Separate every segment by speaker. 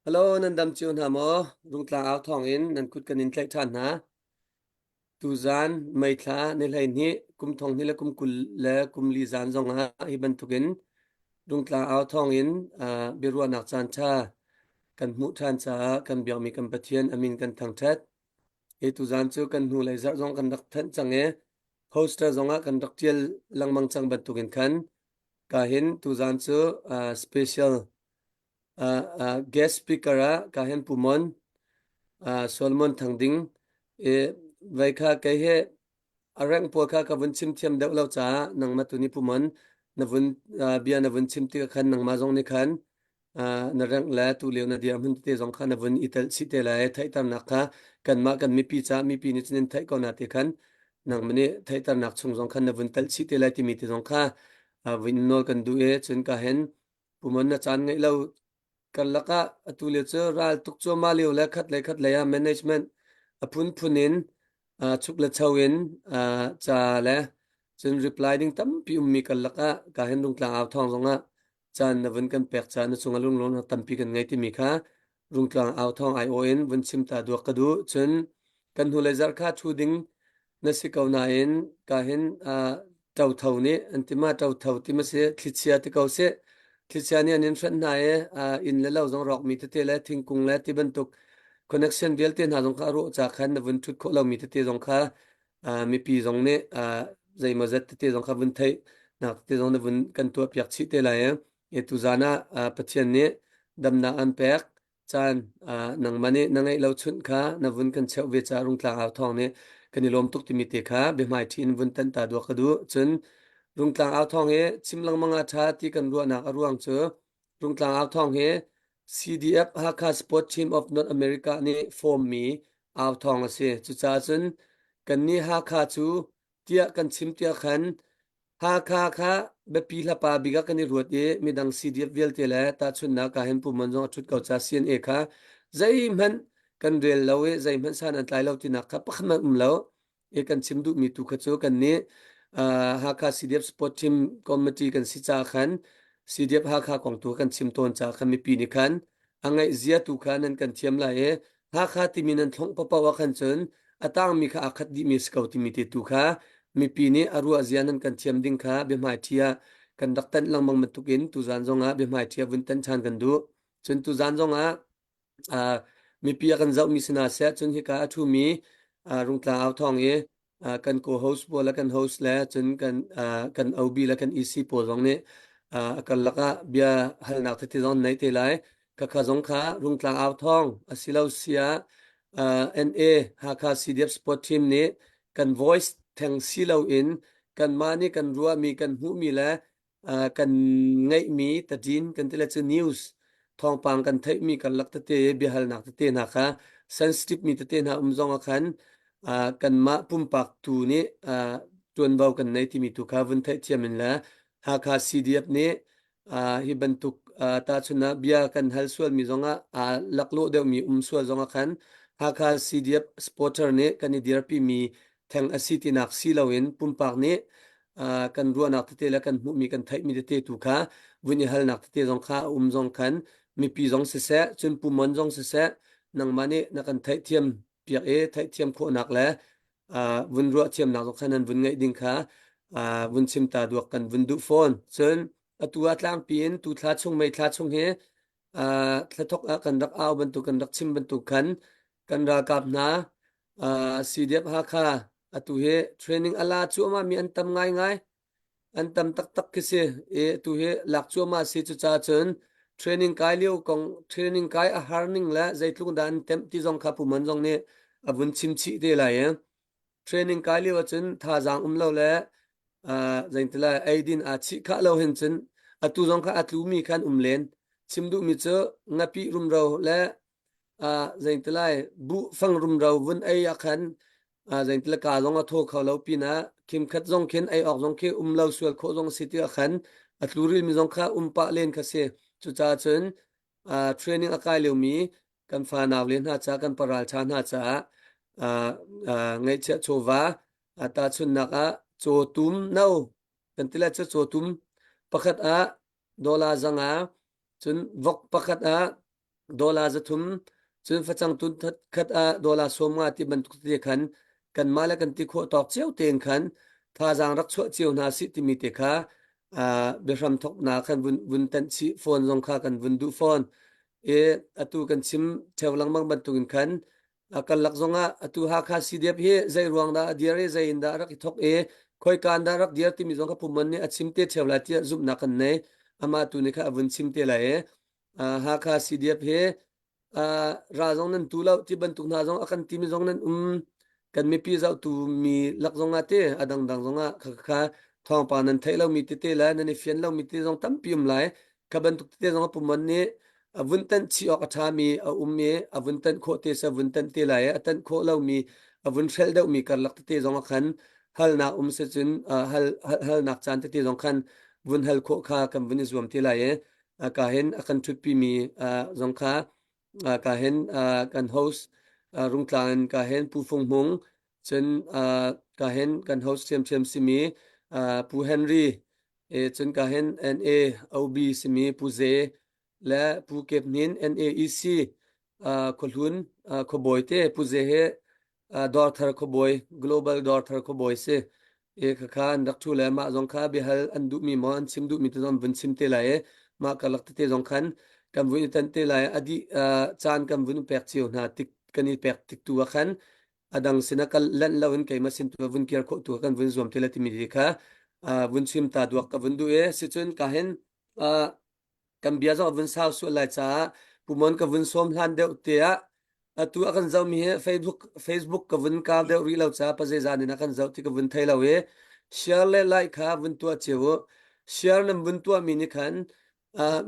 Speaker 1: Hello, nan dam cio hna maw? Rungtlang au thawng in nan kut kan in tlaih ṭhan hna. Tuzaan May thla ni 12 kum thong hnih le kum 20 le kum li zan zongah hi bantukin Rungtlang au thawng in uh, biaruahnak caan ṭha kan hmuh ṭhan caah kan biakmi kan Pathian a min kan thangṭhat. Hi tuzaan cu kan hnulei zarh zong kan rak thanh cang i poster zongah kan rak ṭial lengmang cang bantukin khan ka hin tuzaan cu uh, special uh, uh, guest speaker ah ka hin Pu Mon uh, Solomon Thang Ding i vai kha kei he a rank pawl kha ka vun chim thiam deuh lo caah nangmah tu ni Pu Mon na vun uh, bia na vun chim tikah khan nangmah zong nih khan uh, na rank le tu lio na dirhmun tete zong kha na vun i tel chih te lai theihternak kha kanmah kan mipi caah mipi nih cun in theih ko na ti khan nangmah nih theihternak chung zong khan na vun tel chih te lai timi te zong kha uh, vun nawl kan duh i cun ka hen Pumon na caan ngeih lo karlak ah atu lio cu ral tuk cuahmah lio le khat le khat lei ah management a phunphun in uh, chuk le cho in uh, ca le cun reply ding tampi ummi karlak ah ka hen rungtlang au thawng zongah caan na vun kan pek caan na cungah lunglawmnak tampi kan ngei timi kha rungtlang au thawng ai aw in vun chim ta duak ka duh cun kan hnulei zarh kha thu ding na si ko nain ka hin uh, ṭotho nih an ti ma ṭotho ti ma si thlichia ti ko si thlichia nih an in hranh hna i uh, inn le lo zong rawkmi tete le thingkung le ti bantuk connection vialte hna zong kha a rawh ca khan na vun ṭhut khawh lomi tete zong kha uh, mipi zong nih uh, zeimawzat tete zong kha vun theih nak tete zong na vun kan tuah piak chih te lai i tuzan ah uh, Pathian nih damnak an pek caan uh, nangmah nih na ngeih lo chunh kha na vun kan cheuh ve caah rungtlang au thawng nih kan i lawm tuk timi te kha biahmai ṭhi in vun tan ta duak ka duh. Cun rungtlang au thawng hi chim lengmang ah ṭha ti kan ruahnak a ruang cu rungtlang au thawng hi CDF Hakha Sport Team of North America nih form mi au thawng a si. Cucaah cun kannih Hakha cu tiah kan chim tiah khan Hakha kha biapi hlapa bik ah kan i ruat i midang CDF vialte le tahchunhnak ah hin Pu Mon zong a ṭhut ko ca CNA kha zeihmanh kan rel lo i zeihmanh san an tlai lo tinak kha pakhat hmanh um lo i kan chim duhmi tu kha cu kan nih uh, Hakha CDF Sport Team Committee kan si ca khan CDF Hakha kong tu kan chim tawn ca khan mipi nih khan a ngaih zia tu kha nan kan thiam lai i Hakha timi nan thlongh paoh ah khan cun a tangmi kha aa khat dihmi a si ko timi te tu kha mipi nih a ruah zia nan kan thiam ding kha biahmaiṭhi ah kan rak tanh lengmang bantukin tuzan zongah biahmaiṭhi ah vun tanh ṭhan kan duh. Cun tuzan zongah uh, mipi a kan zohmi si hna seh cun hika a ṭhumi uh, Rungtlang au thawng i uh, kan co-host pawl le kan host le cun kan uh, kan OB le kan EC pawl zong nih uh, a karlak ah bia halnak tete zong nei te lai. Khakha zong kha Rungtlang au thawng asilo sia uh, NA Hakha CDF Sport Team nih kan voice theng si loin kanmah nih kan ruahmi kan hmuhmi le uh, kan ngeihmi tadin kan ti le cu news thawngpang kan theihmi karlak tete biahalnak tete hna kha sensitive mi tete hna um zong ah khan uh, kanmah pumpak tu nih uh, tuanvo kan nei timi tu kha vun theihthiam in le Hakha CDF nih uh, hi bantuk uh, tahchun ah bia kan hal sualmi zongah aa laklawh deuhmi um sual zongah khan Hakha CDF supporter nih kan i dirpimi theng a si tinak si loin pumpak nih uh, kan ruahnak tete le kan hmuhmi kan theihmi tete tu kha vun i halnak tete zong kha a um zong khan mipi zong siseh cun pumon zong siseh nangmah nih na kan theihthiam piak i theihthiam khawhnak le uh, vun ruah thiamnak zong kha nan vun ngeih ding kha uh, vun chim ta duak kan vun duh fawn cun atu ah tlangpi in tu thla chung mei thla chung hi uh, thlathok ah kan rak au bantuk kan rak chim bantuk khan kan ralkap hna uh, CDF Hakha atu hi training ala cuahmah mi an tam ngaingai an tam taktak khi si i atu hi lak cuahmah si cucaah cun training kai lio kong training kai a har ning le zeitluk dah an temh ti zong kha Pu Mon zong nih a vun chim chih te lai i training kai lio ahcun thazaang um lo le uh, zeitilai eidin aa chih khah lo hin cun atu zong kha a tlumi khan um len chim duhmi cu ngapih rumro le uh, zeitilai buh fang rumro vun ei ah khan uh, zeitilai ka zong a thaw kho lo pinah khim khat zong khin ei awk zong khi um lo sual khawh zong si ti ah khan a tluril mi zong kha um pah len kha si cucaah cun uh, training a kai liomi kan fanau le hna ca kan paral ṭha hna caah uh, uh, ngaihchiah chawva uh, tahchunhnak ah cawtum no kan ti lai cu cawtum pakhat ah dollar zanga cun vok pakhat ah. Dollar 300 cun facang tun khat ah dollar 50 ti bantuk te khan kanmah le kan ti khawh tawk cio tein khan thazaang rak chuah cio hna sih timi te kha biahram thawknak khan vun vun tanh chih fawn zong kha kan vun duh fawn. I atu kan chim theo lengmang bantukin khan a karlak zongah atu Hakha CDF hi zei ruang dah a dir i zei in dah a rak i thawk i khoika in dah rak dir timi zong kha Pumon nih a chim te theo lai tiah zumhnak kan nei. Amah tu nih kha a vun chim te lai i Hakha CDF hi ral zong nan tu lo ti bantuk hna zong a kan timi zong nan um kan mipi zohtu mi lak zong ah te a dangdang zong ah kha kha thawngpang nan theih lomi tete le nan i fian lomi tete zong tampi um lai kha bantuk tete zong a pumon nih a vun tanh chih awk a ṭhami a um i a vun tanh khawh te se vun tanh te lai i a tanh khawh lomi a vun hrelh deuhmi karlak tete zong ah khan halnak um se cun hal halnak caan tete zong khan vun hal khawh kha kan vun i zuam te lai i ka hin a kan ṭhutpimi zong kha ka hin kan host Rungtlang in ka hin Pu Fung Hmung cun ka hin kan host ṭhiamṭhiam simi Pu Henry cun ka hin NA OB simi Pu Ze le Pu Kep Hnin NAEC khuahlun khuabawi te Pu Ze he Dawrthar khuabawi Global Dawrthar khuabawi si e khakha an rak ṭhu le mah zong kha biahal an duhmi maw an chim duhmi te zong vun chim te lai i mah karlak tete zong khan kan vun i tan te lai a dih caan kan vun pek cio hna tik kan i pek tik tu ah khan a dang sinah kal lanh lo in keimah sin tu vun kir khawh tu kan vun zuam te lai timi ti kha vun chim ta duak ka vun duh i sicun ka hin kan bia zong a vun sau sual lai caah pumon ka vun sawm hlan deuh te ah atu a kan zohmi hi Facebook Facebook ka vun kar deuh rih lo caah pazeizan in a kan zoh ti ka vun thei lo i share le like kha vun tuah cio u. Share nan vun tuahmi nih khan uh,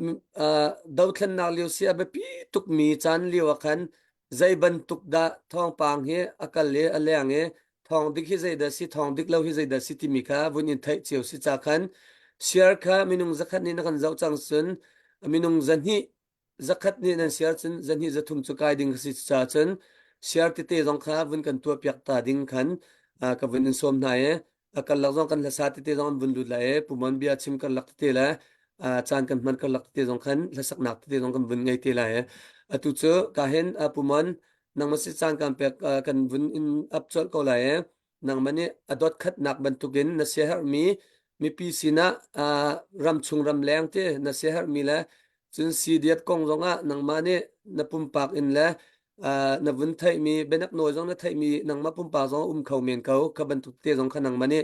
Speaker 1: uh, dothlennak lio si a biapi tukmi caan lio ah khan zei bantuk dah thawngpang hi a kal i a leng i thawng dik hi zeidah si thawng dik lo hi zeidah si timi kha vun in theih cio si ca khan share kha minung zakhat nih na kan zoh cang cun minung zahnih zakhat nih nan share cun zahnih zathum cu kai ding si ca cun share tete zong kha vun kan tuah piak ta ding khan ka vun in sawm hna i a karlak zong kan hlasa tete zong an vun lut lai i pumon bia chim karlak tete le caan kan hman karlak tete zong khan hlasaknak tete zong kan vun ngei te lai atu cu ka hin pumon nangmah si caan kan pek kan vun in up colh ko lai i nangmah nih a dot khatnak bantukin na siaherhmi mipi sinah ramchung ramleng te na siaherhmi le cun CDF kong zongah nangmah nih na pumpak in le na vun theihmi bianak nawl zong na theihmi nangmah pumpak zong um kho men ko kha bantuk te zong kha nangmah nih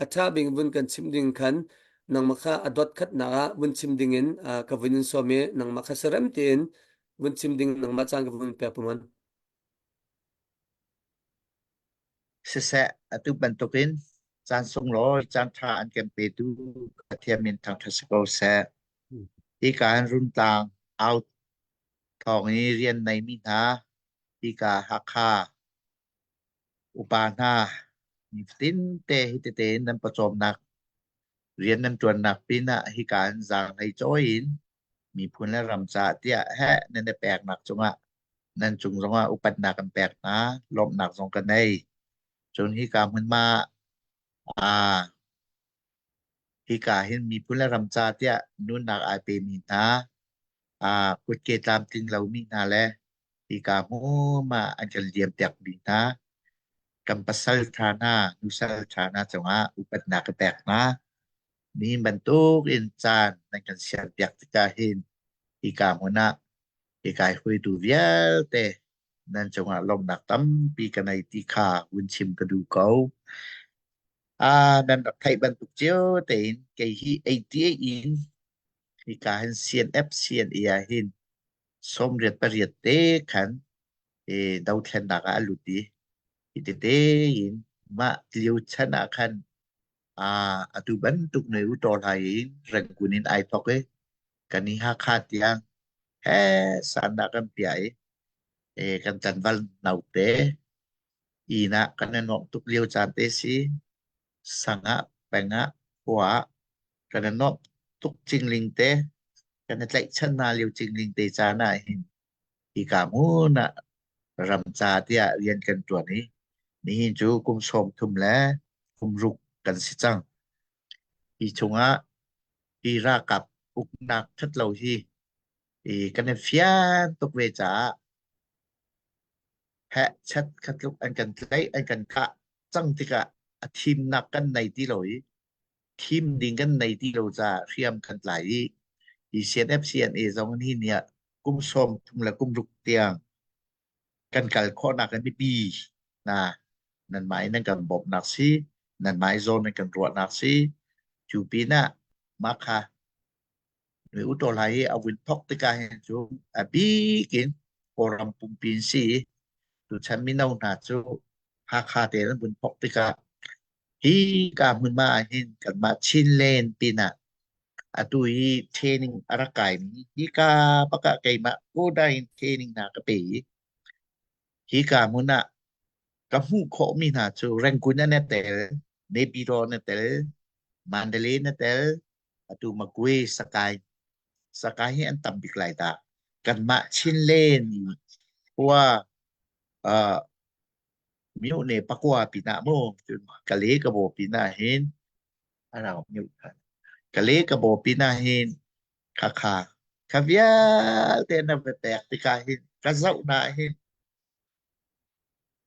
Speaker 1: a ṭha bing vun kan chim ding khan nangmah kha a dot khatnak ah vun chim ding in ka vun in sawm i nangmah kha sarem tein vun chim ding nangmah caan ka vun pek puman.
Speaker 2: Siseh, atu bantukin caan sunglawi caan ṭha an kan petu Pathian min thangṭhat si ko seh. Hika in Rungtlang au thawng i rian neimi hna, hika Hakha upa hna, nifatin te hi tete in nan pawcawmnak rian nan ṭuannak pinah hika in zaanghlei cawi in miphun le ram caah tiah heh nan i peknak cungah nan cung zongah upatnak kan pek hna, lawmhnak zong ka nei. Cun hika hmunhma ah hika hin miphun le ram ca tiah nunnak ai pemi hna, aa kutke tlamtling lomi hna le hika hmunhma an kan liampiakmi hna, kan pasal ṭha hna, nusal ṭha hna cungah upatnak ka pek hna. Nihin bantuk in caan nan kan siarpiak tikah hin hika hmun ah hika i hruaitu vialte nan cungah lawmhnak tampi ka nei ti kha vun chim ka duh ko. Ah, nan rak theih bantuk cio tein kei hi 88 in hika hin CNF CNA ah hin 98 te khan e dothlennak ah a lut i hi tete in mah lio chan ah khan Ah, atu bantuk ne u ṭawl hai in Rangoon in ai thawk i kan i Hakha tiang he sandah kan piah i e, kan tlangval naute inn ah kan i nuamh tuk lio caan te si. Sang ah, peng ah, khua ah kan i nuamh tuk cingling te, kan i tlaihchan hna lio cingling te caan ah hin hika hmun ah ram ca tiah rian kan ṭuan i nihin cu kum 30 le kum ruk kan si cang. Hi chungah hi ralkap uknak ṭhatlo hi I kan i fian tuk ve caah heh chat kha tluk an kan tlaih an kan kah cang tikah a thimnak kan nei ti lo i thim ding kan nei ti lo caah hriam kan tlai i hi CNF CNA zong hi ni ah kum 30 le kum ruk tiang kan kal khawhnak in mipi na nanmah in nan kan bawmhnak si nanmah i zawn nan kan ruahnak si cu pinah mah kha Nui utaw lai i a vun thok tikah hin cun a bik in Kawlram pumpi in si i tuchan mino hna cu Hakha te an vun thok tikah hi ka hmunhma ah hin kanmah Chinland pinah atu hi training a rak kaimi hika bak ah keimah quota in training hna ka pe i hika hmun ah ka hmuh khawhmi hna cu Rangoon an i tel, Naypyidaw an i tel, Mandalay an i tel, atu Magwe Sakai Sakai hi an tam bik lai dah. Kanmah Chinland khua uh, myo ne pakua pinah mu cun Kale Kabaw pinah hin arau myo kha Kale Kabaw pinah hin khakha kha vialte na va pek tikah hin ka zoh na hin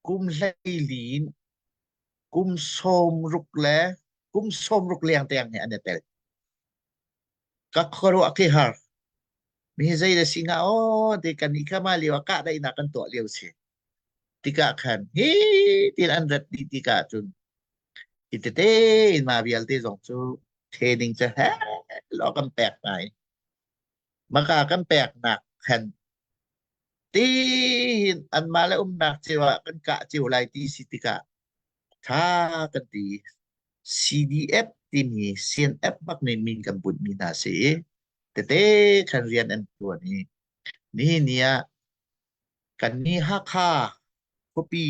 Speaker 2: kum 14 in kum 60 le kum 60 leng tiang hi an i tel. Ka khuaruah khi har. Mi hi zei le si nga aw ti kan i khama lio ah kahdaihnak kan tuah lio si. Tikah khan hi tin an rat dih tikah cun hi tete in ma vialte zong cu training cu he law kan pek hna i maka kan pek nak khan Tiin anmah le umnak cio ah kan kah cio lai ti si tikah ṭha kan ti. CDF timi CNF bak nih min kan bunhmi hna si i tete khan rian an ṭuan i nihin ni ah kannih Hakha khuapi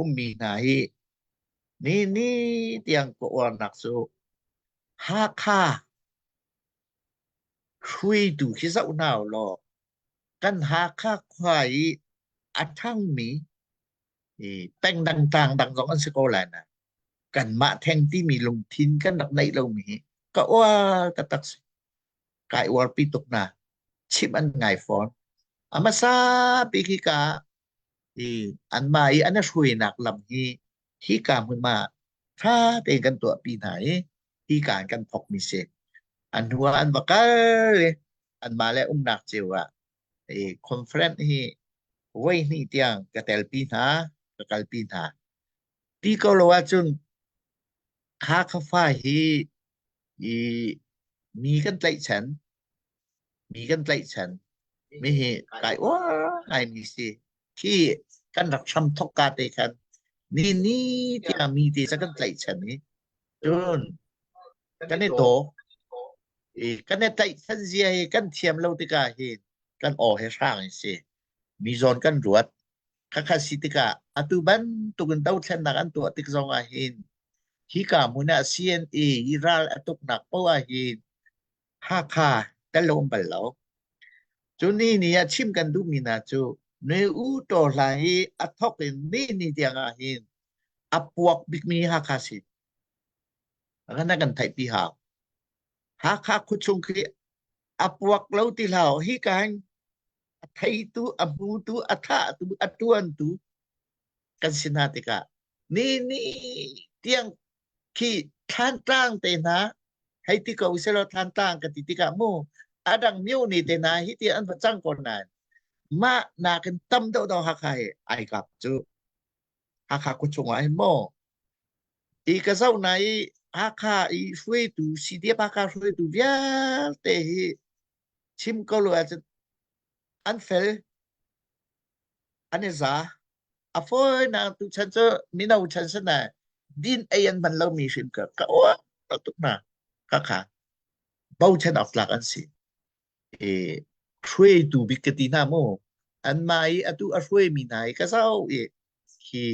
Speaker 2: ummi hna hi nihin ni tiang ka uarnak cu Hakha hruaitu khi zoh hna u law Kan Hakha khua i a ṭhangmi peng dang tlang dang zong an si ko lai nain kanmah theng timi lungthin kan rak neih lomi hi ka uar taktak si. Kai uarpi tuk hna. Chimh an ngai fawn. A hmasa bik hika i anmah i an i hruainak lam hi hika hmunhma ṭha tein kan tuahpi hna i hika in kan thawkmi si. An hnu ah an va kal i anmah le umnak cio ah i conference hi voi hnih tiang ka telpi hna, ka kalpi hna. Ti ko lo ahcun Hakha fa hi i mi kan tlaihchan, mi kan tlaihchan. Mi hi kai uar ngaimi si. Khi kan rak hram thok ka te khan ni ni tiang mi te ca kan tlaihchan i cun kan i daw i kan i tlaihchan zia hi kan thiam lo tikah hin kan aw he hrang in si. Mi zawn kan ruat. Khakha si tikah atu bantuk in dothlennak an tuah tik zong ah hin hika hmun ah CNA i ral a tuknak poah ah hin Hakha kan lo um bal lo. Cu ni ni ah chim kan duhmi hna cu Nui U Taw Hla hi a thok in ni ni tiang ah hin a puak bikmi Hakha si. Kan kan theihpi hau. Hakha khuachung khi a puak lo ti hlau hi ka hin a theitu, a hmutu, a thahtu, a tuantu kan si hna tikah ni ni tiang khi Thlantlang te hna hei ti ko selaw Thlantlang ka ti tikah mu a dang myo ni te hna hi ti an va cang ko nain mah nakin tam deuh deuh Hakha hi ai kap cu Hakha khuachung ah hin maw i ka zoh na i Hakha i hruaitu CDF Hakha hruaitu vialte hi chim ko lo ahcun an fel an i za. A fawinak tuchan cu mino chan si na din ei an hman lomi hrim ka ka uar tuk hna. Khakha bochan awk tlak an si. E, hruaitu bik ka ti hna mu. Anmah i atu a hruaimi hna hi ka zoh i hi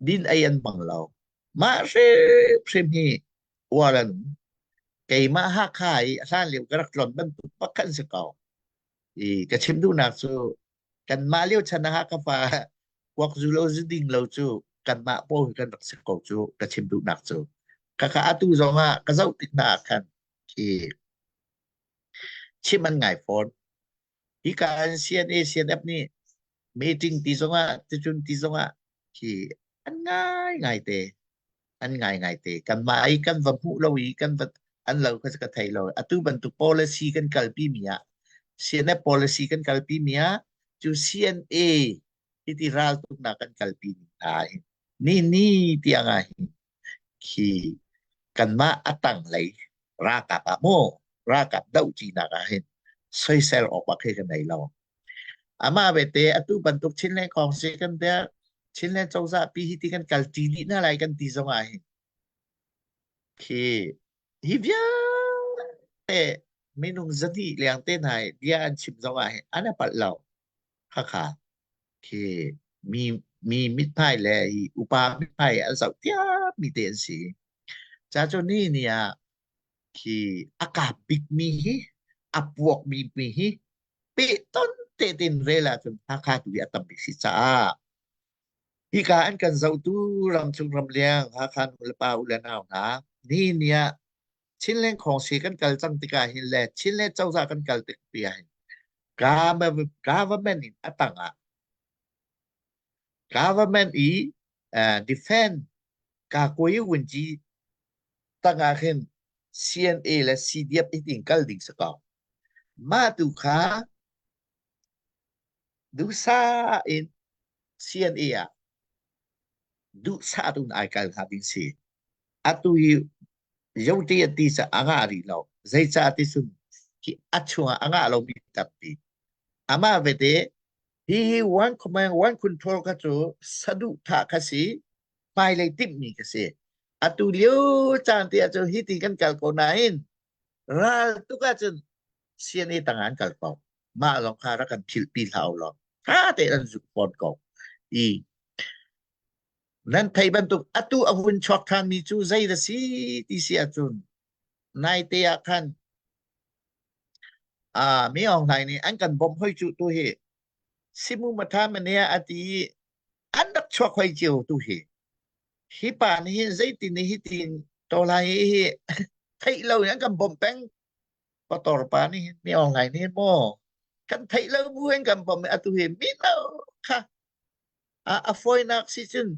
Speaker 2: din ei an hmang lo. Mah hrimhrim hi uar an um. Keimah Hakha i a hlan lio ka rak tlon bantuk bak khan si ko. I ka chim duhnak cu kanmah lio chan ah ka fa kuak zu lo zu ding lo cu kanmah paw hi kan rak si ko cu ka chim duhnak cu. Khakha atu zong ah ka zoh tik hna ah khan khi Chim an ngai fawn. Hika an CNA CNF nih meeting ti zongah ticun ti zongah khi an ngai ngai te. An ngai ngai te. Kanmah i kan va hmuh lo i kan va an lo kha ka thei lo. Atu bantuk policy kan kalpi mi ah CNF policy kan kalpi mi ah cu CNA hiti raltuknak kan kalpi ning hna hin ni ni tiang ah hin khi kanmah a tanglei ralkap ah maw ralkap dohṭinak ah hin soisel awk bak hi ka nei lo. Amah bete atu bantuk Chinland Council kan der Chinland cozah pi hi ti kan kalṭi dih hna lai kan ti zong ah hin khi hi vialte minung zahnih leng te hna hi bia an chim zong ah hin an i palh lo. Khakha khi mi mi mithmai le hi upa mithmai an zoh tiam mi te an si. Ca cu ni ni ah khi a kap bik mi hi a puak bik mi hi pehton te tin rel ahcun Hakha tu hi a tam bik si caah hika an kan zohtu ramchung ramleng Hakha nu le pa u le nau hna ni ni ah Chinland Khawngsi kan kal cang tikah hin le Chinland cozah kan kal tik pi ah hin government in a tang ah government i defend ka koi wunji tang ah khin CNA le CDF itin kal ding si ko. Mah tu kha duhsah in CNA ah duhsah tun ai kal hnga ding si. Atu hi yote ti ca a ngah rih lo. Zeicah ti cun hi a chungah a ngah lomi tampi. Amah vete hi one command one control kha cu saduhthah kha si hmailei timhmi kha si. Atu lio caan te ahcun hi ti kan kal ko nain ral tuk ahcun CNA tang ah an kal ko. Mah lawng kha rak kan philhpi hlah u law tha tein an zuk fawn ko. I nan thei bantuk atu a hun chuak ṭhanmi cu zei da si ti si ahcun naite ah khan mi Aung Hlaing nih an kan bawmh hoi cu tu hi simu matha mania a ti i an rak chuak hoi cio tu hi hi pa nih hin zeitin nih hitin tolai hi theih lo in an kan bawmh peng pator pa nih hin mi Aung Hlaing nih hin maw kan theih lo bu in kan bawmh atu hi mi lo kha a fawinak si cun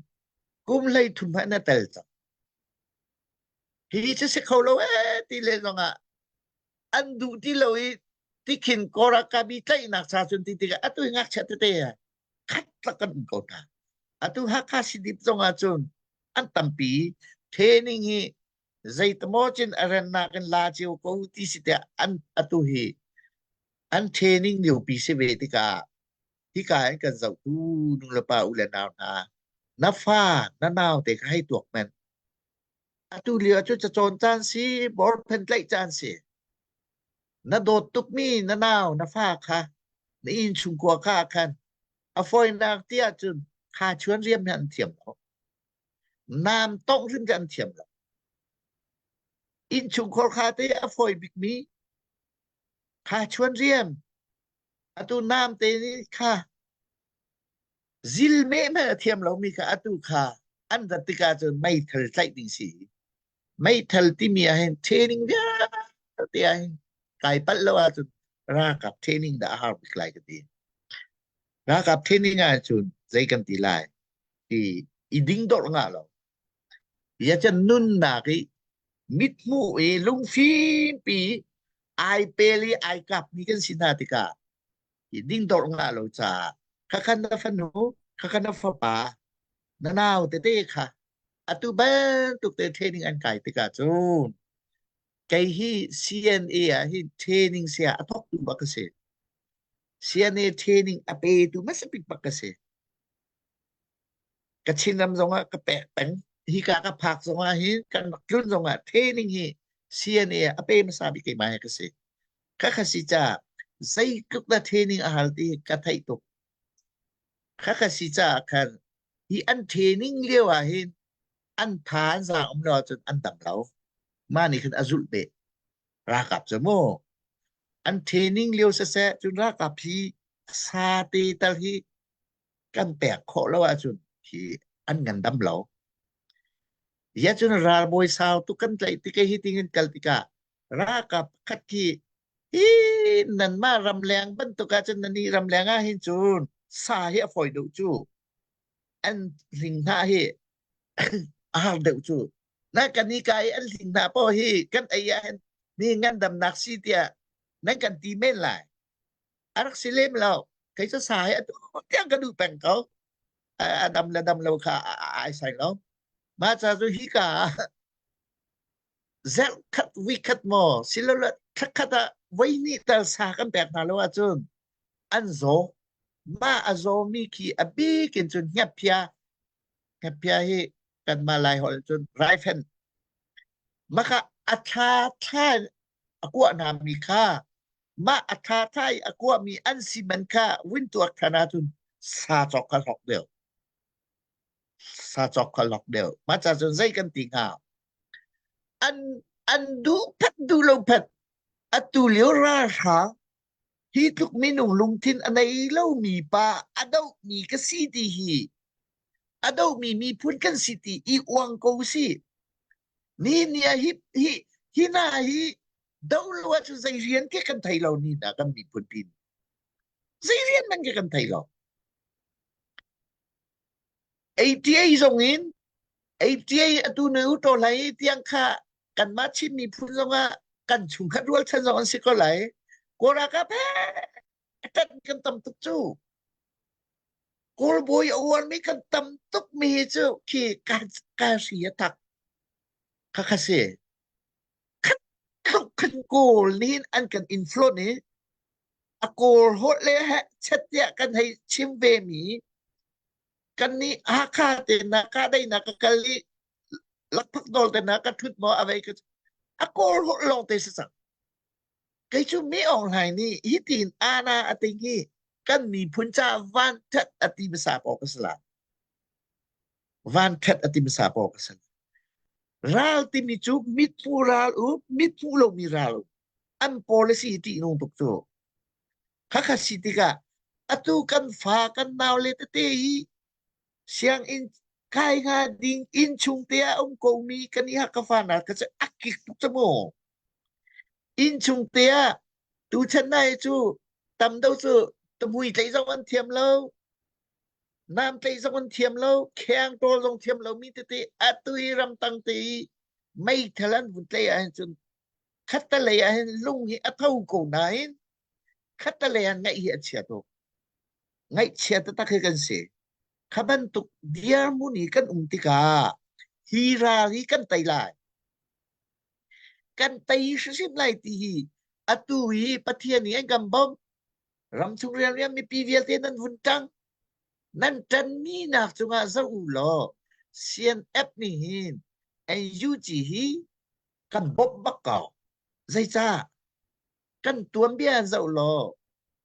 Speaker 2: kum 13 hmanh na tel cang hi cu si kho lo ee ti le zongah an duh ti lo i tikhin Kawrakabi tlaihnak cha cun ti tikah atu hi ngakchia tete khat lak kan um ko hna atu Hakha Sidip zong ah cun an tampi training hi zeitamaw cin a rennak in la cio ko ti si tiah an atu hi an training liopi si ve tikah hika in kan zohtu nu le pa u le nau hna na fa na nau te kha hei tuak men atu lio cu cacawn caan si bawrphen tlaih caan si na dawt tukmi na nau na fa kha na inn chungkhua kha khan a fawinak tiah cun kha chuan riam hi an thiam kho nam tongh hrim cu an thiam lo innchungkhar kha te a fawi bikmi kha chuan riam atu nam te nih kha zil meh hmanh a thiam lomi kha atu kha an rat tikah cun meithal tlaih ding si. Meithal timi ah hin training vialte ah hin kai palh lo ahcun ralkap training dah a har bik lai ka ti. Ralkap training ahcun zei kan ti lai? I i dingdorh ngah lo. Ya cun nunnak i mithmuh i lungfimpi ai pel i ai kapmi kan si hna tikah i dingdorh ngah lo caah khakha na fanu khakha na fapa na nau tete kha atu bantuk te training an kai tikah cun kei hi CNA ah hin training sia a thawktu bak ka si. CNA training a petu hmasa bik bak ka si. Ka Chinram zongah ka pek peng. Hika ka phak zongah hin kan rak tlun zongah training hi CNA a pe hmasa bik keimah hi ka si. Khakha si ca zeitluk dah training a hal ti hi ka theih tuk. Khakha si caah khan hi an training lio ah hin an tha an zaang um lo ahcun an dam lo. Mah nih khin a zulh beh. Ralkap cu mu an training lio siseh cun ralkap hi sa te tal hi kan pek khawh lo ahcun hi an ngandam lo. Ya cun ralbawi sau tuk kan tlaih tik hi tingin kal tikah ralkap khat khi hi nanmah ramleng bantuk ahcun nan i ramleng ah hin cun sa hi a fawi deuh cu. An hling hna hi a har deuh cu. Na kan i ka i an hling hna paoh hi kan ei ah hin mi ngandamnak si tiah nan kan ti men lai. A rak si lem lo. Kei cu sa hi atu tiang ka duh peng ko. A dam le dam lo kha ai sai lo. Mah ca cu hi ka ah zarh khat week khat maw silole thla khat ah voi hnih tal sa kan pek hna lo ahcun an zaw. Mah a zawmi khi a bik in cun hngephia hngephia hi kanmah Laiholh cun raifen maka a thla thla in a kuah hna mi kha mah a thla thla i a kuahmi an si man kha vun tuak than ahcun sa cawk kha hlawk deuh sa cawk kha hlawk deuh mah ca cun zei kan ti hnga an an duh phat duh lo phat atu lio ralhrang hi tluk minung lungthin a nei lomi pa a dohmi ka si ti hi a dohmi miphun kan si ti i uang ko si ni ni ah hi hi hi na hi do lo ahcun zei rian ke kan thei lo ni na kan miphun pin zei rian man ke kan thei lo. ATA zong in ATA atu nu to lai tiang kha kanmah Chin miphun zongah kan chungkhat rualchan zong an si ko lai. Kawl ralkap he ṭan kan tam tuk cu. Kawl bawi a uarmi kan tam tuk mi hi cu khi ka ka hri a tak kha kha si. Khat tluk khan Kawl nih an kan influence i a Kawl holh le he chet tiah kan hei chim ve mi kan nih Hakha te na kahdaihnak ka kal i lakphak dawr te na ka ṭhut maw a vei ka a kawl holh lawng te si cang. Kei cu mi Aung Hlaing nih hitin ana a ting hi kan miphun ca van ṭhat a ti hmasa paw ka si la. Van ṭhat a ti hmasa paw ka si. Ral timi cu mitmu ral u, mitmu lomi ral u. An policy ṭih nung tuk cu. Khakha si tikah atu kan fa kan nau le tete hi sianginn kai hnga ding inn chung te ah um ko mi kan i ka fa na ka a kik tuk cu mu. Inn chung te ah tuchan nai cu tam do cu tamhui tlei zong an thiam lo nam tlei zong an thiam lo kheng tawl zong thiam lo mi tete atu hi ramtang te i meithal an vun tlei ah hin cun khattelei ah hin lung hi a tho ko nain khattelei ah ngaih hi a chia tuk. Ngaihchia taktak hi kan si. Kha bantuk dirhmun i kan um tikah hi ral hi kan tei lai. Kan tei hrimhrim lai ti hi atu hi Pathian nih an kan bawmh. Ramchung rianrian mipi vialte nan vun ṭang. Nan ṭanmi nak cungah zoh u law CNF nih hin NUG hi kan bawmh bak ko. Zeicah? Kan tuanbia in zoh law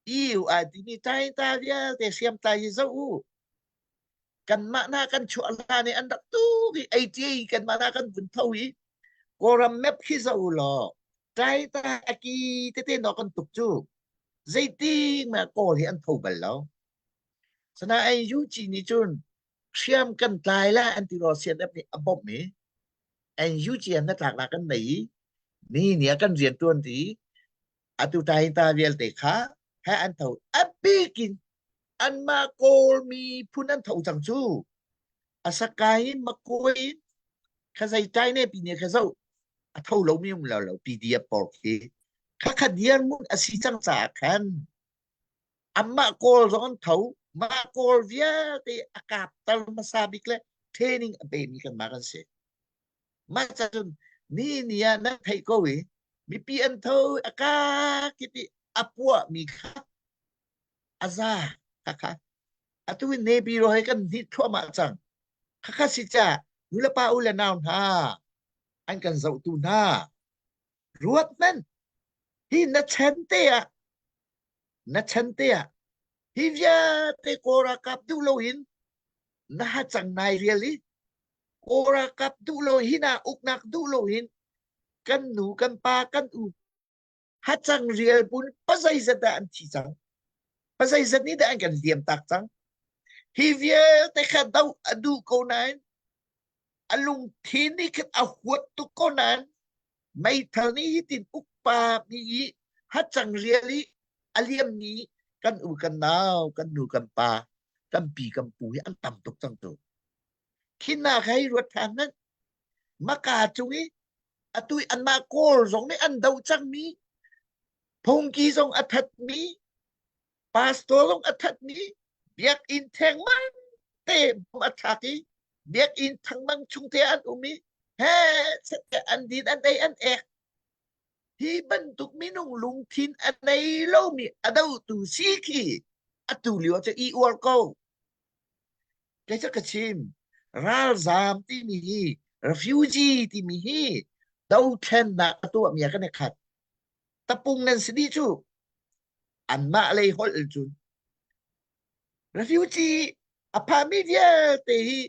Speaker 2: EU ai timi taita vialte hriamtlai hi zoh u. Kanmah hna kan chuah hlan i an rak tuk i ATA kanmah hna kan vun tho i Kawlram map khi zoh u law taita a ki tete no kan tuk cu zeitik mah Kawl hi an tho bal lo. Sanain UG nih cun hriam kan tlai la an ti ro CNF nih a bawmh i NUG an hnatlaknak kan nei i ni ni ah kan rian ṭuan ti atu ta vialte kha he an tho. A bik in anmah Kawl miphun an tho cang cu Asakai in Makoi in kha zei tai ne pi ne kha zo a tho lo mi um lo lo PDF por khi kha kha dirmun a si cang caah khan Amah Kawl zong an tho. Mah Kawl vialte a kapter hmasa bik le training a pemi kanmah kan si. Mah ca cun ni ni ah nan theih ko i mipi an tho a ka kip i a puahmi kha a za khakha. Atu in Navy ro he kan hnih thluahmah cang. Khakha si ca nulepa u le nau hna an kan zohtu hna ruat hmanh hi na chan te ah na chan te ah hi vialte Kawl ralkap duh loin na hacang nai rial i Kawl ralkap duh lo hi na uknak duh loin kan nu kan pa kan u hacang rial pun pazeizat dah an thi cang pazeizat nih dah an kan liam tak cang hi vialte kha do a duh ko nain a lungthin nih khan a huat tuk ko nain meithal nih hitin ukpa mi i. Hacang rial i a liammi kan u kan nau, kan nu kan pa, kan pi kan pu hi an tam tuk cang tu. Khi na hei ruat ṭhan hmanh. Maka cung i atu i anmah Kawl zong nih an doh cangmi, phungki zong a thatmi, pastor zong a thatmi, biakinn thengmang te a thlak i biakinn thangmang chung te an um i he an din an ei an ek. Hi bantuk minung lungthin a nei lomi a dotu si khi atu lio cu i uar ko. Kei cu ka chim, ralzaam timi hi, refugee timi hi dothlennak a tuahmi ah kan i khat. Tapung nan si dih cu. Anmah lei holh in cun. Refugee a phami vialte hi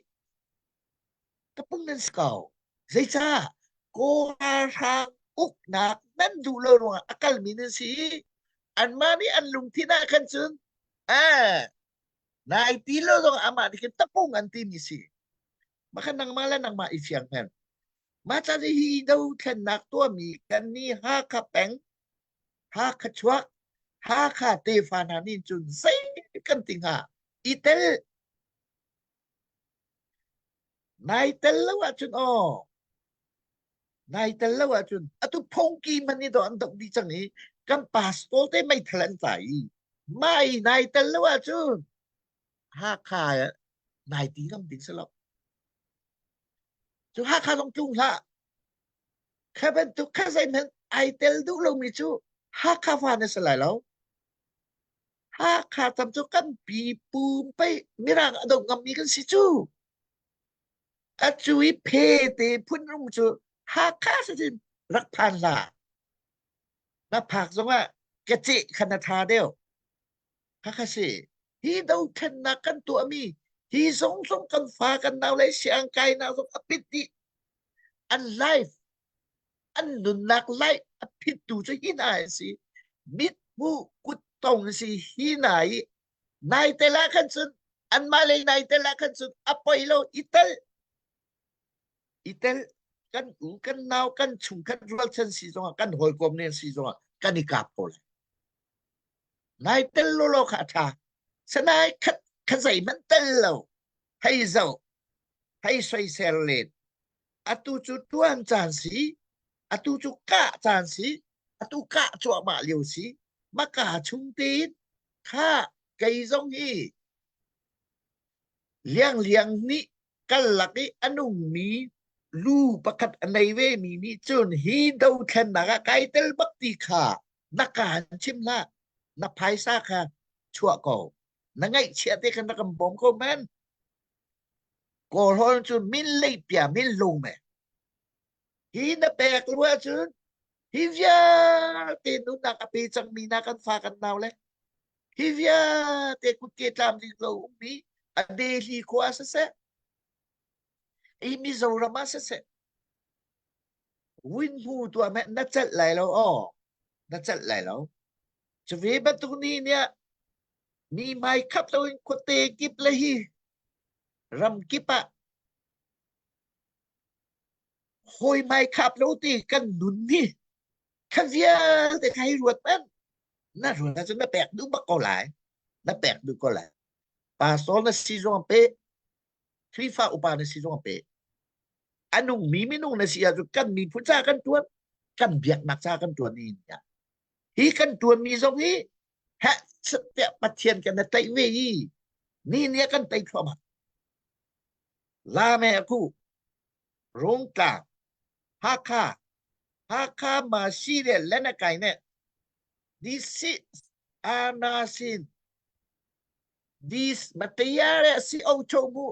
Speaker 2: tapung nan si ko. Zeicah? Kawl ralhrang uknak nan duh lo ruangah a kalmi nan si. Anmah nih an lungthin ah khan cun, eh, Nai ti lo zong amah nih khin tapung an timi si. Mah nangmah le nangmah i fiang hen. Mah ca hi dothlennak tuahmi kan ni Hakha peng, Hakha chuak, Hakha tefa hna nih cun zei kan ti hnga? I tel. Nai tel lo ahcun aw, nai tel lo ahcun atu phungki man nih dawh an doh dih cang i kan pastor te meithal an tlai i mah i nai tel lo ahcun Hakha nai ti ngam ding si lo. Cu Hakha zong tlung hlah. Kha bantuk kha zeihmanh ai tel duh lomi cu Hakha fa na si lai lo. Hakha tam cu kan pipu pei Mirang a doh ngammi kan si cu. Atu i phe te phun rum cu Hakha si rak phan hlah. Na phak zongah ka ceh kha na tha deuh. Hakha si. Hi dothlennak kan tuahmi hi zong zong kan fa kan nau le siang kainak zong a pit dih. An life an nunnak life a phittu cu hi hna an si. Mit hmuh kut tong si hi hna i nai tel ah khan cun anmah lei nai tel ah khan cun a poi lo i tel i tel kan u kan nau kan chung kan rualchan si zongah kan hawikom nen si zongah kan i kap ko lai nai tel lo lo kha a tha sanai khat kha zeihmanh tel lo hei zo hei soisel len atu cu tuan caan si atu cu kah caan si atu kah cuahmah lio si maka chung tein kha kei zong hi liangliang nih kal lak i a nungmi lu pakhat a nei ve mi nih cun hi dothlennak ah kai tel bak ti kha na kaan chim hlah na phaisa kha chuah ko na ngaihchia te khan na kan bawm ko men Kawlhawl cu min leipia min lung me hi na pek lu ahcun hi vialte nunnak a pe cangmi na kan fa kan nau le hi vialte kutke tlam ding lo ummi a Delhi khua siseh i Mizoram ah siseh win hmu tuah meh na celh lai lo aw na celh lai lo cu ve bantuk ni nih mi hmai khap loin khuate kip le hi ram kip ah hawi hmai khap lo ti kan nun hi kha vialte kha hi ruat man na ruat ahcun na pek duh bak ko lai na pek duh ko lai pastor na si zong pe Khrihfa upa na si zong pe a nungmi minung na si ahcun kan miphun ca kan tuan kan biaknak ca kan tuan ni hi kan tuanmi zong hi heh tiah Pathian kan na tlaih ve i ni nih a kan tei thluahmah la me aku Rungtlang Hakha Hakha ma si le lena kai ne this anasin this mataya le si o cho mu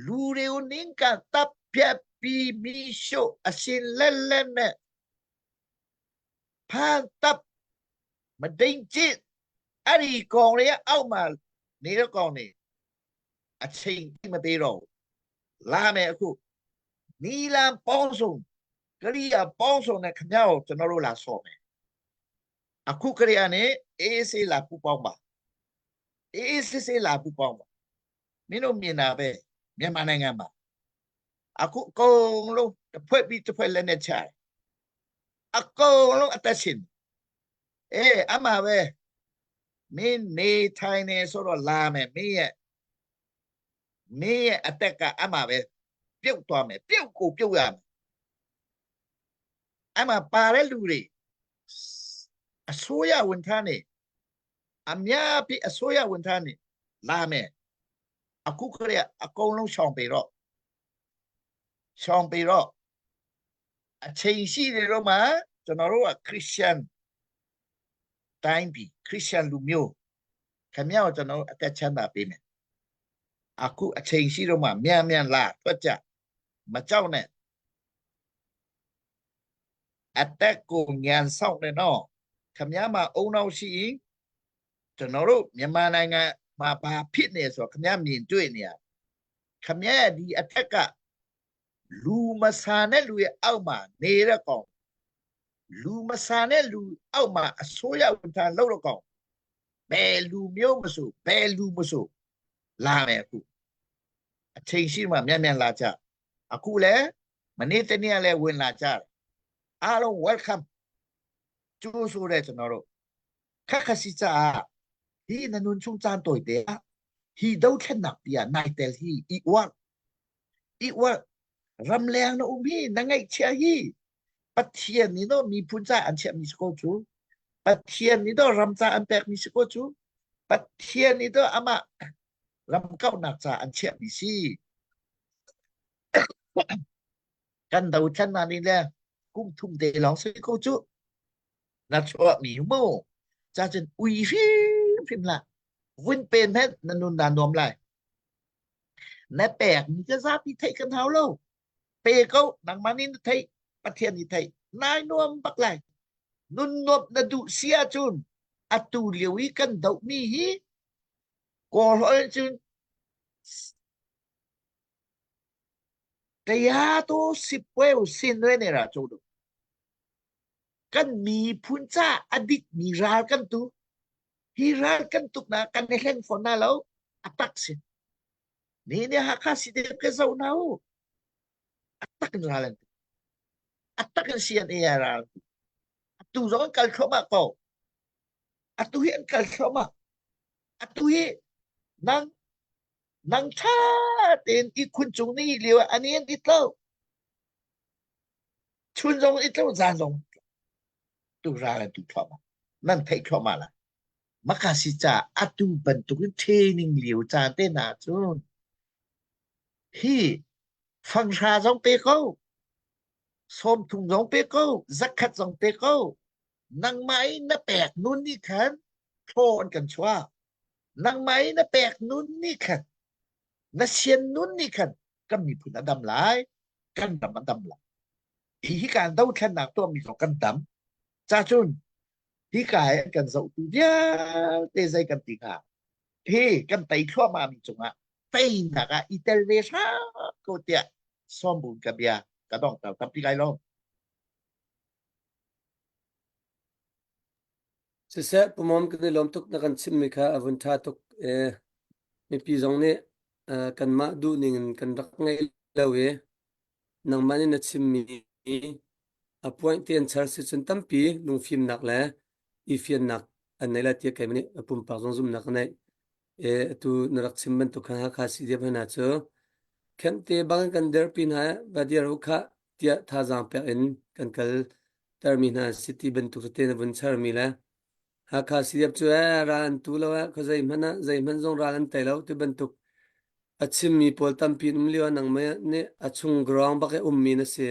Speaker 2: lu reu ning ka tap pia pi mi sho asin len len ne phan tap မတိန်ကျင့်အဲ့ဒီကောင်တွေအောက်မှာနေတဲ့ကောင်တွေအချိန်မပေးတော့ဘူးလာမယ်အခုနီလန်ပေါင်းစုံကရိယာပေါင်းစုံနဲ့ခမရကိုကျွန်တော်တို့လာဆော့မယ်အခုကရိယာနဲ့အေးဆေးလာပူပေါင်းပါအေးဆေးဆေးလာပူပေါင်းပါမင်းတို့မြင်တာပဲမြန်မာနိုင်ငံမှာအခုအကုန်လုံးတစ်ဖွဲ့ပြီးတစ်ဖွဲ့လက်နဲ့ချတယ်အကုန်လုံးအသက်ရှင်။ အေးအမှပဲမင်းနေထိုင်နေဆိုတော့လာမယ်မင်းရဲ့မင်းရဲ့အသက်ကအမှပဲပြုတ်သွားမယ်ပြုတ်ကိုပြုတ်ရမယ်အမှပါတဲ့လူတွေအစိုးရဝန်ထမ်းတွေအများကြီးအစိုးရဝန်ထမ်းတွေလာမယ်အခုခရက်အကုန်လုံးရှောင်ပေတော့ရှောင်ပေတော့အချိန်ရှိတယ်တော့မှကျွန်တော်တို့ကခရစ်ယာန်တိုင်းပြည်ခရစ်ယာန်လူမျိုးခင်ဗျားကိုကျွန်တော်အသက်ချမ်းသာပေးမယ်အခုအချိန်ရှိတော့မှမြန်မြန်လာထွက်ကြမကြောက်နဲ့အသက်ကိုညံဆောင်နေတော့ခင်ဗျားမှာအုံနောက်ရှိရင်ကျွန်တော်တို့မြန်မာနိုင်ငံမှာဘာဖြစ်နေဆိုတော့ခင်ဗျားမြင်တွေ့နေရခင်ဗျားဒီအထက်ကလူမဆန်တဲ့လူရဲ့အောက်မှာနေတဲ့ကောင်လူမဆန်တဲ့လူအောက်မှာအစိုးရဝန်ထမ်းလုပ်တော့ကောင်ဘယ်လူမျိုးမဆိုဘယ်လူမဆိုလာမယ်အခုအချိန်ရှိမှမြန်မြန်လာကြအခုလည်းမနေ့တနေ့လည်းဝင်လာကြတယ်အားလုံး welcome ကျိုးဆိုတဲ့ကျွန်တော်တို့ခက်ခက်စီချာဟီနနွန်ချုံချန်တိုတဲ့ဟီဒုတ်ခနပ်ပြနိုင်တယ်ဟီဤဝါဤဝါရမ်လျံနုံဟီနငိုက်ချာဟီပထီယနီနိုမီဖုန်ချာအန်ချာမီစကိုချူပထီယနီတော့ရမ်ချာအန်ပက်မီစကိုချူပထီယနီတော့အမရမ်ကောက်နက်ချာအန်ချာမီစီกันเดาฉันมานี่แหละกุ้มทุ่มเตลองซื้อกูจุนัดชัวมีโมจ้าจนอุยฟิมฟิมละวุ้นเป็นให้นันนุนนานวมไรในแปลกมีจะทราบที่ไทยกันเท้าโลเปก็นังมานี่ไทยประเทศนี่ไทยนายนวมบักไรนุนนวมนดุเสียจุนอตูเหลียวอีกันดามีฮีกอลอยจุนတရားတော့စစ်ပွဲကိုဆင်နွှဲနေတာကျုပ်တို့กันมีพุนจ้าอดิกมีรากันตุฮีรากันตุกนะกันในแห่งฝนนาแล้วอตักสินี่เนี่ยฮะข้าสิเดกเจ้านาอตักราลันอตักเซียนเอราตูจงกัลเข้ามาก็อตุเห็นกัลเข้ามาอตุเฮนังนังชาเต็นอีคุณจงนี่เลียวอันนี้อีเต้าชุนจงอีเต้าจานจงตูราลันตูเข้ามานั่นเทเข้ามาละมกาสิจาอตุบันตุกเทนิงเหลียวจานเตนาจุนฮีฟังชาจงเปโกสมถุงจงเปโกซักขัดจงเปโกนังไม้น่ะแปลกนุ่นนี่ขันโทนกันชัวนังไม้น่ะแปลกนุ่นนี่ขันน่ะเชียนนุ่นนี่ขันก็มีผลอดำหลายกันดำอดำหลายที่การเต้าแค่หนักตัวมีของกันดำจ้าจุนที่กายกันเจ้าตัวเดียวเตใจกันติงาเฮกันไตทั่วมามีจงอ่ะเตนักอ่ะอีเตลเวชาก็เตียซ้อมบุญกับเบียกระดองเต่าตับที่ไรลง
Speaker 1: Siseh pumawm kan i lawm tuk na kan chimmi kha a vun ṭha tuk ee mipi zong nih kanmah duhning in kan rak ngaih lo i nangmah nih na chimmi a point te an char si cun tampi lungfimnak le i fiannak an nei lai tiah keimah nih a pumpak zong zumhnak ka neih. E atu na rak chim bantuk khan Hakha CDF hna cu Khemte bang kan dirpi hna va dir u khah tiah thazaang pek in kan kal termi hna city bantuk tete na vun charmi le Hakha CDF cu ee ral an tu lo eh khuazei hmanh ah zeihmanh zong ral an tei lo ti bantuk a chimmi pawl tampi an um lio ah nangmah nih a chung ground bak i ummi na si.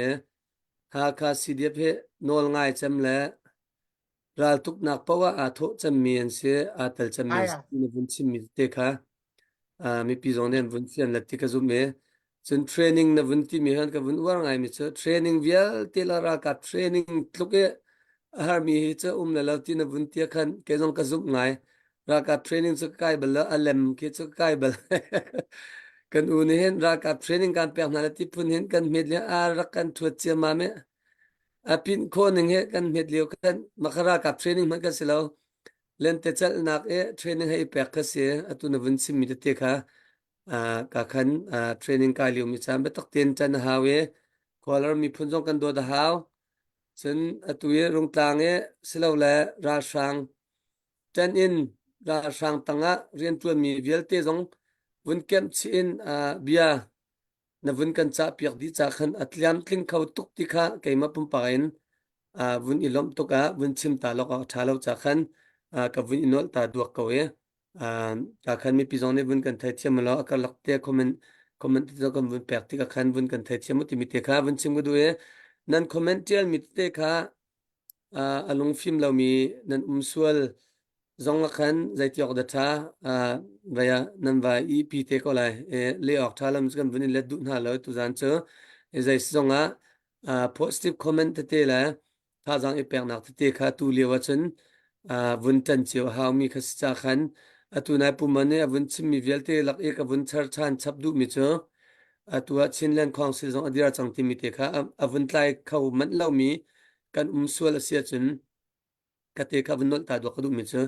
Speaker 1: Hakha CDF hi nawl ngai cem le raltuknak paoh ah aa thawh cemmi an si, aa tel cemmi an si na vun chimmi tete kha mipi zong nih an vun fian let ti ka zumh i cun training na vun timi han ka vun uar ngaimi cu training vialte la ralkap training tluk i a harmi hi cu um le lo ti na vun tia khan kei zong ka zumh ngai ralkap training cu ka kai bal lo a lem khi cu ka kai bal kan u nih hin ralkap training kan pek hna le ti phun hin kan hmet le a rak kan thuat ciammam i a pin khawh ning he kan hmet lio khan maka ralkap training hmanh kan si lo lentecelhnak i training hei i pek kha si. Atu na vun chimmi tete kha ka khan training kai liomi caan biatak tein ṭan a hau i khualar miphun zong kan dawt a hau. Cun atu i Rungtlang i silole ralhrang ṭanh in ralhrang tangah rianṭuanmi vialte zong vun kemh chih in bia na vun kan cahpiak dih ca khan a tlamtling kho tuk ti kha keimah pumpak in vun i lawmh tuk ah vun chim ta lawk awk a ṭha lo ca khan ka vun i nolh ta duak ko i ka khan mipi zong nih vun kan theithiam law a karlak te comment comment te kan vun pek tikah khan vun kan theithiam timi te kha vun chim ka duh i nan comment ṭial mi tete kha a lungfim lomi nan um sual zong ah khan zeiti awk dah ṭha vai ah nan vai i pi te ko lai. Leh awk ṭha lam cu kan vun in let duh hna lo tuzaan cu. Zei si zong ah positive comment tete le thazaang i peknak tete kha tu lio ahcun vun ṭan cio a haumi kha si ca khan atu nai puman nih a vun chimmi vialte lak i ka vun char ṭhan chap duhmi cu atu ah Chinland Council zong a dir cang timi te kha a vun tlai kho manh lomi kan um sual a si ahcun ka te kha vun nolh ta duak ka duhmi cu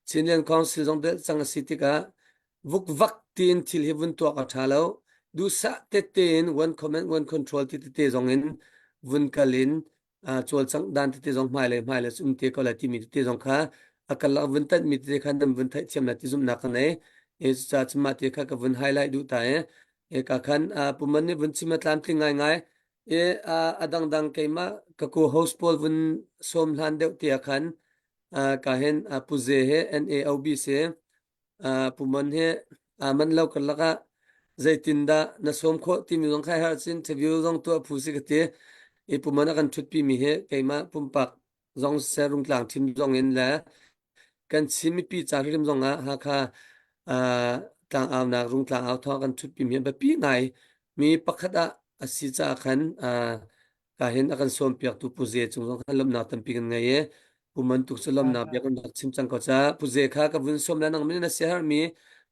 Speaker 1: Chinland Council zong del cang a si tikah vukvak tiin thil hi vun tuak a ṭha lo. Duhsah tete in one comment one control ti tete zong in vun kal in cawlcangh dan tete zong hmailei hmailei um te ko lai timi tete zong kha a karlak vun tanh mi tete kha nan vun theihthiam lai ti zumhnak ka nei. E cucaah cun mah te kha ka vun highlight duh ta e. E ka khan puman nih vun chim a tlamtling ngaingai. E a dangdang keimah ka co-host pawl vun sawm hlan deuh te ah khan ka hin Puze he NAOB si Puman he aa manh lo karlak ah zeitindah na sawm khawh timi zong kha herh cun interview zong tuah phu si ka ti. I Puman a kan ṭhutpi mi hi keimah pumpak zong siseh Rungtlang thim zong in le kan Chin mipi ca hrim zong ah Hakha tlangaunak Rungtlang au thawng kan ṭhutpi mi hi biapi ngai mi pakhat ah a si caah khan Ka hin a kan sawmpiaktu Pu Ze cung zong khan lawmhnak tampi kan ngei i pu Mon tuk cu lawmhnak bia kan rak chim cang ko ca. Pu Ze kha ka vun sawm le nang min na siaherhmi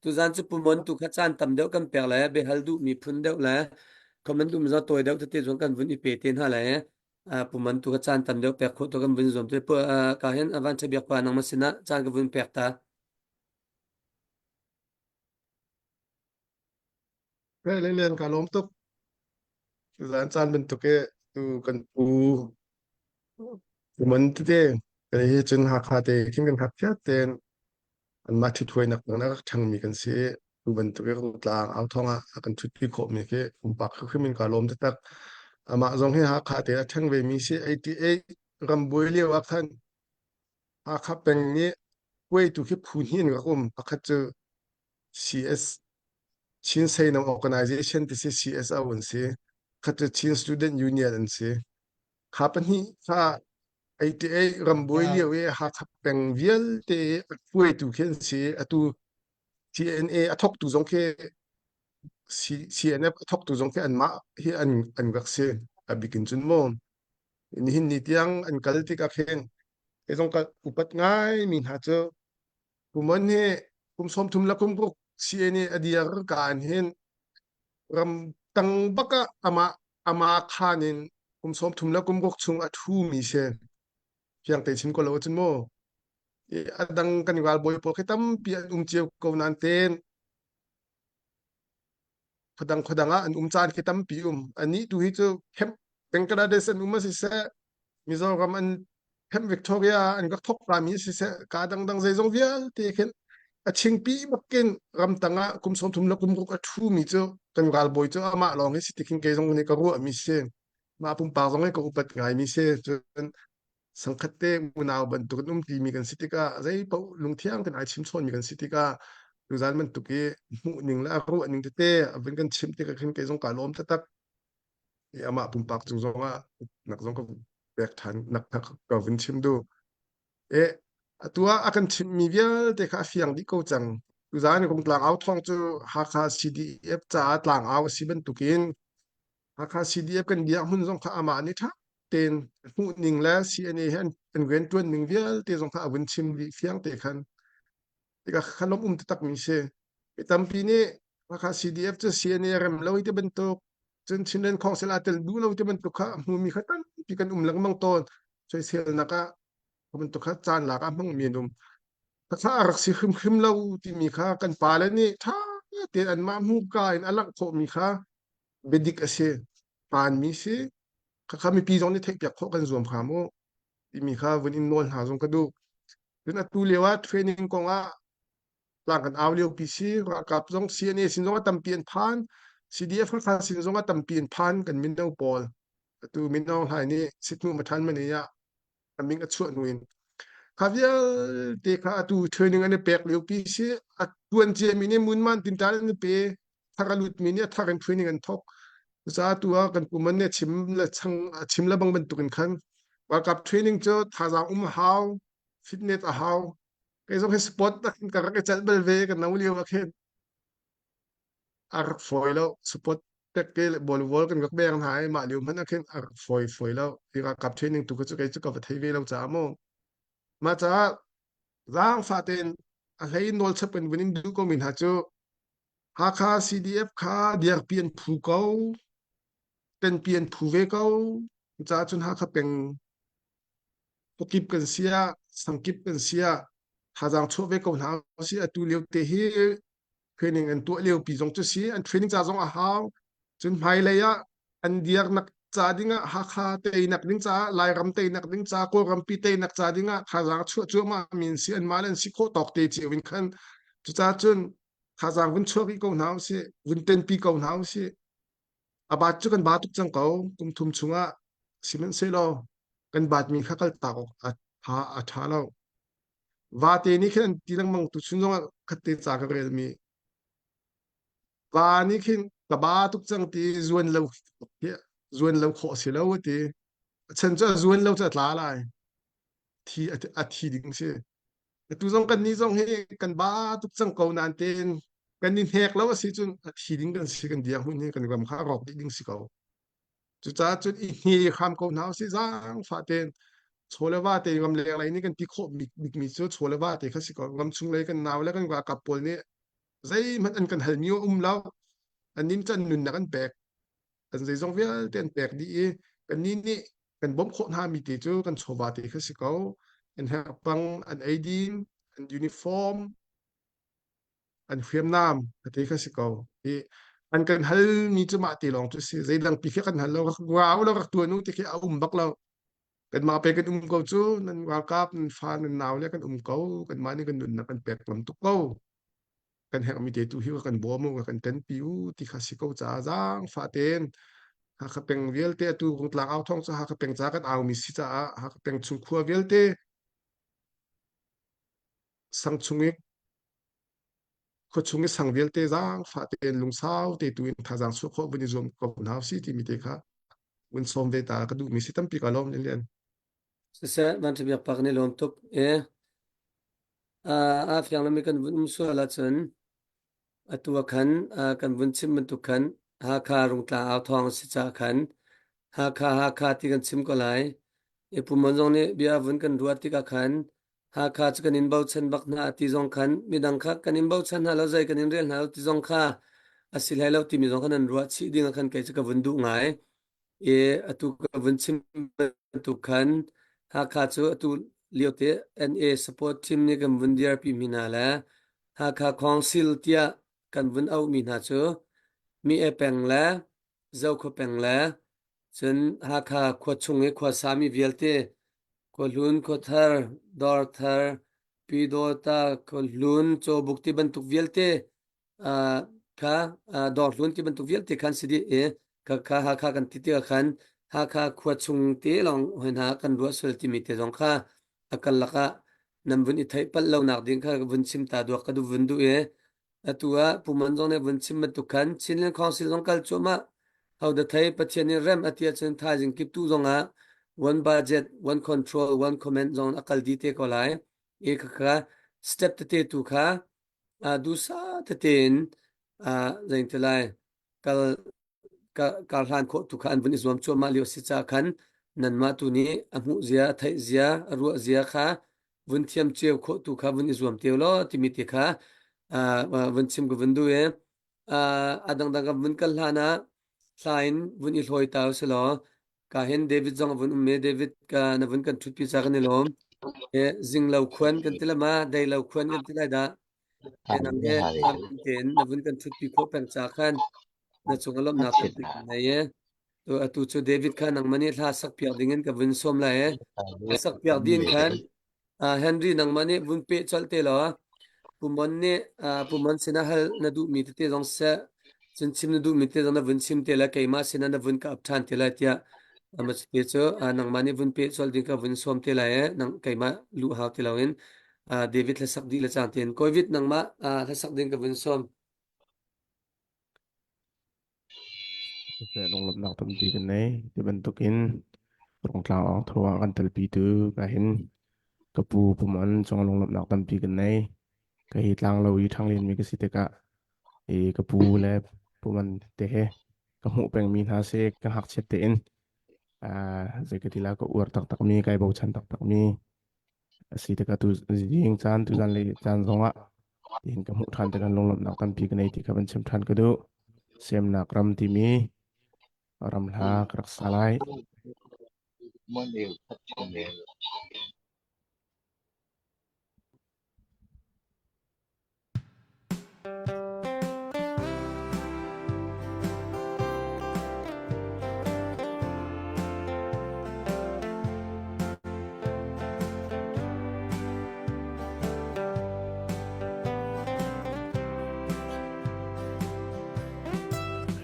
Speaker 1: tuzan cu Pu Mon tu kha caan tam deuh kan pek le biahal duhmi phun deuh le comment duhmi zong tawi deuh tete zong kan vun i pe te hna le Pu Mon tu kha caan tam deuh pek khawh tu kan vun zuam te. Ka hin avan biak pa nangmah sinah caan ka vun pek ta.
Speaker 3: Le len ka lawm tuk. Zan caan bantuk i tu kan pu man tete kan hi cun Hakha te khin kan ngakchia tein anmah ṭhithuainak dang a rak ṭhangmi kan si i tu bantuk i tlang au thawng ah a kan ṭhutpi khawhmi khi pumpak hrimhrim in kaa lawm taktak. Amah zong hi Hakha te a ṭhang vemi si 88 rambuai lio ah khan Hakha peng nih puaitu khi phu hnih in rak um. Pakhat cu CS Chin Seinam Organization ti si CSO an si. Khat cu Chin Student Union an si. Kha pahnih kha 88 rambuai lio i Hakha peng vialte a hruaitu khi an si. Atu TNA a thawktu zong khi CNF a thawktu zong khi anmah hi an an rak si. A bikin cun mu. Nihin ni tiang an kal tikah khin kei zong ka upat ngai mi hna cu Kumon hi kum 30 le kum ruk CNA a dir ka an hin ram tang bak ah amah ama khan in kum 30 le kum ruk chung a thu mi si. Fiang te chim ko lo cun mu. A dang kan ralbawi pawl khi tampi an um cio ko nain ten khuadang khuadang ah an um caan khi tampi um. Anih tu hi cu camp Bangladesh an um a siseh Mizoram an Camp Victoria an rak thok mi siseh ka dangdang zeizong vialte khin a chingpi bakin ramtang ah kum 30 le kum ruk a thu mi cu kan ralbawi cu amah lawng hi si ti khin kei zong nih ka ruah mi si. Mah pumpak zong hi ka upat ngai mi si. Cun sangkhat te unau bantuk in um ti mi kan si tikah zei paoh lungthiang ten ai chim chawn mi kan si tikah tuzan bantuk i hmuh ning le a ruah ning tete a vun kan chim tikah khin kei zong ka lawm taktak. I amah pumpak cung zong ah nak zong ka pek ṭhan nak ka vun chim duh. E atu ah a kan chimhmi vialte kha a fiang dih ko cang. Tuzan Rungtlang au thawng cu Hakha CDF caah tlangau a si bantukin Hakha CDF kan biak hmun zong kha amah nih ṭha tein hmuh ning le CNA he an rianṭuan ning vialte zong kha a vun chim dih fiang te khan. Tikah kha lawmh um taktak mi si. Mi tampi nih Hakha CDF cu CNA rem lo ti bantuk cun Chinland Council aa tel duh lo ti bantuk kha a hmumi kha tampi kan um lengmang tawn. Soiselnak ah bantuk kha caan lak ah hmangmi an um. Khakha a rak si hrimhrim lo timi kha kan pale nih ṭha tein anmah hmuka in a langh khawhmi kha biadik a si. Hmaanmi si. Khakha mipi zong nih theihpiak khawh kan zuam hram u timi kha vun in nawl hna zong ka duh. Cun atu lio ah training kong ah tlang kan au lio pi si ralkap zong CNA sin zong a tampi an phan CDF Hakha sin zong a tampi an phan kan mino pawl atu mino hlai nih sitmu mathan mani ah a ming a chuah hnu in kha vialte kha atu training an i pek lio pi si a tuan cia mi nih munman tintan an i pe thar a lut mi nih a thar in training an thok cucaah tu ah kan puman nih chim le chang chim le bang bantukin khan ralkap training cu thazaang um a hau fitness a hau kei zong hi sport tak in ka rak i celh bal ve ka no lio ah khin a rak fawi lo sport tek ke le bol vol kan rak beng hna i mah lio hmanh ah khin a rak fawi fawi lo hi ralkap training tu kha cu kei cu ka va thei ve lo caah mu mah caah zaangfah tein a hlei nawl chap in vun in duh ko mi hna cu Hakha CDF kha diarpi an phu ko tenpi an phu ve ko caah cun Hakha peng khuakip kan si ah sangkip kan si ah thazaang chuah ve ko hna usih atu lio te hi training an tuah lio pi zong cu si an training ca zong a hau cun hmailei ah an diarnak ca ding ah Hakha teinak ding caah Lairam teinak ding ca Kawlrampi teinak ca ding ah thazaang chuah cuahmah mi an si anmah le an si khawh tawk te cio in khan cucaah cun thazaang vun chuah rih ko hna usih vun tenpi ko hna usih A baat cu kan ba tuk cang ko. Kum thum chungah sihmanhsehlaw kan baatmi kha kaltak awk a ṭha a ṭha lo. Vate nih khin an ti lengmang tuchun zongah khatte ca ka relmi. Va nih khin ka ba tuk cang ti zuan lo zuan lo khawh si lo a ti. A chan cu a zuan lo cu a tla lai. Thi a thi ding si. Atu zong kan nih zong hi kan ba tuk cang ko nain tein kan i hnek lo a si cun a thi ding kan si kan dirhmun hi kan ram kha a rawk dih ding si ko. Cucaah cun i hne hram ko hna usih zaangfah tein chaw le va te ram leng lei nih kan ti khawh bik bikmi cu chaw le va te kha si ko. Ram chung lei kan nau le kan ralkap pawl nih zeihmanh an kan halmi a um lo. An nin can nunnak an pek. Kan zeizong vialte an pek dih i kannih nih kan bawmh khawh hna mi te cu kan chawva te kha si ko. An herpang, an eidin, an uniform, an hriamnam te kha si ko. I an kan hal mi cu mah te lawng cu si. Zeidang pi khi kan hal lo. Rak rau lo rak tuan u ti khi a um bak lo. Kanmah pe kan um ko cu nan ralkap, nan fa, nan nau le kan um ko. Kanmah nih kan nunnak kan pek lam tuk ko. Kan herhmi te tu hi kan bawm u, kan tenpi u ti kha si ko caah zaangfah tein Hakha peng vialte atu Rungtlang au thawng cu Hakha peng ca kan aumi si caah Hakha peng chung khua vialte sang chung i khua chung i sang vialte zaangfah tein lungsau te tu in thazaang chuah khawh vun i zuam ko hna usih timi te kha vun sawm ve ta ka duhmi si tampi ka lawm lian.
Speaker 1: Siseh, van biak pak ni lawm tuk e. A fiang lomi kan vun um sual ahcun atu ah khan kan vun chim bantuk khan Hakha Rungtlang au thawng a si caah khan Hakha Hakha ti kan chim ko lai. I Pu Mon zong nih bia vun kan ruah tikah khan Hakha cu kan in bochan bak hna ti zong khan midang kha kan in bochan hna lo zei kan in rel hna lo ti zong kha a si hlei lo timi zong khan an ruah chih ding ah khan kei cu ka vun duh ngai. I atu ka vun chim bantuk khan Hakha cu atu lio te NA support team nih kan vun dirpi mi hna le Hakha Council tiah kan vun auhmi hna cu Mi E peng le Zokhua peng le cun Hakha khua chung i khuasa mi vialte Khuahlun, Khuathar, Dawrthar, Pyidawta, Khuahlun, Cawbuk ti bantuk vialte kha dawrhlun ti bantuk vialte khan si dih i kha Hakha kan ti tikah khan Hakha khua chung te lawng hoi hna kan ruah sual timi te zong kha a kal lakah nan vun i theih palh lonak ding kha vun chim ta duak ka duh vun duh i atu ah Pu Mon zong nih vun chim bantuk khan Chinland Council zong kal cuahmah ho da thei Pathian nih rem a ti ahcun thaizing kip tu zong ah one budget one control one comment zong a kal dih te ko lai i kha step tete tu kha duhsah tete in zeiti lai kal kar hlan khawh tu kha an vun i zuam cuahmah lio si ca khan nanmah tu nih a hmuh zia a theih zia a ruah zia kha vun thiam cio khawh tu kha vun i zuam te law timi te kha vun chim ka vun duh i a dangdang kan vun kal hlan ah thla in vun i hlawi ta usih law ka hin David zong a vun um i David ka na vun kan ṭhutpi ca kan i lawm. Zing lo khuan kan ti la ma dei lo khuan kan ti lai dah. Nang he tein na vun kan ṭhutpi khawh peng ca khan na cung a lawmhnak tampi kan nei e. Tu atu cu David kha nangmah nih hla sak piak ding in ka vun sawm lai e. Sak piak din khan Henry nangmah nih vun peh colh te law Pumon nih Pumon sinah hal na duhmi tete zong seh cun chim na duhmi te zong na vun chim te lai keimah sinah na vun ka ap ṭhan te lai tiah te cu nangmah nih vun peh colh ding ka vun sawm te lai e nang keimah luh hau ti loin David hlasak dih le cang tein Kawivit nangmah hlasak ding ka vun sawm.
Speaker 4: Siseh lunglawmhnak tampi kan nei. Ti bantukin Rungtlang awng tho ah kan telpitu ka hin ka pu Pumon cung lunglawmhnak tampi kan nei. Ka hi tlang lo i ṭhanglenmi ka si tikah i ka pu le Pumon te he ka hmuh pengmi hna si ka ngakchiat tein zei ka ti la ka uar taktakmi kai bochan taktakmi a si tikah tu zing caan tu zan le caan zongah tiin ka hmuh ṭhan tikah lunglawmhnak tampi ka nei ti kha van chim ṭhan ka duh. Semnak ram timi ram hla ka rak sa lai.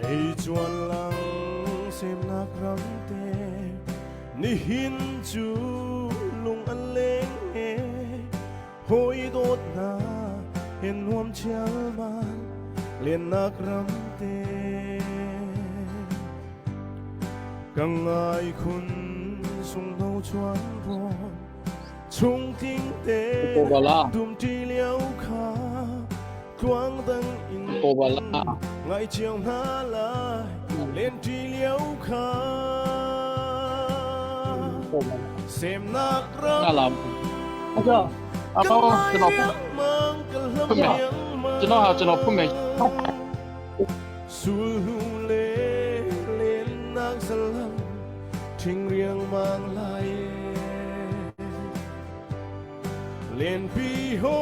Speaker 5: Hei chuan lang semnak ram te nihin cu lung an leng he Hawi dawt hna he nuam chialmal lennak ram te ka ngai khun sungno chuan rawn chung tling te dum ṭi lio kha tluang dang in ngai chiang hna lai len ṭi lio kha semnak ram
Speaker 6: ကျွန်တော်ဟာကျွန်တော်ဖွင့်မယ်
Speaker 5: Sulhu le lennak salam thing riang mang lai Lenpi ho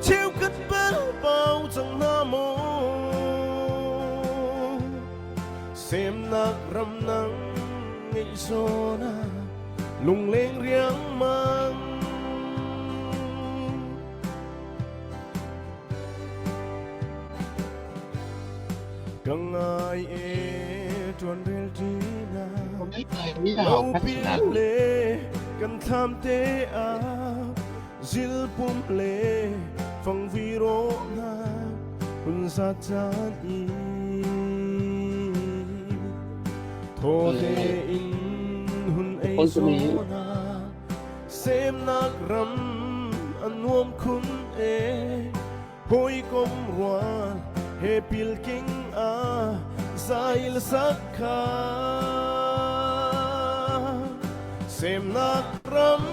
Speaker 5: cheukhat bel pau cang hna maw Semnak ram nang ngeih zawn ah lungleng riangmang. Ka ngai e ṭuan rel ṭi na lopil le kan thlam te ah zilpum le fangvi rawhnak hun za caan i thaw tein hun ei zawn ah semnak ram a nuam khun e hawikom rual he pilking a zail sakha semnak ram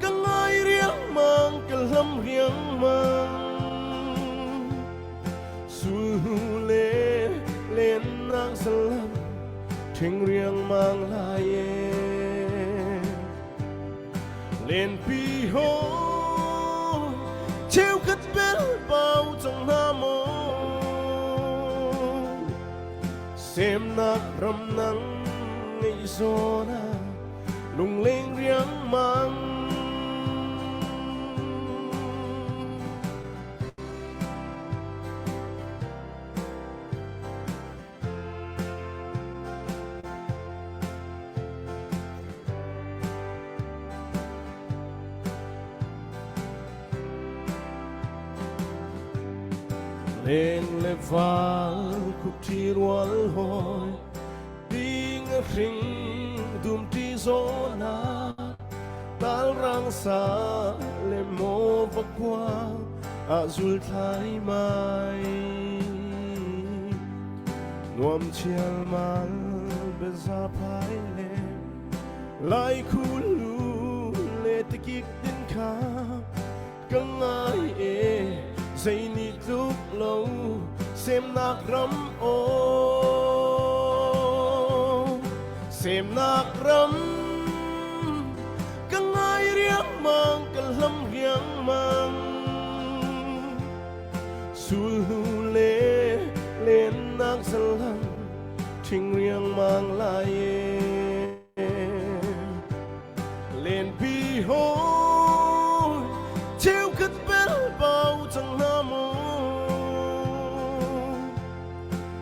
Speaker 5: ka ngai riangmang ka hlam riangmang sulhu le lennak salam ṭhing riangmang lai e Lenpi ho cheukhat bel pau cang hna maw Semnak ram nang ngeih zawn ah lungleng riangmang Leng le val khupṭhi rual hawi ding a hring dumṭi zawn ah talrang sa le maw vakua ah zul thlai mai Nuam chialmal biaza phai le lai khulu le tikik din kha ka ngai e zei nih tluk lo semnak ram aw semnak ram ka ngai riangmang ka hlam riangmang Sulhu le lennak salam Ṭhing riangmang lai e. Lenpi hawi cheukhat bel bau cang hna mu.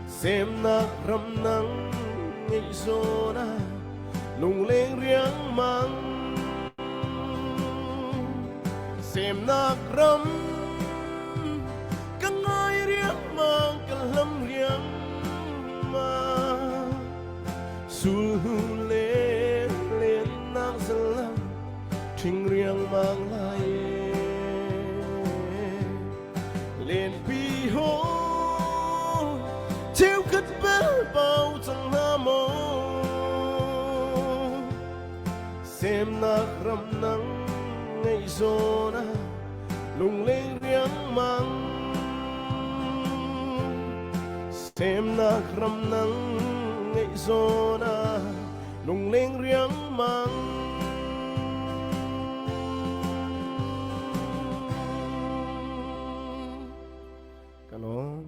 Speaker 5: Semnak ram nang ngeih zawn ah lungleng riangmang. Semnak ram ka ngai riangmang ka hlam riangmang. Sulhnu le lennak zalam ṭhing riangmang lai e. Lenpi haw cheukhat bel bau cang hna maw Semnak ram nang ngeih zawn ah lungleng riangmang Semnak ram nang ngeih zawn ah lungleng riangmang Ka lawm.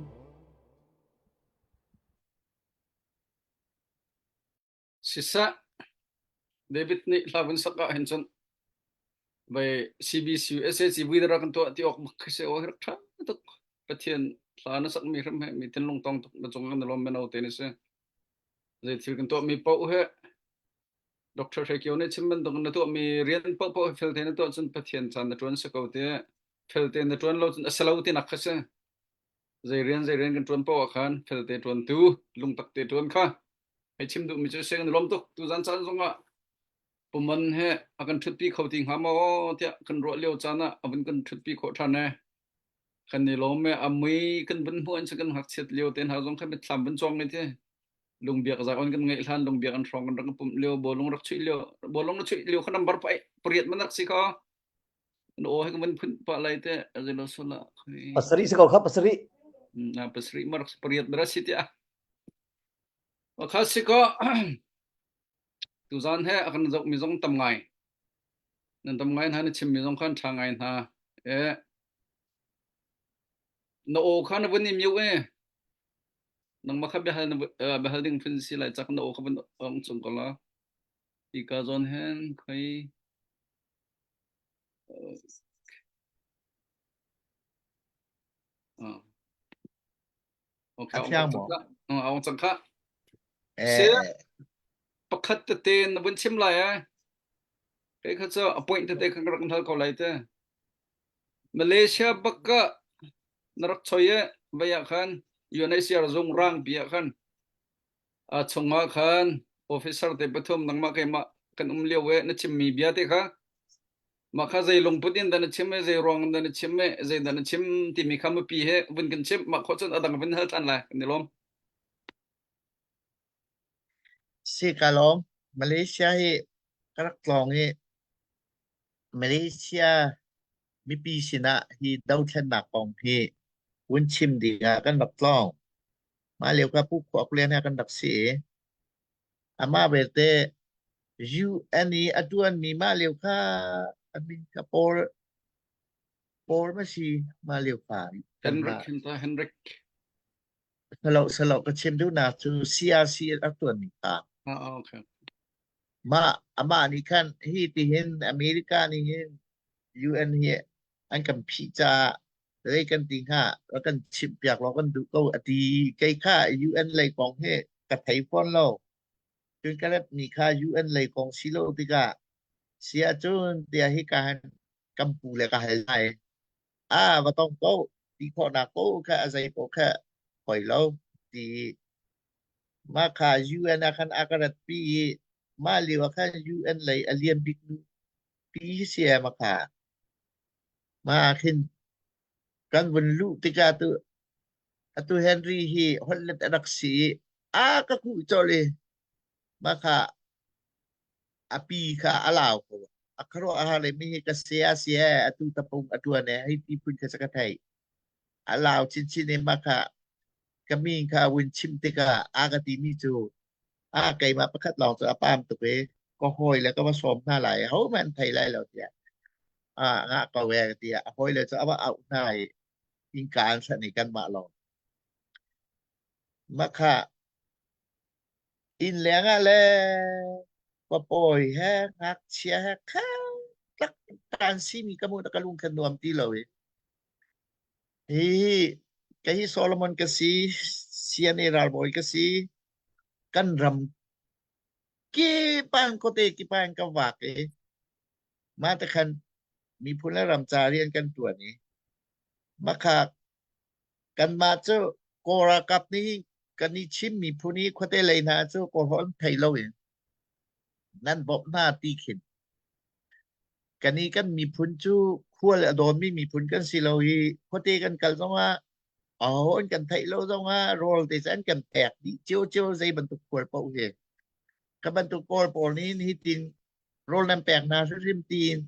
Speaker 6: Siseh, David nih hla vun sak ah hin cun vei CBC SAC vui rak kan tuah ti awk bak khi si aw hi rak ṭha tuk. Pathian hla na sakmi hrim he mi thinlung tong tuk na cung kan lawm meno te ni si. Zei thil kan tuahmi paoh he Dr. Hre Kio nih chim bantuk na tuahmi rian paohpaoh hi fel te na tuah cun Pathian caan na ṭuan si ko ti. Fel te na ṭuan lo cun a si lo tinak kha si. Zei rian zei rian kan ṭuan paoh ah khan fel te ṭuan tu, lungtak te ṭuan kha hei chim duhmi cu si kan lawm tuk. Tuzan caan zongah puman he a kan ṭhutpi kho ti hnga maw tiah kan ruah lio caan ah a vun kan ṭhutpi khawh ṭhan e. Kan i lawm e a mui kan vun hmuh an si kan ngakchiat lio te hna zong kha mitthlam vun cuang i ti. Lungbiak zagon kan ngeih hlan lungbiak an hrawng kan rak pumh lio bawlung rak chuih lio bawlung na chuih lio kha number pa pariat man rak si kho na aw he kan van phun pa lai te azelo sola khoi
Speaker 1: Pasarih si ko kha pasarih.
Speaker 6: na pasarih ma rak pariat bara si tiah kha si ko tuzan he a kan zoh mi zong tam ngai nan tam ngai hna na chim mi zong khan ṭha ngai hna e na aw kha na vun i mute e nangmah kha biahal na biahal ding phun si lai cak na aw kha vun ong cung ko la ti ka zawn hen khoi Okay,
Speaker 2: A fiang maw?
Speaker 6: Ong cang kha.
Speaker 2: Eh,
Speaker 6: Si pakhat tete na vun chim lai eh. Kei kha cu appoint tete kha ka rak hal ko lai te. Malaysia bakka na rak choi e vai ah khan UNHCR zung rang pi ah khan a chungah khan officer te pathum nangmah keimah kan um lio e na chimmi bia te kha mah kha zei lungput in dah na chim e zei ruang in dah na chim e zei dah na chim timi kha mipi he vun kan chim mah khawh cun adang vun hal than lai kan i lawm
Speaker 2: Si ka lawm. Malaysia hi ka rak tlawng i Malaysia mipi sinah hi dothlennak kong hi vun chim ding ah kan rak tlawng. Mah lio kha Pu Khuak Lian he kan rak si i amah belte UN i a ṭuanmi mah lio kha a min kha Paul Paul ma si mah lio kha
Speaker 6: Henrik Henrik
Speaker 2: Salo salo ka chim duhnak cu CRC a ṭuanmi kha.
Speaker 6: Ah, okay.
Speaker 2: Mah amah nih khan hi tihin America nih hin UN hi an kan phih caah zei kan ti hnga rak kan chimh piak law kan duh ko a ti kei kha UN lei kong hi ka thei fawn lo cun ka rat mi kha UN lei kong si lo tikah si ahcun tiah hika han kan pu le ka hal lai a va tong ko ti khawhnak ko kha a zei ko kha hoi lo ti mah kha UN ah khan a ka rat pi i mah lio ah khan UN lei a lian bik nu pi si ma kha Mah ah khin kan vun luh tikah tu atu Henry hi holhlet a rak si i a ka kuh colh i mah kha a pi kha a lau ko. A khuaruah a har le mi hi ka sia si he atu tapung a ṭuan he hei ti phun kha ka theih. A lau chinchin i mah kha ka min kha a vun chim tikah a ka timi cu a keimah pakhat lawng cu a pam tuk i ka hawi le ka va sawm hna lai ahohmanh an thei lai lo tiah a ngah ko e tiah a hawi le cu a va auh hna i innka an sanh i kanmah lawng mah kha. Inn leng ah le papawi he ngakchia he kha tlak taan simi ka hmuh ka lung kha nuam ti lo i hi kei hi Solomon ka si CNA ralbawi ka si kan ram kipan khuate kipan ka vak i mah te khan miphun le ram ca rian kan tuan i makha kanmah cu Kawl ralkap nih kan i Chin miphun i khuate lei hna cu Kawlhaw an thei lo i nan bawmh hna ti khin kan i kan miphun cu khual a dawmi miphun kan si lo i khuate kan kal zongah aho an kan theih lo zongah rawl te cu an kan pek dih ciocio zei bantuk khual paoh hi ka bantuk kawl pawl nih hi tin rawl nan pek hna hrimhrim tiin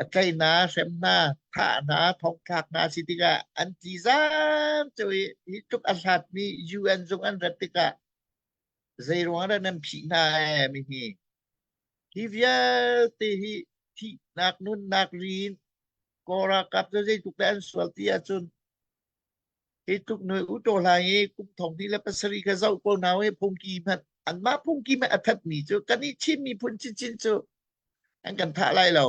Speaker 2: a tlaih hna, hrem hna, thah hna, thongthlak hna si tikah an tli zam cu i hi tluk a hlatmi UN zung an rat tikah zei ruang dah nan phih hna ee mi hi hi vialte hi thihnak nunnak rin Kawl ralkap cu zeitluk dah an sual ti ahcun hi tluk noi u to hla i kum thong hnih le pasarih kha zoh ko hna i phungki hmanh anmah phungki hmanh a thatmi cu kan i Chin miphun chinchin cu an kan thah lai lo.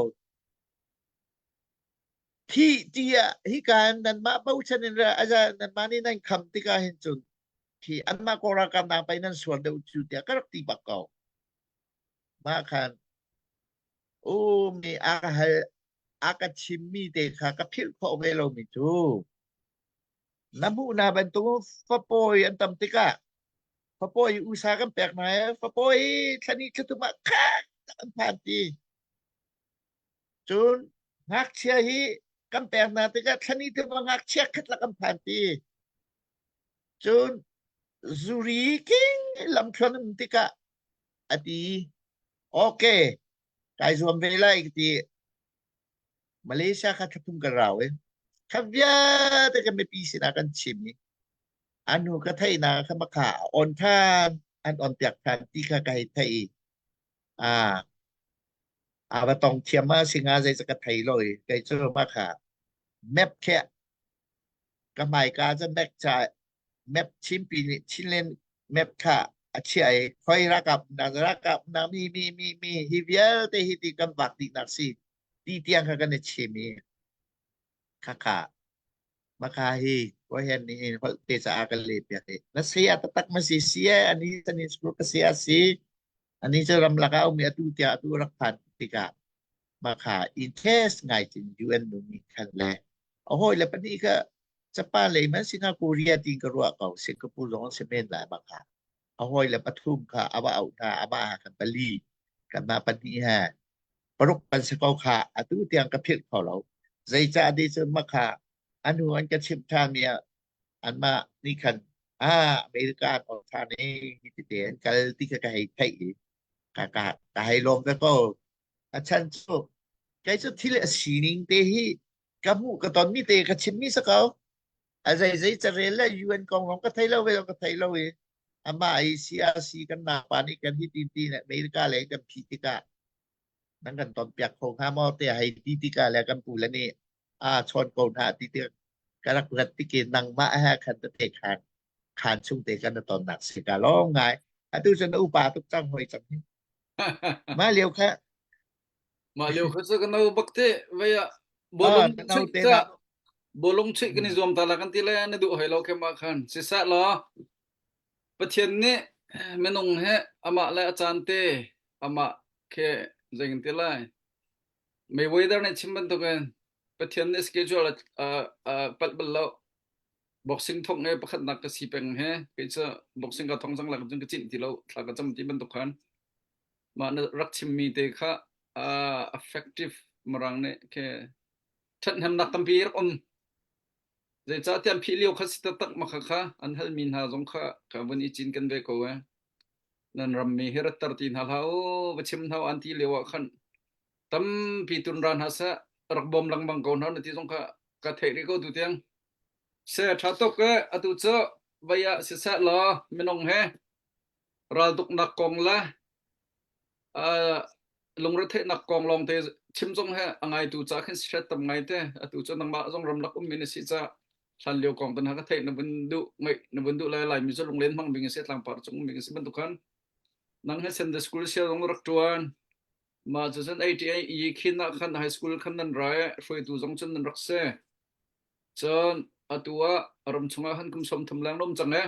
Speaker 2: Thih tiah hika nanmah bochan in aza nanmah nih nan kham tikah hin cun khi anmah Kawl ralkap nak pei nan sual deuh cu tiah ka rak ti bak ko. Mah khan um mi a ka hal a ka chimmi te kha ka philh khawh ve lomi cu na hmuh na bantuk fapawi an tam tikah fapawi usa kan pek hna i fapawi thlani thlathum ah khat an phan ti cun ngakchia hi kan pek hna tikah thlani thum ah ngakchia khat lak an phan ti cun zuri king lamthluan um tikah a ti okay kai zuam ve lai ka ti Malaysia kha thlathum kan rau i kha vialte kan mipi sinah kan chim i anu ka theihnak kha makha on than an on piak than ti kha ka hei theih i a a va tong thiam ma singa zei ka thei lo i kei cu makha map khe ka hmaika cu map ca map Chinpi nih Chinland map kha a chiah i khoi ralkap na ralkap na mi mi mi mi hi vialte hi ti kan vak dih nak si ti tiang kha kan i chim i khakha maka hi ko hen ni holh te ca kan le piak i na saya taktak ma si sia ani tani school ka sia si ani cu ramlak ah um i atu tiah atu rak phan tikah makha interest ngai cin UN nu nih khan le a hawi le pahnih kha Japan lei man singa Korea tin ka ruah ko Singapore zong si men lai makha a hawi le pathum kha a va auh hna amah ha kan pali kanmah pahnih he paruk kan si ko kha atu tiang ka philh kho lo zeicah ti cun makha anu an ka chimh ṭhan mi ah anmah nih khan ah America an on ṭhan i hi tete an kal ti kha ka hei theih i ka ka ka hei lawm ve ko a chan cu kei cu thil a sining te hi ka hmuh ka ton mi te ka chim mi si ko a zei zei carel le UN kong zong ka thei lo ve ka thei lo i amah i CRC kan napa nih kan hi tin ti America le kan phi tikah nan kan ton piak kho hnga maw te hei ti tikah le kan pu le nih a chawn ko hna ti tik ka rak rat tike nangmah he khan te te khan khan chung te kan ton nak si ka long ngai atu cun na upa tuk cang hoi cang hi mah lio kha
Speaker 6: Mah lio kha cu ka no bak te vei ah
Speaker 2: ah
Speaker 6: bawlung
Speaker 2: na no
Speaker 6: chuih
Speaker 2: te
Speaker 6: ca
Speaker 2: na
Speaker 6: bawlung chuih kan i
Speaker 2: mm
Speaker 6: zuam ta la kan ti le na duh hoi lo khe mah khan siseh law Pathian nih minung he amah le a caan te amah khe zei kan ti lai Mayweather nih chim bantukin Pathian nih schedule a, a, palh bal lo. Boxing thong he pakhatnak ka si peng he kei cu boxing ka thong cang la cun ka cinh ti lo thla ka cam ti bantuk khan mah na rak chimmi te kha uh, effective marang nih ke ṭhathnemnak tampi rak um zeicahtiah an phih lio kha si taktak ma kha kha an halmi hna zong kha ka vun i cin kan ve ko e nan rammi hi rattar ti hna hlah u va chim hna an ti lio ah khan tampi tun ra hna seh rak bawm lengmang ko hna na ti zong kha ka theih rih ko tu tiang se ṭha tuk e atu cu vai ah siseh law minung he raltuknak kong le uh, lungretheihnak kong lawng te chim zong he a ngaitu ca khin hret tam ngai te atu cu nangmah zong ramlak ummi na si ca. Hlan lio kong tan ha ka theih na vun duh ngaih na vun duh lai Laimi cu lunglen hmang bing a si tlangpar cung bing a si bantuk khan nang he Sunday school sia zong rak ṭuan. Mah cu cun ATI khin ah khan high school khan nan ra i hruaitu zong cun nan rak si. Cun atu ah ram chungah khan kum 30 leng na um cang e.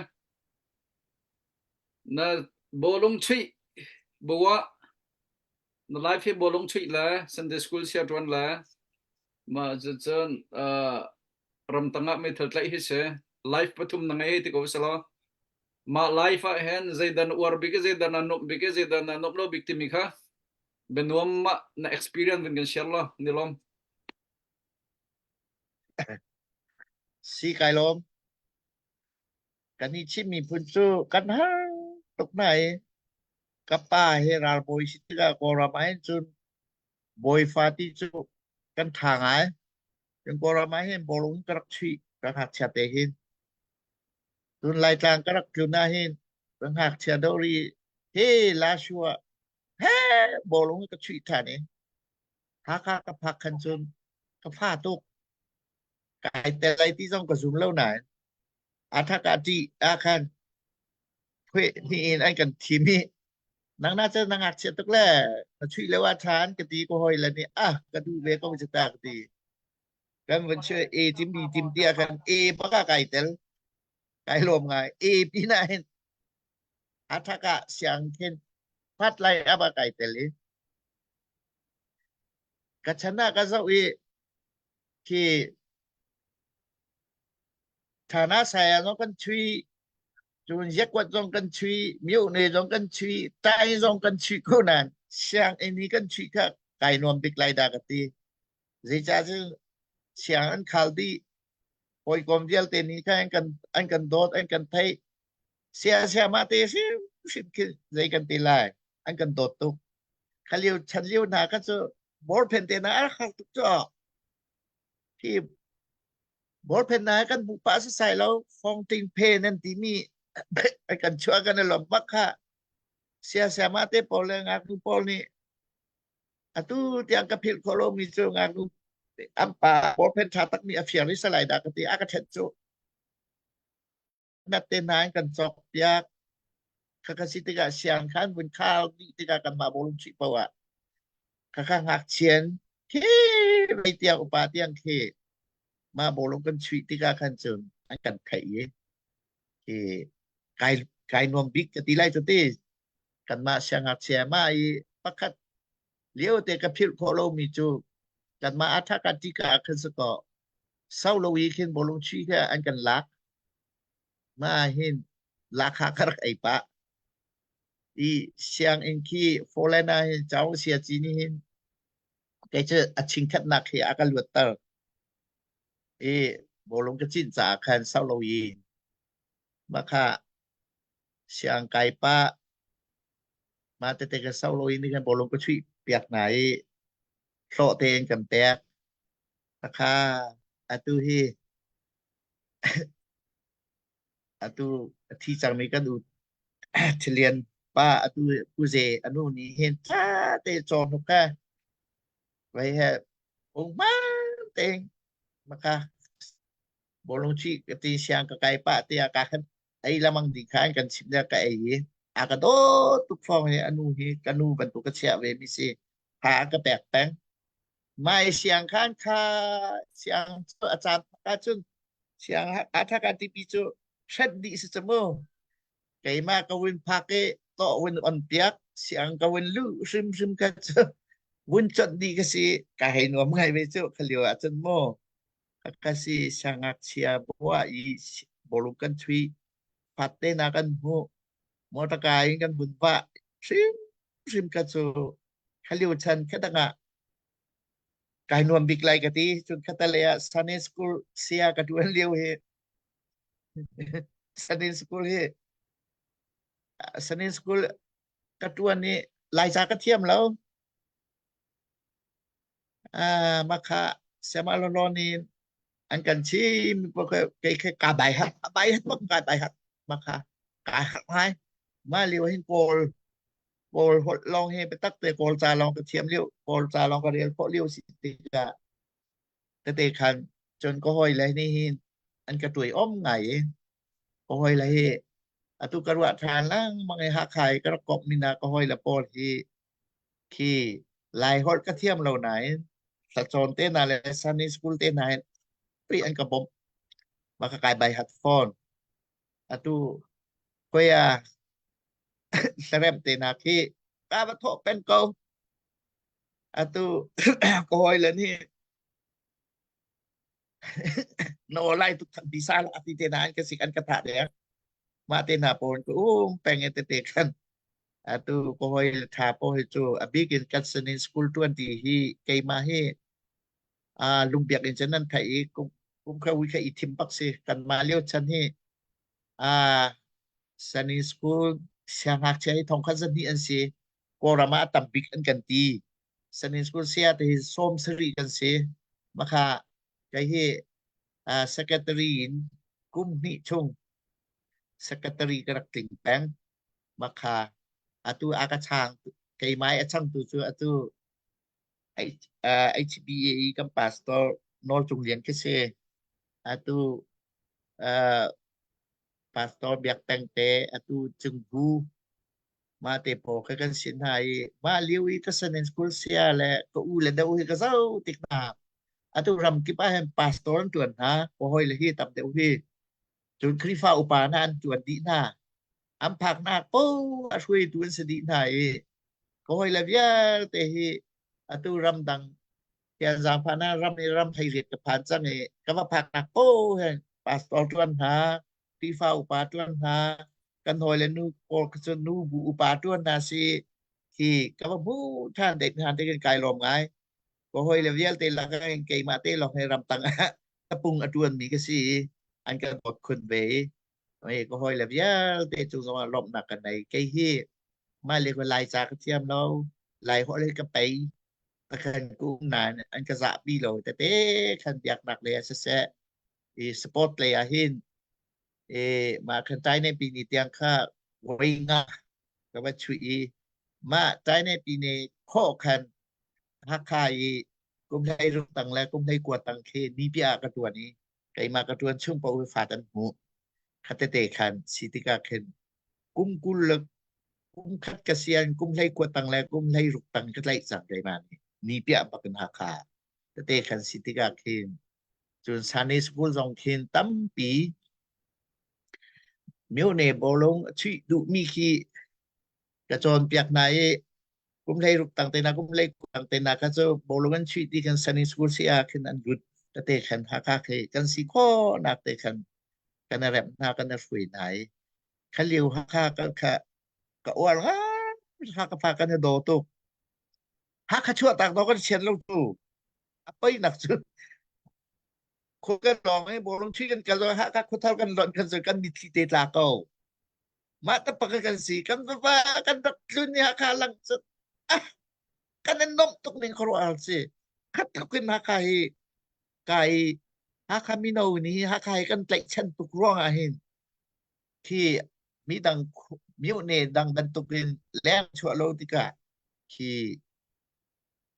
Speaker 6: Na bawlung chuih bu ah na life hi bawlung chuih le Sunday school sia ṭuan le mah cucun uh, ramtang ah meithal tlaih hi si. Life pathum na ngei ti ko selaw mah life ah hin zeidah na uar bik i zeidah na nuamh bik i zeidah na nuamh lo bik timi kha bianuam mah na experience vun kan share law ni lawm.
Speaker 2: Si kai lawm. Kan i Chin miphun cu kan har tuk hna i ka pa hi ralbawi si tikah Kawlram ah hin cun bawifa ti cu kan ṭha ngai. Cun Kawlram ah hin bawlung ka rak chuih ka ngakchia te hin. Cun Laitlang ka rak tlun ah hin ka ngakchia deuh ri he Lashu ah he bawlung ka chuih ṭhan i Hakha ka phak khan cun ka fa tuk. Kai tel lai ti zong ka zum lo nain a thak ah ṭih ah khan phueh hnih in an kan thim i nang na cu na ngakchia tuk le na chuih lio ah ṭhan ka ti ka hawi le nih ah ka duh ve ko cu ta ka ti kan vun chuih A tim B tim ti ah khan A bak ah kai tel kai lawm ngai A pin ah hin a thak ah siang khin phat lai aba kai tel i ka chan ah ka zoh i khi Thana saya zong kan chui, cun yakuat zong kan chui, myohne zong kan chui, tai zong kan chui ko nain sianginn hi kan chuih kha kai nuam bik lai dah ka ti. Zeicah cun siang an khal dih, hawikom vialte nih khan an kan an kan dawt, an kan theih. Sia siamah te hrimhrim khi zei kan ti lai, an kan dawt tuk. Kha lio chan lio hna kha cu bawlphen te hna a rak har tuk cu. Hi Bawlphen hna kan hmuh pah sasai lo fongting phe nan timi kan chuah kan i lawm bak kha siasiama te pawl le ngaknu pawl nih atu tiang ka philh khawh lomi cu ngaknu an pa bawlphen ṭha takmi a fiar i salai dah ka ti a ka ṭhen cu nat te hna in kan cawk piak khakha si tikah siang khan vun khal dih tikah kanmah bawlung chuih paoh ah khakha ngakchian khi mei tiang upa tiang khi mah bawlung kan chuih tikah khan cun an kan theih i khi kai kai nuam bik ka ti lai cu ti kanmah siangngakchia ma i pakhat lio te ka philh khawh lomi cu kanmah a ṭha kan ti ka ah khan si kaw sau lo i khin bawlung chuih he an kan lak ma hin lakha ka rak ei pah i sianginn khi Foreign ah hin caung sia ci nih hin kei cu a chingkhatnak hi a ka luatter i bawlung ka cin caah khan sau lo i mah kha siang kai pah mah tete ka sau lo i ni khan bawlung ka chuih piak hna i hlawh tein kan pek Hakha atu hi atu a thi cangmi kan u Thilian pa atu Pu Ze anu nih hin tha te cawng hnuk ka vai he ungman te maka bolong chi ka ti siang ka kai pa te ka khan ei lamang di khan kan chim le ka ei i a ka do tuk phong hi anu hi ka nu bantuk ka chia ve mi si ha ka pek peng Mai siang khan kha siang cu a caan ahcun siang a thak a timi cu hrenh dih si cu mu. Keimah ka win phak i tawh win on piak siang ka win lu hrimhrim kha cu vun conh dih ka si ka hei nuam ngai ve cu kha lio ahcun mu. Ka si siangngakchia bua i bawlung kan chui fat te na kan hmuh motorka in kan vun vah hrimhrim kha cu kha lio chan kha dangah kai nuam bik lai ka ti cun khatalei ah Sunday school sia ka tuan lio hi Sunday school hi Sunday school ka tuan i Laica ka thiam lo ah makha semalolon in an kan chim kei khe ka bai hat bai hat bak ka bai hat makha ka hak ngai ma lio hin kawl Kawl holh lawng hi biatak te Kawl ca lawng ka thiam lio, Kawl ca lawng ka rel khawh lio si tikah tete khan cun ka hawi le nih hin. An ka tuai om ngai i ka hawi le hi atu ka ruah ṭhan lengmang i Hakha i ka rak komh mi hna ka hawi le pawl hi khi Lai holh ka thiam lo nain thlacawn te hna le Sunday school te hna hin pri an ka bawmh. Ma ka kai bai hat fawn. Atu khoi ah hlarem te hna khi ka va thawh pen ko. Atu ka hawi le nih na aw lai tuk bisa la ti te na an ka sik an ka thah dek mah te hna pawl ku um peng e tete khan atu ko hoi tha po hi chu a bik in kan sanin school 20 hi keima hi a lungbiak in chan nan thai i kum kum kha wi kha i thim bak si kan ma lio chan hi a sanin school siangngakchia hi thong khat zan hi an si Kawlram ah a tam bik an kan ti Sanin School saya te hi sawm sarih kan si. Makha kei hi uh, secretary in kum hnih chung secretary ka rak tling peng. Makha atu a ka chang keimai a changtu cu atu uh, HBAE kan pastor Nawl Cung Lian khi si. Atu uh, pastor Biak Peng te atu Cung Bu Mah te paw kha kan sin hna i mah lio i ka san in school sia le ka u le deuh hi ka zoh tik hna. Atu ram kip ah hin pastor an ṭuan hna, ka hawi le hi tam deuh hi. Cun Khrihfa upa hna an ṭuan dih hna. An phaknak paoh a hruaitu an si dih hna i ka hawi le vialte hi atu ramdang tian zaangfah na ram i ram hleiriat ka phan cang i ka va phaknak paoh hin pastor ṭuan hna, Khrihfa upa ṭuan hna, kan hawile nu pawl kha cu nu bu upa ṭuan hna si hi ka va hmu ṭhan dek hna tekin kai lawm ngai. Ka hawile vialte lakah hin keimah te lawng hi ramtang ah tapung a ṭuanmi ka si i an ka dawt khun ve i hei ka hawile vialte cung zongah lawmhnak ka nei. Kei hi mah le Lai ca ka thiam lo, Lai holh hi ka pei. Pakhan kum nain an ka zahpi lo tete khan biaknak lei ah siseh i sport lei ah hin e mah khan Taine pini tiang kha voi nga ka va chuih i mah Taine pini khawh khan Hakha i kum hlei ruk tang le kum hlei kua tang khi nipia ah ka tuan i keimah ka tuan chung paoh hi fat an hmuh kha tete khan si tikah khin kum 20 le kum khat ka sian kum hlei kua tang le kum hlei ruk tang ka tlaih cang keimah nih nipia bak in Hakha tete khan si tikah khin Cun Sunday School zong khin tampi myone bawlung a chuih duhmi khi ka cawnpiak hna i kum hlei ruk tang te hna kum hlei tang te hna kha cu bawlung an chuih ti khan Sunday School si ah khin an lut tete khan Hakha khi kan si khawhnak te khan kan i remh hna kan i hruai hna i kha lio Hakha ka kha ka uar ngai Hakha fa kan i daw tuk Hakha chuah tak daw kan sian lo tu a peinak cu khua kan lawng i bawlung chuih kan kal ha ka khuathar kan lonh kan kan mitthli te tla ko mah tapak kan si kan va kan rak tlun i Hakha lang cu ah kan in nomh tuk ning khuaruah har si khat tluk in Hakha hi ka i Hakha mino nih Hakha hi kan tlaihchan tuk ruang ah hin khi mi dang myone dang bantukin leng chuah lo tikah khi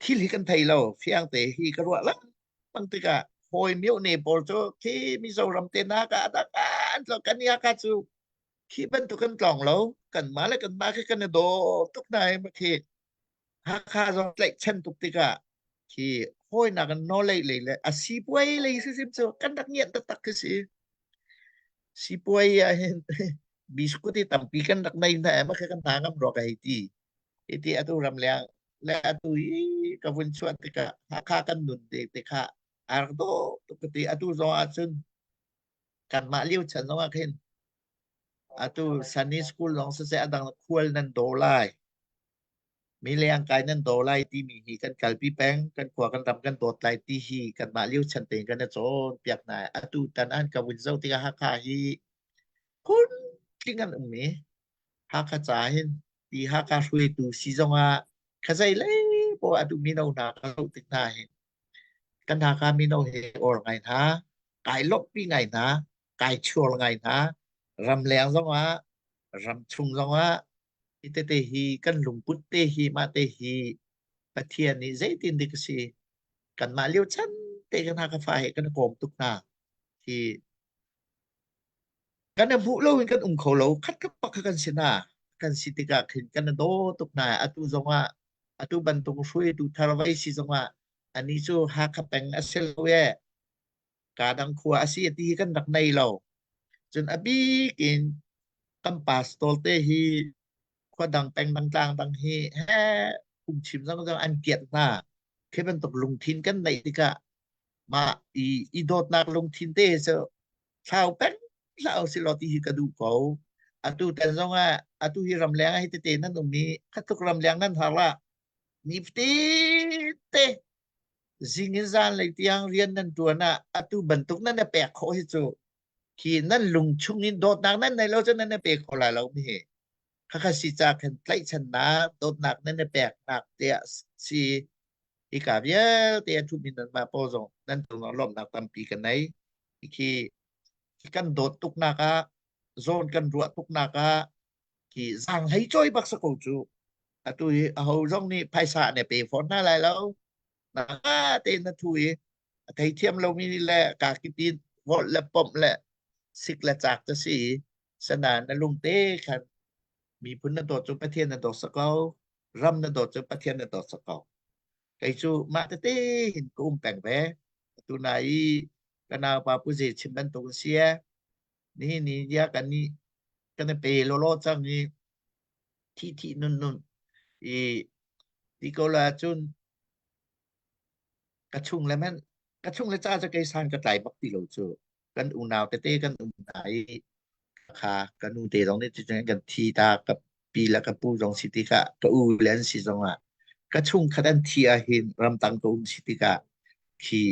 Speaker 2: thil hi kan thei lo fiang te hi ka ruah lengmang tikah hawi myo ne pawl cu khi Mizoram te na ka dak an tlong kan ya ka cu khi bantuk kan tlong lo kan mah le kan mah khi kan i daw tuk na hi khi Hakha zong tlaihchan tuk tikah khi hawi nak in knowledge lei le a sipuai lei sisim cu kan rak ngiat taktak khi si sipuai ah hin biscuit hi tampi kan rak nei hna ma khi kan hna ngam rua ka hei ti Hiti atu ramleng le atu hi ka vun chuah tikah Hakha kan nun te te kha a rak dawh tuk ka ti. Atu zong ahcun kanmah lio chan zong ah khin atu Sunday school zong siseh a dang khual nan daw lai. Mi leng kai nan daw lai timi hi kan kalpi peng, kan khua kan ram kan dawt lai ti hi kanmah lio chan tein kan i cawnpiak hna. Atu tan an ka vun zoh tikah Hakha hi phun tling an um i Hakha ca hin ti Hakha hruaitu si zongah khazei lei poah a duh mino hna ka zoh tik hna hin kan Hakha mino he or ngai hna kai lawmhpi ngai hna kai chuar ngai hna ramleng zongah ramchung zongah hi tete hi kan lungput te hi mah te hi Pathian nih zeitin dik a si kanmah lio chan te kan Hakha fa he kan kawm tuk hna hi. Kan i hmuh lo in kan um kho lo. Khat ka pak kha kan si hna. Kan si tikah khin kan i daw tuk hna. Atu zongah atu bantuk hruaitu thar vai si zongah ani cu Hakha peng a si lo e. Ka dang khua a si ti hi kan rak nei lo. Cun a bik in kan pastor te hi khua dang peng dang tlang dang hi he phungchim zong zong an kiat hna. Khi bantuk lungthin kan neih tikah mah i i dawtnak lungthin te cu thlau peng hlah usih law ti hi ka duh ko. Atu tan zong ah atu hi ramleng ah hi tete nan um i khatluk ramleng nan har ah nifate zing in zan lei tiang rian nan tuan ah atu bantuk nan i pek khawh hi cu khi nan lung chung in dawtnak nan nei lo cu nan i pe kho lai lo mi hi. Khakha si ca khan tlaihchannak dawtnak nan i peknak tiah si hika vialte a ṭhumi nanmah pawl zong nan cungah lawmhnak tampi ka nei. Khi kan dawt tuknak ah zawn kan ruah tuknak ah khi zaanghlei cawi bak si ko cu. Atu hi aho zong nih phaisa an i pe fawn hna lai lo. Na tein na thu i a theithiam lomi le kakip in volh le pomh le sik le cak te si i sana na lungte khan miphun na dawt cu Pathian na dawt sa ko ram na dawt cu Pathian na dawt sa ko kei cu mah tete hin ka um peng ve atu na i ka naupa pu ze chim bantuk si e nihin ni dia kan ni kan i pe lawlaw cang i thi thi nun nun i ti ko la cun ka chung le men ka chung le ca cu kei san ka tlai bak ti lo cu kan unau tete kan um hna i kha ka nu te zong nih cucun kan thi ta ka pi le ka pu zong si tikah ka u le an si zongah ka chungkhat an thi ahhin ramtang ka um si tikah khi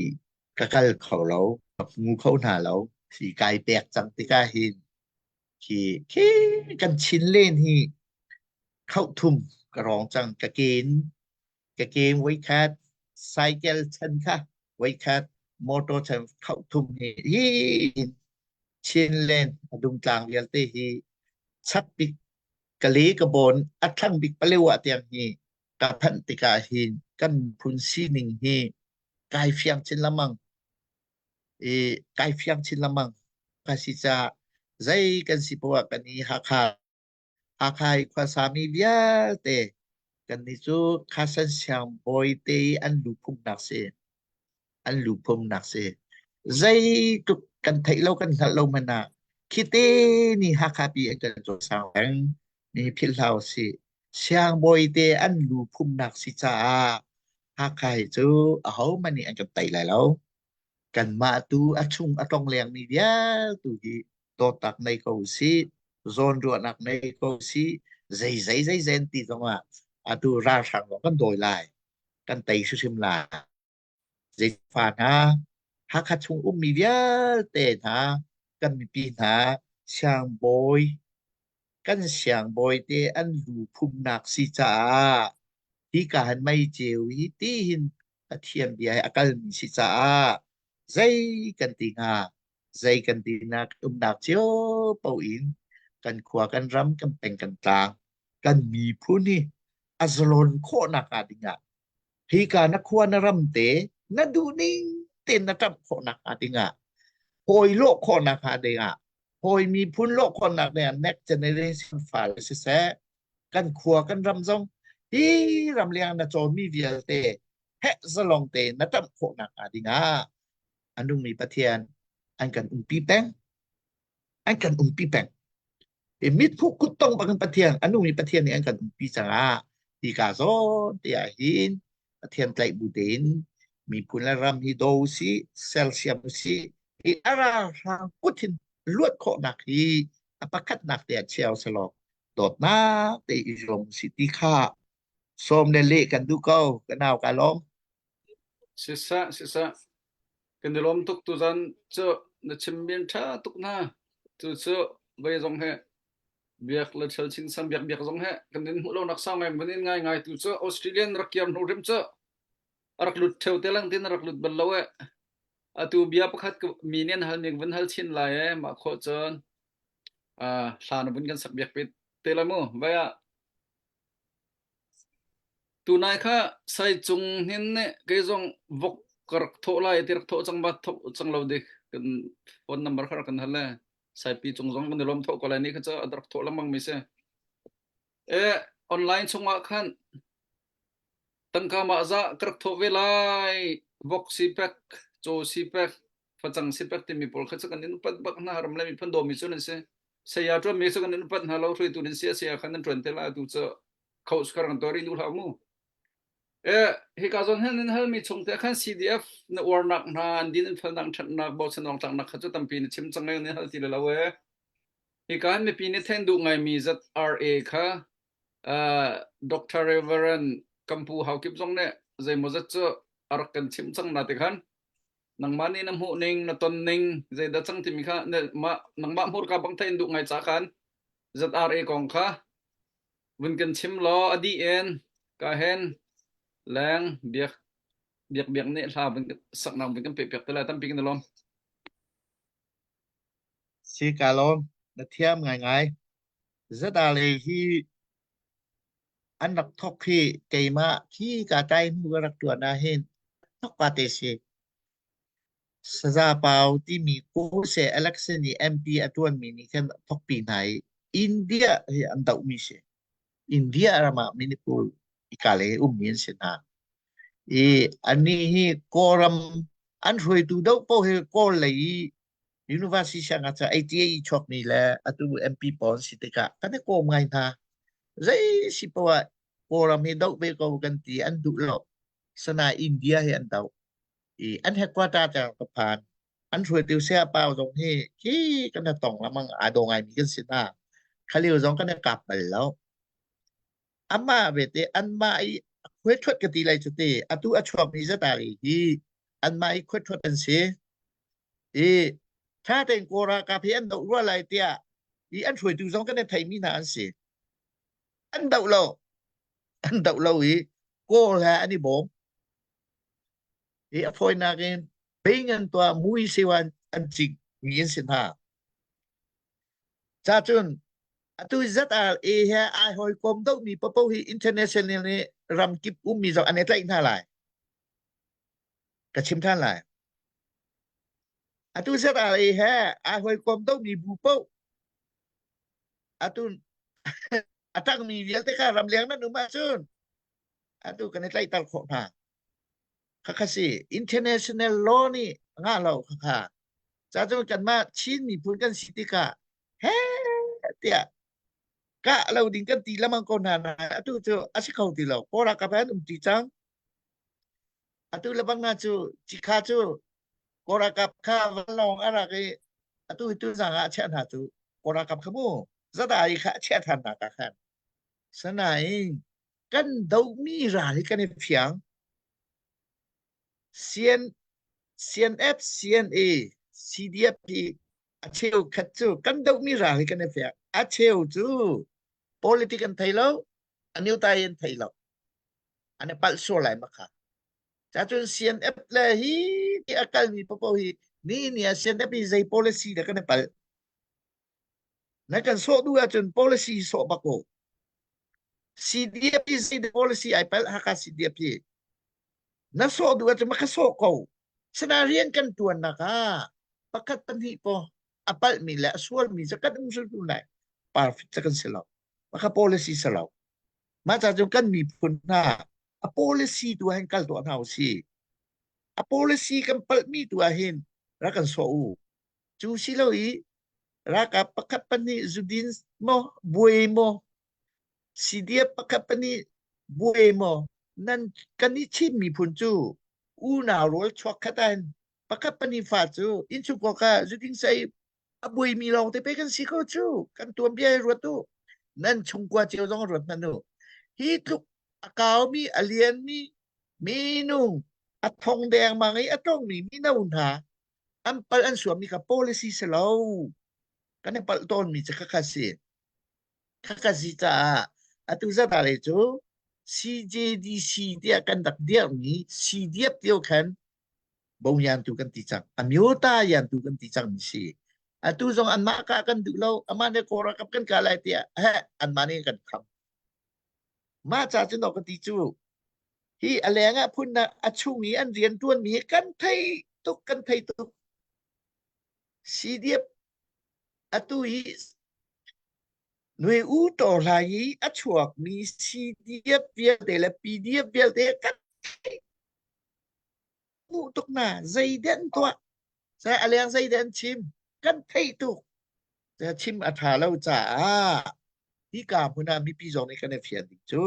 Speaker 2: ka kal kho lo ka hmu kho hna lo si kai pek cang tikah hin khi khi kan chin len hi khoh thum ka rawng cang ka ken ka ke voikhat cycle chan kha voikhat motor chan khoh thum hi hi Chinland a dungtlang vialte hi chak bik kale ka bon a thlang bik palewa tiang hi ka phanh tikah hin kan phun sining hi kai fiang chin lamang i kai fiang chin lamang ka si ca zei kan si poah kan i Hakha Hakha i khuasami vialte kannih cu Khasan siangbawi te i an luphumnak si. An luphumnak si. Zeitluk kan theih lo kan hngalh lo hmanh ah khite nih Hakha pi an kan cawisang peng mi philh hlah usih. Siangbawi te an luphumnak si caah Hakha hi cu ahohmanh nih an kan tei lai lo. Kanmah tu a chung a tlonglengmi vialte hi dawtnak nei ko usih, zawnruahnak nei ko usih, zei zei zei zen ti zongah atu ralhrang zong kan dawi lai, kan tei hrimhrim lai. Zeifa hna, Hakha chung ummi vialte hna, kan mipi hna, siangbawi, kan siangbawi te an lu phumnak si caah hika han mei ceu hi ti hin Pathian bia he a kalmi si caah zei kan ti hnga zei kan tinak umnak cio paoh in kan khua kan ram kan peng kan tlang kan miphun hi a zalon khawhnak hnga dingah hika na khua na ram te na duh ning tein na ṭamh khawhnak hnga dingah hawi lawh khawhnak hnga dingah hawi miphun lawh khawhnak dingah next generation fale siseh kan khua kan ram zong hi ram leng na cawmi vialte heh zalong te na ṭamh khawhnak hnga dingah a nungmi Pathian an kan umpi peng an kan umpi peng i mitphu kuttong bangin Pathian a nungmi Pathian nih an kan umpi caah hi ka zawn te ah hin Pathian tlaih bu tein miphun le ram hi do si sersiam si hi a ralhrang kut hin luat khawhnak hi a pakhatnak te ah chia selaw dawtnak te i zuam si ti kha sawm le leh kan duh ko ka nau ka lawm
Speaker 6: Siseh, siseh. Kan i lawm tuk tuzan cu na chim bian ṭha tuk hna. Tu cu vei zong he biak le ṭhel chin sam biak biak zong he kan in hmuh lo nak sau ngai van in ngai ngai tu cu Australian rak kiar hnu hrim cu a rak lut ṭheu te lang tin a rak lut bal lo e. Atu bia pakhat mi nih an hal mi van hal chin lai e mah khawh cun hla na vun kan sak biak te lai mu vai ah Tunai kha Saicung hnin nih kei zong vok ka rak thawh lai ti rak thawh cang ba thawh cang lo dik kan phone number kha rak kan hal le. Saipi cung zong kan i lawm thawh ko lai ni kha cu a rak thawh lengmang mi si. E online chungah khan tangka mah zah ka rak thawh ve lai. Vok si pek, caw si pek, facang si pek timi pawl kha cu kan in upat bak hna ram le miphun dawmi cu nan si. Saya ṭuan mi cu kan in upat hna lo hruaitu nan si a saya khan nan ṭuan te lai atu cu coach kha kan tuah rih duh hlah mu. E hika zawn hin nan halmi chung te khan CDF na uarnak hna an din an felnak ṭhatnak bochan awk tlaknak kha cu tampi na chim cang e nan hal ti le lo e. Hika hin mipi nih then duh ngaimi ZRA kha uh, Dr. Reverend Kampu Haukip zong nih zeimawzat cu a rak kan chimh cang na ti khan nangmah nih na hmuh ning na ton ning zeidah cang timi kha mah nangmah hmurka bang thein duh ngai ca khan ZRA kong kha vun kan chim law a dih in ka hen leng biak biak biak nih hla vun saknak vun kan pe piak te lai tampi kan lawm.
Speaker 2: Si ka lawm na thiam ngaingai. ZRA hi an rak thok hi keimah khi ka tai hnu ka rak tuan ah hin thok pa te si. Saza Pau timi Kawlse election i MP a tuanmi nih khan thokpi hna i India hi an dohmi si. India ram ah Manipur ikale ummi an si hna. I annih hi Kawlram an hruaitu doh paoh hi Kawl lei i university siangngakchia ATA i chuakmi le atu MP pawl an si tikah kan i kawm ngai hna. Zei si poah ah Kawlram hi doh ve ko kan ti an duh lo. Sana India hi an doh. I an headquarter tiang ka phan. An hruaitu saya pau zong hi khi kan i tong lengmang aa daw ngaimi kan si hna. Khalio zong kan i kap bal lo. Amah vete anmah i khuaithuat ka ti lai cu ti atu a chuakmi zatari hi anmah i khuaithuat an si. I tha tein Kawl ralkap hi an doh rua lai tiah i an hruaitu zong kan i theimi hna an si. An doh lo. An doh lo i Kawl he an i bawm. I a fawinak in bing an tuah mui siwan an cing mi an si hna. Cacun atu ZRA he ai hawikom dohmi paohpaoh hi international nih ramkip ummi zong an i tlaih hna lai. Ka chim ṭhan lai. Atu ZRA he ai hawikom dohmi bu paoh atu a tangmi vialte kha ramleng nan um ahcun atu kan i tlaihter khawh hna. Khakha si international law nih ngah lo khakha. Cacun kanmah Chin miphun kan si tikah he tiah kah lo ding kan ti lamang ko hna na atu cu a si kho ti lo. Kawl ralkap he an um ti cang. Atu le bang na cu cikha cu Kawl ralkap kha vanlawng a rak i atu hi tu zang ah a chiah hna cu Kawl ralkap kha mu zadai kha a chiah than hna ka khan. Sanain kan dohmi ral hi kan i fiang. CN, CNF, CNA, CDF hi a cheu khat cu kan dohmi ral hi kan i fiang. A cheu cu politic an thei lo, a niutai an thei lo. An i palh sual lai makha. Cacun CNF le hi ti a kalmi popo hi ni ni ah CNF hi zei policy dah kan i palh. Na kan sawh duh ahcun policy sawh bak ko. CDF hi zei policy ai palh Hakha CDF hi. Na sawh duh ahcun ma ka sawh ko. Sana rian kan tuannak ah pakhat pahnih po a palhmi le a sualmi cu kan um hrimhrim lai. Perfect cu kan si lo. Maka policy si lo. Mah ca cu kan miphun hna a policy tu ah hin kal tuah hna usih. A policy kan palhmi tu ah hin rak kan sawh u. Cu si lo i ralkap pakhat pahnih zudin maw buai maw CDF pakhat pahnih buai maw nan kan i Chin miphun cu unau rual chuak khat ah hin pakhat pahnih fa cu innchungkhar kha zuding sei a buaimi lawng te pe kan si ko cu kan tuanbia hi ruat u nan chungkua cio zong ruat hmanh u hi tluk a kaumi a lianmi minung a thong dengmang i a tongmi mino hna an pal an suammi kha policy si lo kan i palh tawnmi cu khakha si khakha si caah atu zata le cu CJDC tiah kan rak dirhmi CDF tio khan Boyan tu kan ti cang. Amyota yan tu kan ti cang mi si. Atu zong anmah ka kan duh lo, amah nih Kawl ralkap kan kah lai tiah he anmah nih kan kham. Mah ca cu no ka ti cu hi a leng ah phun a chung i an rian tuan mi hi kan thei tuk kan thei tuk. CDF Atu hi Nui u to hlai i a chuakmi CDF vialte le PDF vialte kan hmuh tuk na zei den tuah se a leng zei den chim kan theih tuk chim a tha lo caah hika hmun ah mipi zong nih kan i fian ding cu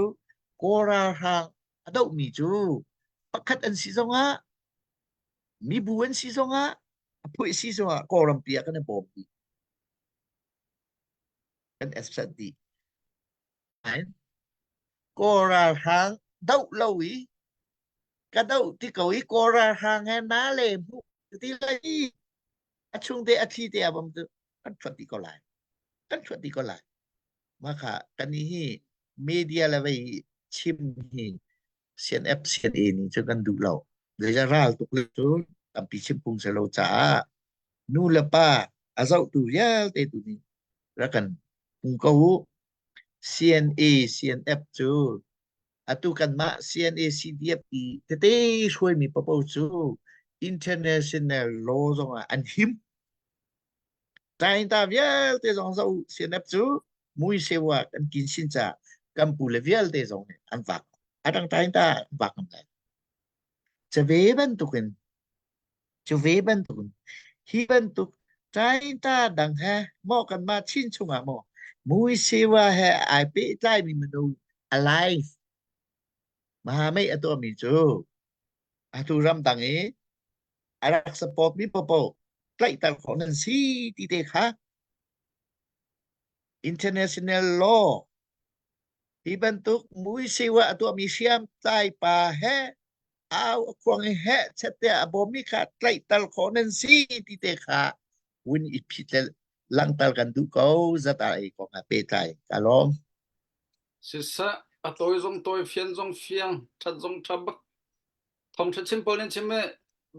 Speaker 2: Kawl ralhrang a dohmi cu pakhat an si zongah mibu an si zongah a phuih si zongah Kawlrampi ah kan i bawm dih kan accept dih Kawl ralhrang doh lo i ka doh ti ko i Kawl ralhrang he na le hmuh ti lai i a chung te a thli te a bom cu kan thuat dih ko lai kan thuat dih ko lai mah kha kan hi media le vei chim hi CNF CNA nih cu kan duh lo zeizah ral tuk le cu tampi chim phung si lo caah nu le pa a zohtu vialte tu nih rak kan hmu ko u CNA CNF cu atu kanmah CNA CDF i tete hruaimi papo cu international law zongah an him. Tainta vialte zong zo CNF cu mui sewa kan kin sin ca kan pu le vialte zong nih an vak. Adang tainta an vak ngam lai. Cave bantukin Cu ve bantukin hi bantuk ṭainta dang he maw kanmah Chin chungah maw muisewa he ai pehtlaimi minung alive mahamei a tuahmi cu atu ramdang i a rak support mi popo tlaihter khawh nan si ti te kha international law hi bantuk muisewa a tuahmi hriamtlai pa he au a khuang i heh chet te a bawmmi kha tlaihter khawh nan si ti te kha win i phit le langhter kan duh ko zat ah ei kong ah pehtlai ka lawm.
Speaker 6: Siseh a tawi zong tawi fian zong fiang ṭhat zong ṭha bak thong ṭha chim pawl nin chim i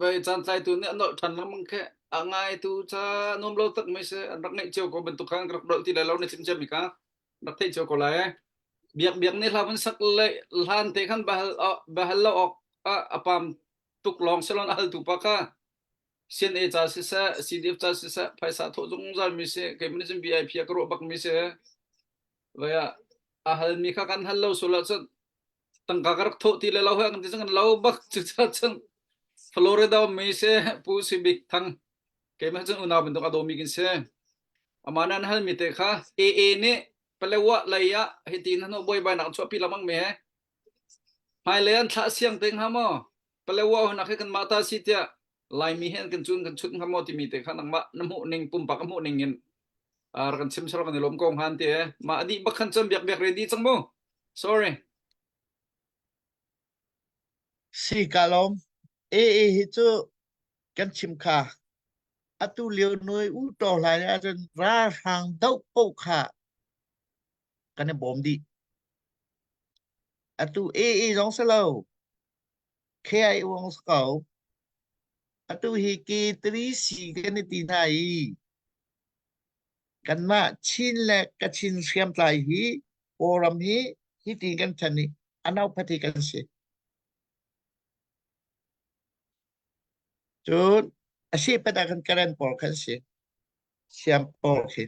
Speaker 6: vei caan tlaitu nih a nolh ṭhan lengmang khi a ngaitu ca nuam lo tak mi si an rak ngeih cio ko bantuk khan ka rak dolh ti lai lo na chim cia mi kha rak theih cio ko lai biak biak nih hla vun sak le hlan te khan bahal bahal lo awk a pam tuk lawng selon a haltu pa kha CNA ca siseh CDF ca siseh phaisa thawh zungzal mi si keimah nih cun VIP a ka ruah bak mi si vaya a hal mi kha kan hal lo sul ahcun tangka ka rak thawh ti le lo he kan ti cun kan lo bak cucaah cun Florida mi si Pu Si Bik Thang keimah cun unau bantuk a dawmi kan si amah nan hal mi te kha AA nih Palewa lei ah hiti in hanu buaibainak an chuahpi lengmang mi he hmailei an thlah siang te hnga maw Palewa hunak hi kanmah ta si tiah Laimi he an kan cun kan chut hnga maw timi te kha nangmah na hmuh ning pumpak a hmuh ning in rak kan chim sar kan i lawm ko hngan ti e mah a dih bak khan cun biak biak ready cang mu sorry
Speaker 2: Si ka lawm. AA hi cu kan chim kha atu lio nuai u to hlai ahcun ralhrang doh paoh kha kan i bawm dih. Atu AA zong si lo, KIO zong si ko. Atu hi K3C kan i ti hna i kanmah Chin le Kachin hriamtlai hi Kawlram hi hi ti kan ṭhen i anau-phat hi kan si. Cun a si pat ah khan Karen pawl khan si. Siam pawl khi.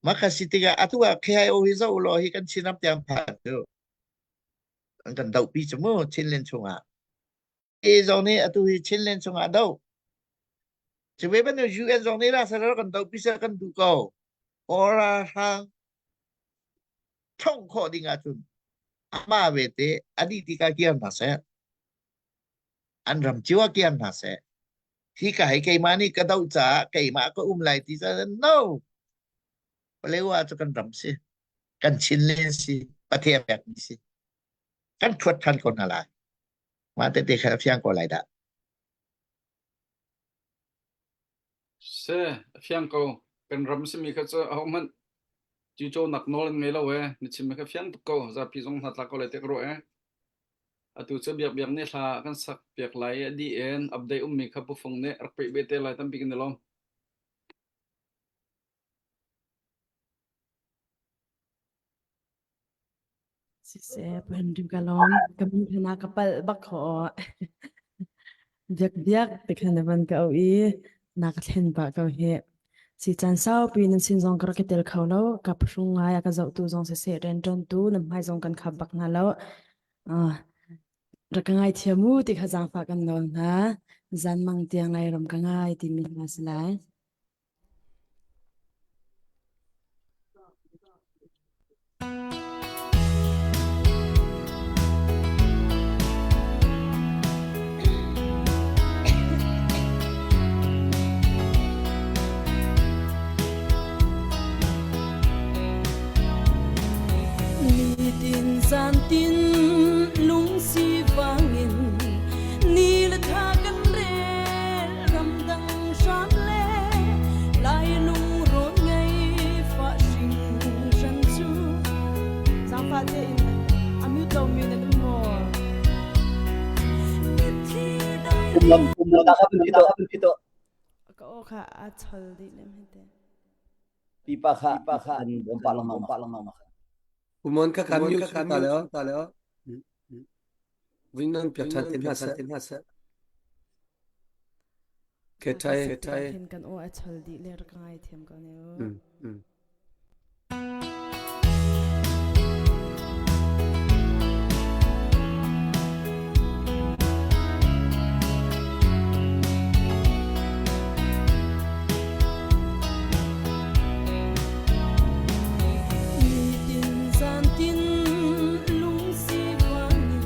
Speaker 2: Mah kha si tikah atu ah KIO hi zoh ulaw hi kan Chinram tiang phan cu an kan dohpi cu mu Chinland chungah. E zong nih atu hi Chinland chungah doh. Cu ve bantuk UN zong nih ralsar kan dohpi seh kan duh ko. Kawl ralhrang thongh khawh ding ahcun amah vete a dih tikah kir hna seh. An ram cio ah kir hna seh. Hi ka hei keimah nih ka doh caah keimah ka um lai ti caah no. Palewa cu kan ram si. Kan Chinland si. Pathian pekmi si. Kan thuat than ko hna lai. Mah tete kha a fiang ko lai dah.
Speaker 6: Se, a fiang ko. Kan ram simi kha cu ahohmanh cucawnak nawl an ngei lo ee. Na chimmi kha fiang tuk ko. Zapi zong hna tlak ko lai ti ka ruah ee. Atu cu biakbiak nih hla kan sak piak lai i a dih in update ummi kha Pu Fung nih rak peih ve te lai tampi kan i lawm.
Speaker 7: Siseh, Pu Henry ka lawm. Ka min khan ah ka palh bak kho. Biak biak ti khan na van ka auh i na ka thlen pah ko hi. Si caan saupi nan sin zong ka rak i tel kho lo. Ka phuhrung ngai a ka zohtu zong siseh rianṭuantu nan hmai zong kan khap bak hna lo. Ah, rak ka ngaithiam u ti kha zaangfah kan nawl hna. Zanmang tiang Lairam ka ngai timi hna si lai. Nitin zantin lungsi vangin ni le thla kan rel ramdang hram le lai lungrawn ngei fa hringhran cu zaangfah tein a mute lomi nan um maw mitthli dai
Speaker 8: Lam lam lam
Speaker 7: ka aw kha a chol dih lem hete
Speaker 8: Pipa kha pipa kha an bom pa lang pa lang ma
Speaker 1: Umon kha kan mute ta le ta le Vin nan piak than tin ha sa tin ha sa. Ke thai
Speaker 7: ke thai kan aw a chol dih le rak ngai thiam ko ne u.
Speaker 1: Mm mm.
Speaker 7: Nitin zantin lungsi vangin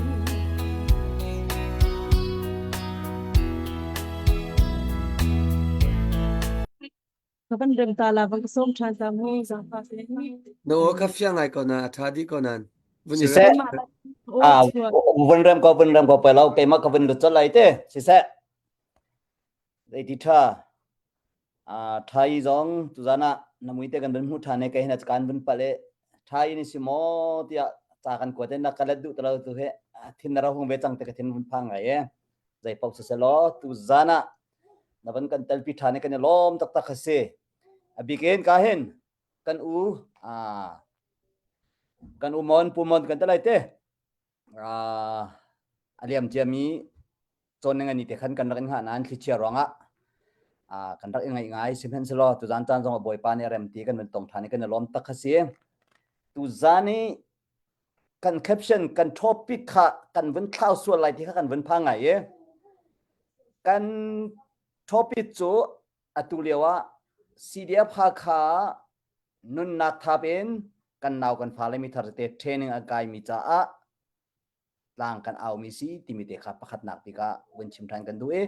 Speaker 7: Ka van rem ta la va ka som ṭhan ta mu zaangfah te.
Speaker 1: Na aw kha fiang ngai ko na a ṭha dih ko nan. Vun i
Speaker 8: Siseh
Speaker 1: rem.
Speaker 8: ah vun rem ko vun rem ko pai lo keimah ka vun lut colh lai te siseh zeiti ṭha Ṭha i zong tuzan ah na mui te kan vun hmuh ṭhan i kei hin a kan vun palh i ṭha i ni si maw tiah ca kan kuat i na ka let duh ti lo tu hi thin na ro hung ve cang ti ka thin vun phang ngai i zei paoh siselaw tuzan ah na van kan telpi ṭhan i kan i lawm taktak a si. A bik in ka hin kan u kan u mon pu mon kan te lai te a liam ciami cawn ni ngani te khan kan rak in hngah nain thlichia ruangah kan rak i ngaih ngai sihmanhsehlaw tuzan caan zong ah Bawipa nih a rem ti kan vun tong ṭhan i kan i lawm tak kha si. Tuzan i kan caption kan topic kha kan vun thlau sual lai ti kha kan vun phang ngai i kan topic cu atu lio ah CDF Hakha nunnak thap in kan nau kan fale mi thar te training a kai mi caah tlang kan au mi si timi te kha pakhatnak bik ah vun chim ṭhan kan duh i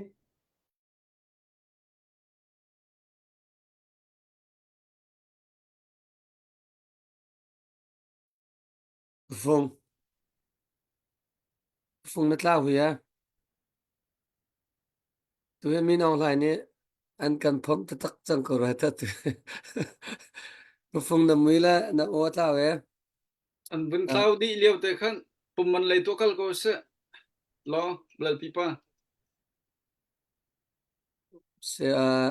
Speaker 1: Fung. Fung na tlau hui a. Tu hi Min Aung Hlaing nih an kan phomh taktak cang ko rua ta tu. Fung na mui le na aw a tlau e.
Speaker 6: An vun thlau dih lio te khan pum man lei tuah kal ko seh. Law, lal pipa.
Speaker 1: Se uh,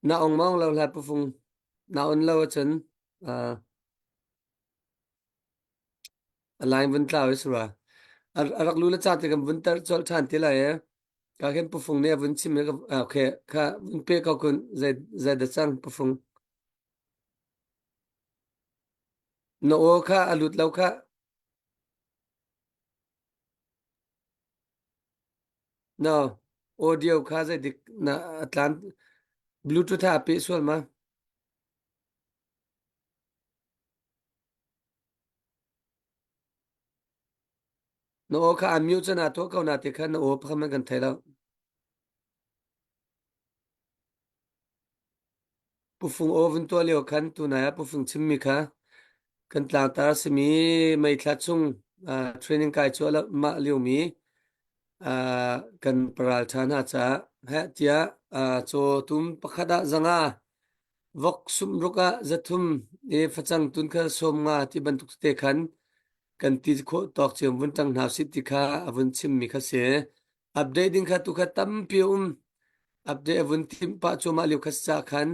Speaker 1: na ong maung lo hla pufung na on lo ahcun uh, a line vun tlau i sura. A a rak lu le ca te kan vun tar colh ṭhan ti lai e. Ka khin pufung nih a vun chim i ka okay kha vun pe ko kun zei zei dah cang pufung. Na aw kha a lut lo kha. No, audio kha zei dik na a tlan Bluetooth ha a peh sual ma? Na aw kha a mute cun aa tuah ko na ti kha na aw pakhat hmanh kan thei lo. Pufung aw vun tuah lio khan tunai ah pufung chimmi kha kan tlangtar a simi meithla chung uh, training kai cu mah liomi uh, kan paral ṭha hna caah heh tiah uh, caw tum pakhat ah zanga vok sumruk ah zathum i facang tun kha sawm nga ti bantuk te khan kan ti khawh tawk cio vun ṭang hna usih ti kha a vun chimmi kha si. Update ding kha tu kha tampi a um. Update a vun timh pah cuahmah lio kha si caah khan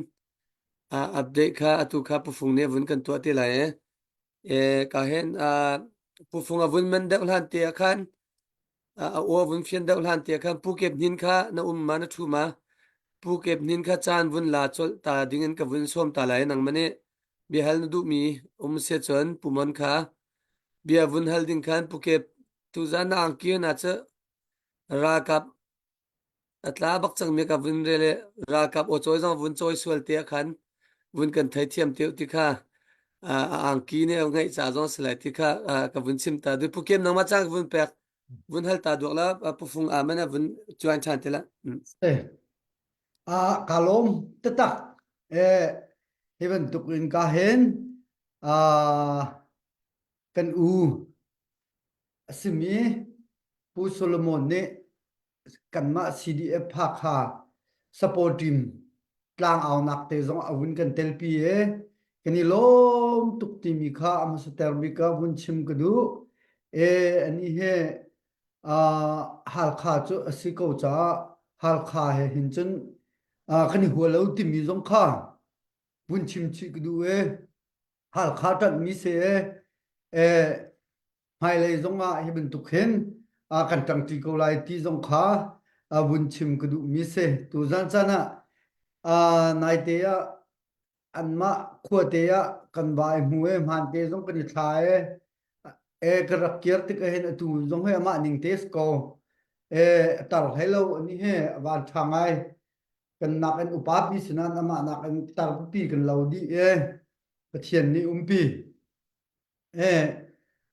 Speaker 1: uh, update kha atu kha pufung nih a vun kan tuah te lai e. E ka hen uh, pufung a vun man deuh hlan te ah khan uh, a aw a vun fian deuh hlan te ah khan pu kep hnin kha na um ma na thu ma? Pu Kep Hnin kha caan vun la colh ta dingin ka vun sawm ta lai nangmah nih biahal na duhmi um si cun Pu Mon kha bia vun hal ding khan Pu Kep tuzan na angki na cu ralkap a tla bak cangmi ka vun rel i ralkap aw cawi zong vun cawi sual te ah khan vun kan theithiam te ti kha a angki nih a ngeih ca zong si lai ti kha ka vun chim ta du Pu Kep nangmah caan ka vun pek vun hal ta duak la pufung a man vun chuan than te la.
Speaker 9: Eh a ka lawm tatak eh hi bantuk in ka hen a kan u asimi Pu Solomon nih kanmah CDF Hakha support team tlangaunak te zong a vun kan telpi i kan i lawm tuk timi kha a hmasater bik ah vun chim ka duh. E ani he Halkha cu a si ko caah Halkha he hin cun kan i hua lo timi zong kha vun chim chih ka duh i Halkha ṭanhmi si e hmailei zongah hi bantuk hin kan ṭangṭi ko lai ti zong kha vun chim ka duhmi si. Tuzan caan ah naite ah anmah khuate ah kan va i hmu i hmante zong kan i thla i e ka rak kir tik ahhin atu zong hi amah ning te si ko. E tar hlei lo ani hi van ṭha ngai. Kan nak in upa pi sinan amah nak in tar pipi kan lo dih e Pathian nih umpi.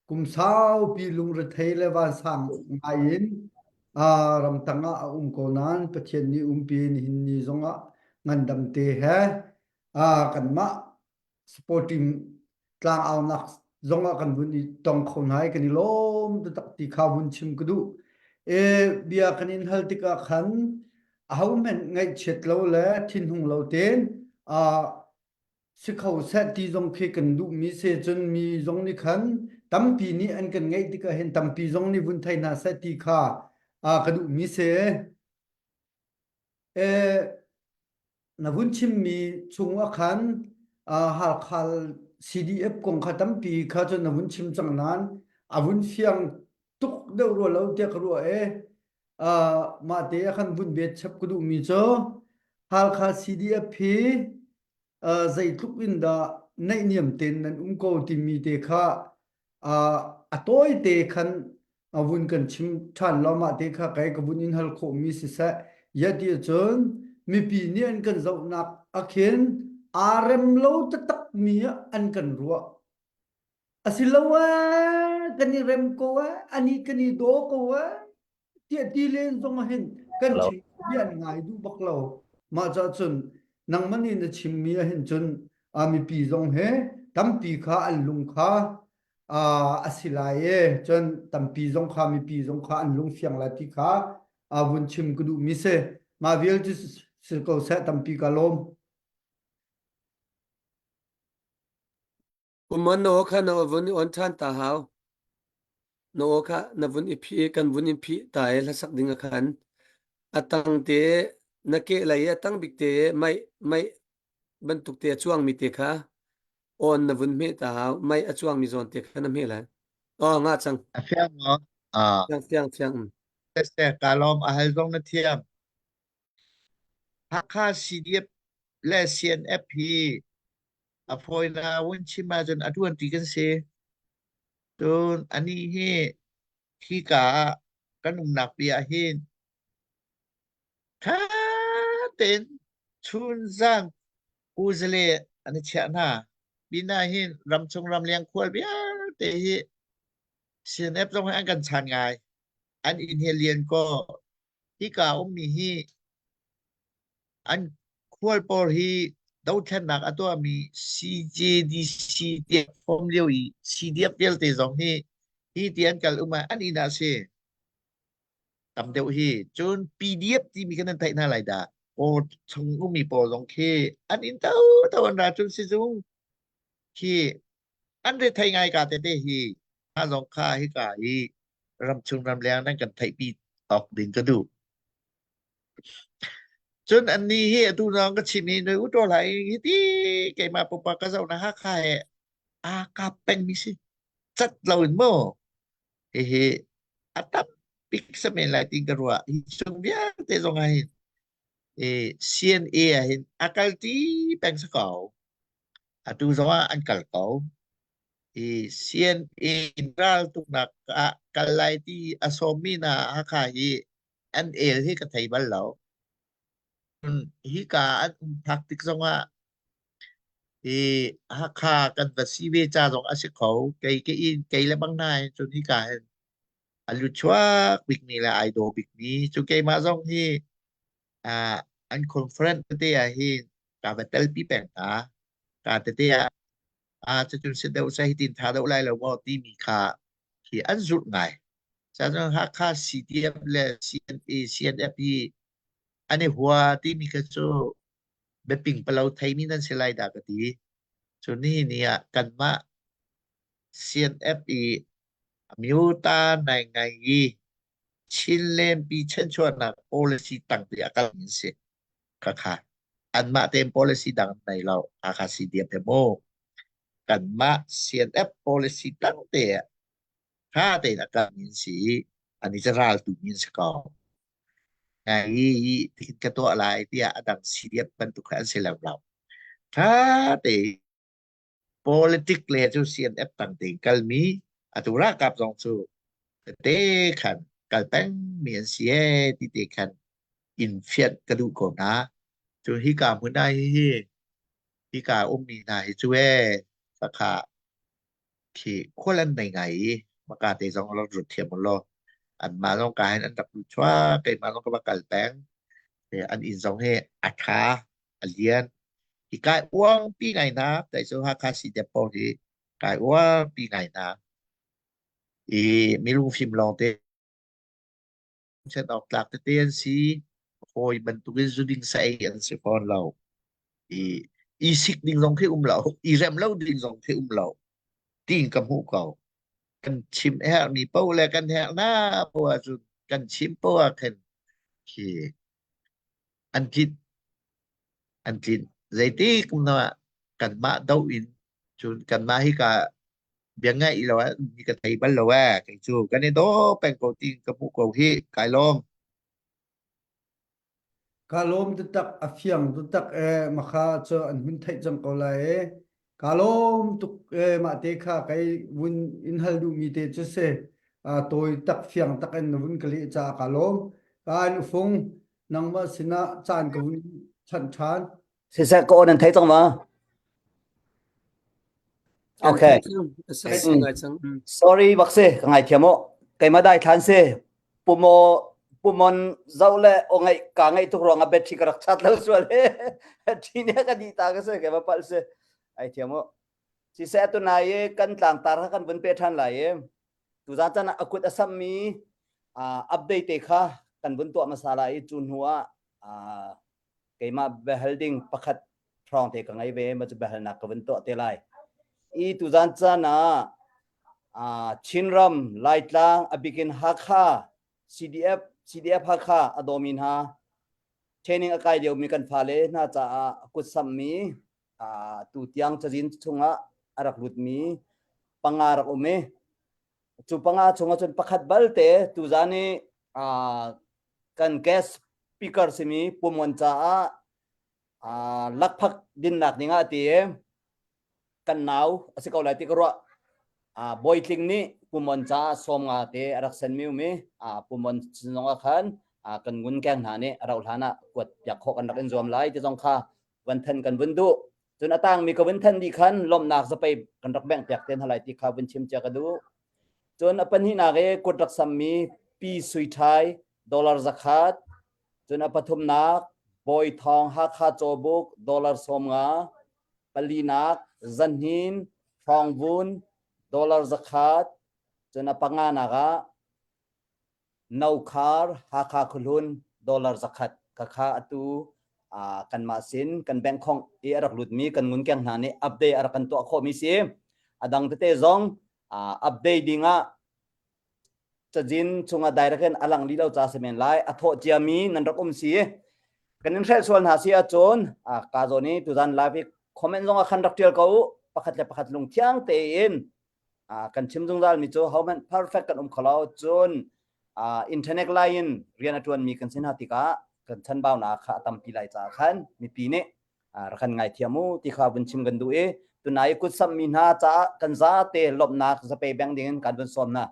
Speaker 9: Kum saupi lungrethei le vansang ngai in ramtang ah a um ko nain Pathian nih umpi nihin ni zongah ngandam te he kanmah supporting tlangaunak zongah kan vun i tong kho hna i kan i lawm taktak ti kha vun chim ka duh. E, bia kan in hal tikah khan ahohmanh ngaihchiat lo le thinhung lo tein Si kho seh ti zong khi kan duhmi si cun mi zong nih khan tampi nih an kan ngeih tikah hin tampi zong nih vun thei hna seh ti kha ka duhmi si. Eh, na vun chimmi chung ah khan Halkha CDF kong kha tampi kha cun na vun chim cang nain a vun fiang tuk deuh rua lo tiah ka ruah i mah te ah khan vun bet chap ka duhmi cu Halkha CDF hi zeitluk in dah naihniam tein nan um ko timi te kha a tawi te khan a vun kan chim ṭhan lo mah te kha kai ka vun in hal khawhmi siseh ya ti cun mipi nih an kan zohnak akhin aa rem lo taktak mi ah an kan ruah asilo kan i rem ko ani kan i daw ko tiah ti len zong ah hin kan chim mi an ngai duh bak lo mah ca cun nangmah nih na chimmi ah hin cun a mipi zong he tampi kha an lung kha a si lai e cun tampi zong kha mipi zong kha an lung fiang lai ti kha a vun chim ka duh mi si mah vialte si ko seh tampi ka lawm.
Speaker 1: Umon na aw kha na vun i on ṭhan ta hau. Na aw kha na vun i phih i kan vun in phih ta i hlasak ding ah khan a tang te na kehlei i a tang bik te mei mei bantuk te a cuangmi te kha on na vun hmeh ta hau. Mei a cuangmi zawn te kha na hmeh lai. Aw nga cang.
Speaker 2: A fiang maw? Ah.
Speaker 1: Fiang fiang fiang.
Speaker 2: Seh ka lawm a hal zong na thiam. Hakha CDF le CNF hi a fawinak vun chim ahcun a ṭuanṭi kan si. Cun anih hi hika ah kan umnak pi ah hin ṭha tein chunzan kuzale an i chiah hna. Pinah hin ramchung ramleng khual vialte hi CNF zong hi an kan chan ngai. An inn hi lian kaw hika ummi hi An khual pawl hi dothlennak a tuahmi CJDC tiah form lio i CDF vialte zong hi hi ti an kal um ah an inn ah a si. Tam deuh hi. Cun PDF timi kan nan theih hna lai dah. Kaw chung ummi pawl zong khi an inn to an ra cun sizung khi an re thei ngai ka tete hi hna zong kha hika hi ramchung ramleng nan kan theihpi awk ding ka duh. Cun annih hi atu zong ka chim i noi u ṭawl hlah i hiti keimah pumpak ka zoh na Hakha he aa kap pengmi si. Cat loin maw hihi a tam bik si men lai tiin ka ruah. Hi chung vialte zong ah hin. I CNA ah hin a kal ti peng si ko. Atu zong ah an kal ko. I CNA raltuknak ah kal lai ti a sawmmi hna Hakha hi an el hi ka thei bal lo. Hika an um phak tik zongah hi Hakha kan va si ve ca zong a si kho. Kei ka in kei le bang hna hin cun hika hin a luchuak bikmi le ai daw bikmi cu keimah zong hi ah an conference tete ah hin ka va telpi peng hna. Ka tete ah ah cucun si deuh seh hitin tha deuh lai lo maw timi kha khi an zulh ngai. Cun Hakha CDF le CNA CNF hi an i hua timi kha cu biaping palo theimi nan si lai dah ka ti. Cu nihin ni ah kanmah CNF i amyota nai ngai i Chinland pi chanchuahnak policy tangpi a kalmi an si. Khakha anmah tein policy dang an nei lo. Hakha CDF he mu. Kanmah CNF policy tang te ah tha tein a kalmi an si i an i raltu mi an si ko. Ngai i tihin ka tuah lai tiah a dang CDF bantuk kha an si lo lo. Tha tein politic le cu CNF tang tein kalmi atu ralkap zong cu tete khan kal peng mi an si ee ti te khan in fianh ka duh ko hna. Cu hika hmun ah hihi hika ummi hna hi cu ee sakha khi khual an nei ngai i maka te zong rak rut thiam law anmah zong ka hin an rak lut chuak keimah zong ka va kal peng an inn zong hi a tha a lian hi kai uang pi ngai hna tai cu Hakha si depot hi kai uang pi ngai hna i milungfim lawng te chen awk tlak tete an si hawi bantukin zuding sa ei an si fawn lo i i sik ding zong khi um lo i rem lo ding zong khi um lo tiin ka hmuh ko kan chim herhmi paoh le kan herh na paoh ahcun kan chim paoh ah khin khi an tlinh an tlinh zeitik na kanmah do in cun kanmah hi ka bia ngaih lo ah mi ka thei bal lo eh kei cu kan i daw peng ko ti ka hmuh ko hi kai lawm
Speaker 9: Ka lawm taktak a fiang taktak e makha cu an hun theih cang ko lai e ka lawm tuk e mah te kha kai vun in hal duh mi te cu si a tawi tak fiang tak in na vun ka leh caah ka lawm ka an ufung nangmah sinah caan ka vun chanh ṭhan
Speaker 8: Siseh ka aw nan thei cang ma? Okay. Sorry bak si ka ngaithiam u. Keimah dai thlan si. Pumo pumon zau le o ngai ka ngai tuk ruang ah battery ka rak chat lo sual he. Thi ne ka di ta ka si keimah pal si. Ai thiam u. Siseh tu nai i kan tlangtar kha kan vun pe ṭhan lai i tuzan chan ah a kut a sammi update te kha kan vun tuah hmasa lai i cu hnu ah keimah biahal ding pakhat hrawng te ka ngei ve ma cu biahalnak ka vun tuah te lai i tuzan caan ah Chinram Laitlang a bikin Hakha CDF CDF Hakha a dawmi hna training a kai liomi kan fale hna caah kut sammi tu tiang cazin chungah a rak lutmi panga rak um i cu panga chungah cun pakhat balte tuzan i kan guest speaker simi pumon caah lakphak dinnak dingah ti kan nau a si ko lai ti ka ruah Bawitling nih pumon caah 50 te a rak senmi um i pumon zong ah khan kan ngun keng hna nih a rauh hlan ah kuat piak khawh kan rak in zuam lai ti zong kha van than kan vun duh cun a tangmi ka vun than dih khan lawmhnak zapei kan rak bengh piak te hna lai ti kha vun chim cia ka duh cun a pahnihnak i kut rak sammi pi sui ṭhai dollar 100 cun a pathumnak Bawi Thawng Hakha Cawbuk dollar 50 palinak Zanhin Hrawngvun dollar 100 cun a panganak ah Nokhar Hakha Khuahlun dollar 100 khakha atu kanmah sin kan bank khong i a rak lutmi kan ngunkeng hna nih update a rak kan tuah khawhmi si. A dang tete zong update ding ah cazin chungah direct in a lang li lo ca si men lai a thawh ciami nan rak um si kan in hrelh sual hna si ahcun ka zawn i tuzan live i comment zong ah khan rak tial ko pakhat le pakhat lung thiang tein kan chim zungzal mi cu hohmanh perfect kan um kho lo cun internet line in rian a tuan mi kan si hna tikah. Kan chanbaunak kha a tampi lai caah khan mipi nih rak kan ngaithiam u ti kha vun chim kan duh i tunai i kut samhmi hna caah kan zate lawmhnak zapei beng ding in kan vun sawm hna.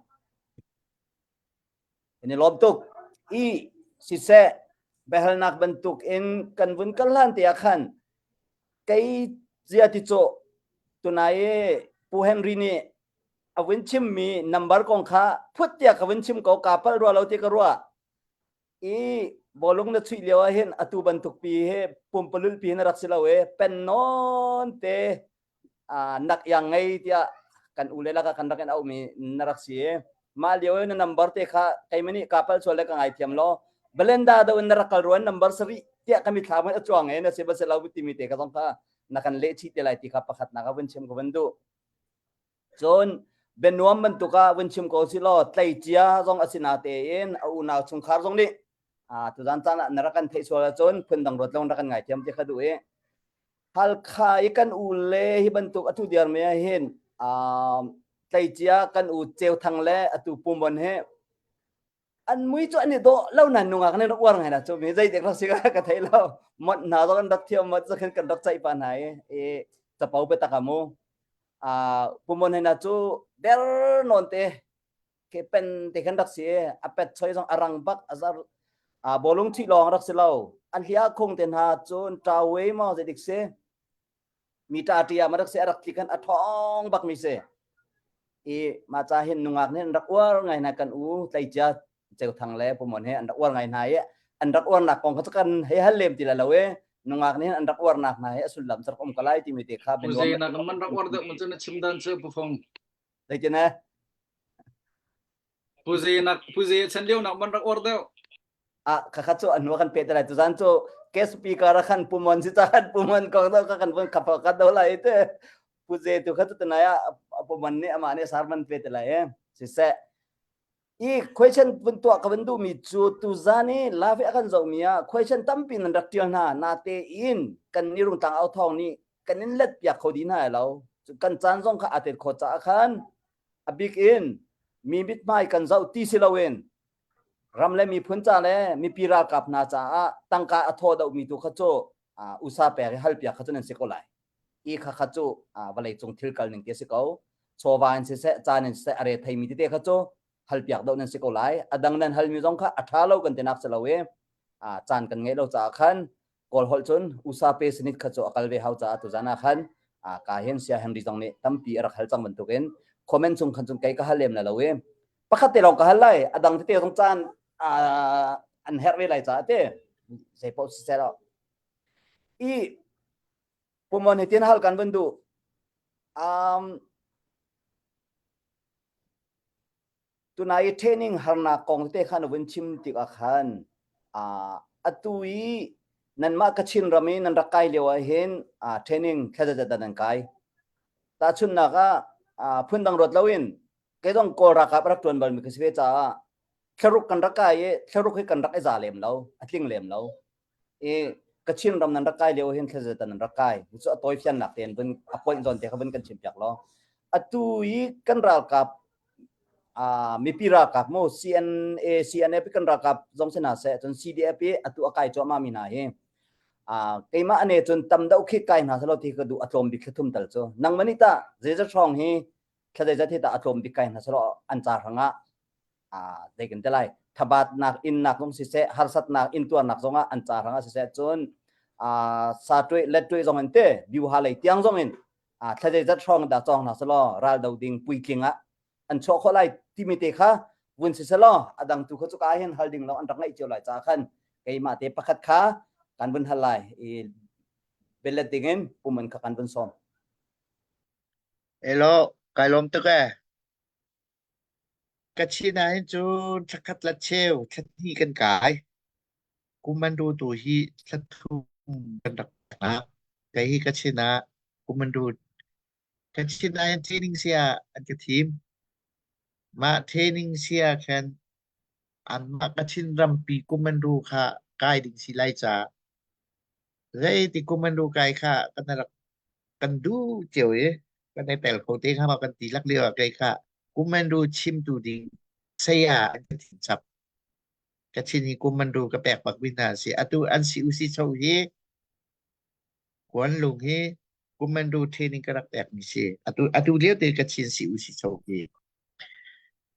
Speaker 8: Kan i lawm tuk. I siseh biahalnak bantuk in kan vun kal hlan te ah khan kei zia ti cu tunai i Pu Henry nih a vun chimmi number kong kha phut tiah ka vun chim ko ka palh rua lo ti ka ruah. I bawlung na chuih lio ah hin atu bantuk pi hi pumpalul pi hin rak si lo e pen nawn te nak yang ngei tiah kan u le laka kan rak in auhmi na rak si i mah lio i na number te kha keimah nih ka pal sual le ka ngaithiam law Belenda do in na rak kal ruan number sarih tiah ka mithlam in a cuang e na si ba si lo timi te ka zong kha na kan leh chih te lai ti kha pakhat nak ah vun chim ka vun duh cun bianuam bantuk ah vun chim ko si law tleicia zong a si na tein a unau chungkhar zong nih tuzan caan ah na rak kan theih sual ahcun phundang ruat lo rak kan ngaithiam ti kha duh i Halkha i kan u le hi bantuk atu diarmi ah hin tleicia kan u Ceu Thang le atu Pumon hi an mui cu an i dawh lo nan nungak nan rak uar ngai na cu mi zei dek rak si ka thei lo mot hna zong an rak thiam mot khin kan rak caih pa hna i i capo pe tak amu a Pumon hna cu der non te ke pen te khan rak si a pet choi zong a rang bak a zar a bolung thi lawng rak si lo an hlia khung te hna cun tawe ma zei dik si mi ta tia ma rak si a rak tli khan a thong bak mi si i ma cha hin nungak nih an rak uar ngai na kan u tleicia cheu thang le pumon he an rak uar ngai hna i an rak uar nak kong kha kan hei hal lem ti la lo e nungak nih an rak uar nak hna he a sullam rak um ka lai timi te kha
Speaker 6: Pu zei nak man rak uar deuh man cu na chim dan cu pu phong
Speaker 8: Zeitin eh?
Speaker 6: Pu Ze nak Pu Ze chan lio nak man rak uar deuh.
Speaker 8: Ah khakhat cu an kan pe te lai tuzan cu guest speaker a khan pumon si chan pumon kong do ka kan vun khapa ka do lai te Pu Ze tu kha tu tunai a pumon nih amah nih sarman pe te lai e siseh i question vun tuah ka vun duhmi cu tuzan i live a kan zohmi ah question tampi nan rak tial hna nate in kan ni rungtlang au thawng nih kan in let piak kho dih hna lo kan caan zong kha aa tet khawh caah khan a bik in mi mithmai kan zoh ti si loin ram le miphun ca le mipi ralkap hna caah tangka a thaw dohmi tu kha cu usa pek i hal piak kha cu nan si ko lai i kha kha cu vawlei cung thil kal ning ti a si ko chawva in siseh caan in siseh a re theimi tete kha cu hal piak doh nan si ko lai a dang nan halmi zong kha a ṭha lo kan tinak si lo i caan kan ngeih lo caah khan Kawl holh cun USA pe sinit kha cu a kal ve hau caah tuzan ah khan ka hin Sia Henry zong nih tampi a rak hal cang bantukin comment chung khan cun kei ka hal lem la lo i pakhat te lawng ka hal lai a dang tete zong caan an herh ve lai caah te zei paoh si seh i pumon hi tin hal kan vun duh um Tunai i training harnak kong te kha na vun chim tikah khan atu i nanmah Kachin ram i nan rak kai lio ah hin training thla zeizat dah nan kai? Tahchunhnak ah phundang ruat loin kei zong Kawl ralkap a rak ṭuan balmi ka si ve caah thlaruk kan rak kai i thlaruk hi kan rak i za lem lo, a tling lem lo. I Kachin ram nan rak kai lio hin thla zeizat dah nan rak kai? Cu a tawifiannak tein vun a point zawn te kha vun kan chimpiak law. Atu i kan ralkap mipi ralkap mu CNA CNF kan ralkap zong si hna seh cun CDF i atu a kai cuahmah mi hna hi keimah ane cun tam deuh khi kai hna selaw ti ka duh a tlawm bik thla thum tal cu nangmah nih tah zeizat hrawng hi thla zeizat hi tah a tlawm bik kai hna selaw an ca hrangah zei kan ti lai thabatnak innak zong siseh harsatnak intuarnak zong ah an ca hrangah siseh cun sa tuih let tuih zong in te biuha lei tiang zong in thla zeizat hrawng dah cawng hna selaw ral do ding puitling ah an chuah khawh lai timi te kha vun si selaw a dang tu kha cu ka hin hal ding lo an rak ngaih cio lai ca khan keimah te pakhat kha kan vun hal lai i belet ding in puman kha kan vun sawm
Speaker 2: Elo, kai lawm tuk ee. Kachin ah hin cun thlakhat le cheu thla kan kai. Kumandu tu hi thla thum kan rak ngak. Kei hi Kachin ah Kumandu Kachin ah hin training sia an ka thim. Mah training sia khan anmah Kachin rampi Kumandu kha kai ding si lai ca. Zeiti Kumandu kai kha kan rak kan duh cio i kan i tel kho te hnga maw kan ti lak lio ah kei kha Kumandu chimtu ding saya an ka thim chap. Kachin hi kum man ru ka pek bak mi hna a si. Atu an si usi cho hi Kuanlung hi kum man ru training ka rak pek mi si. Atu atu lio te Kachin si usi cho hi.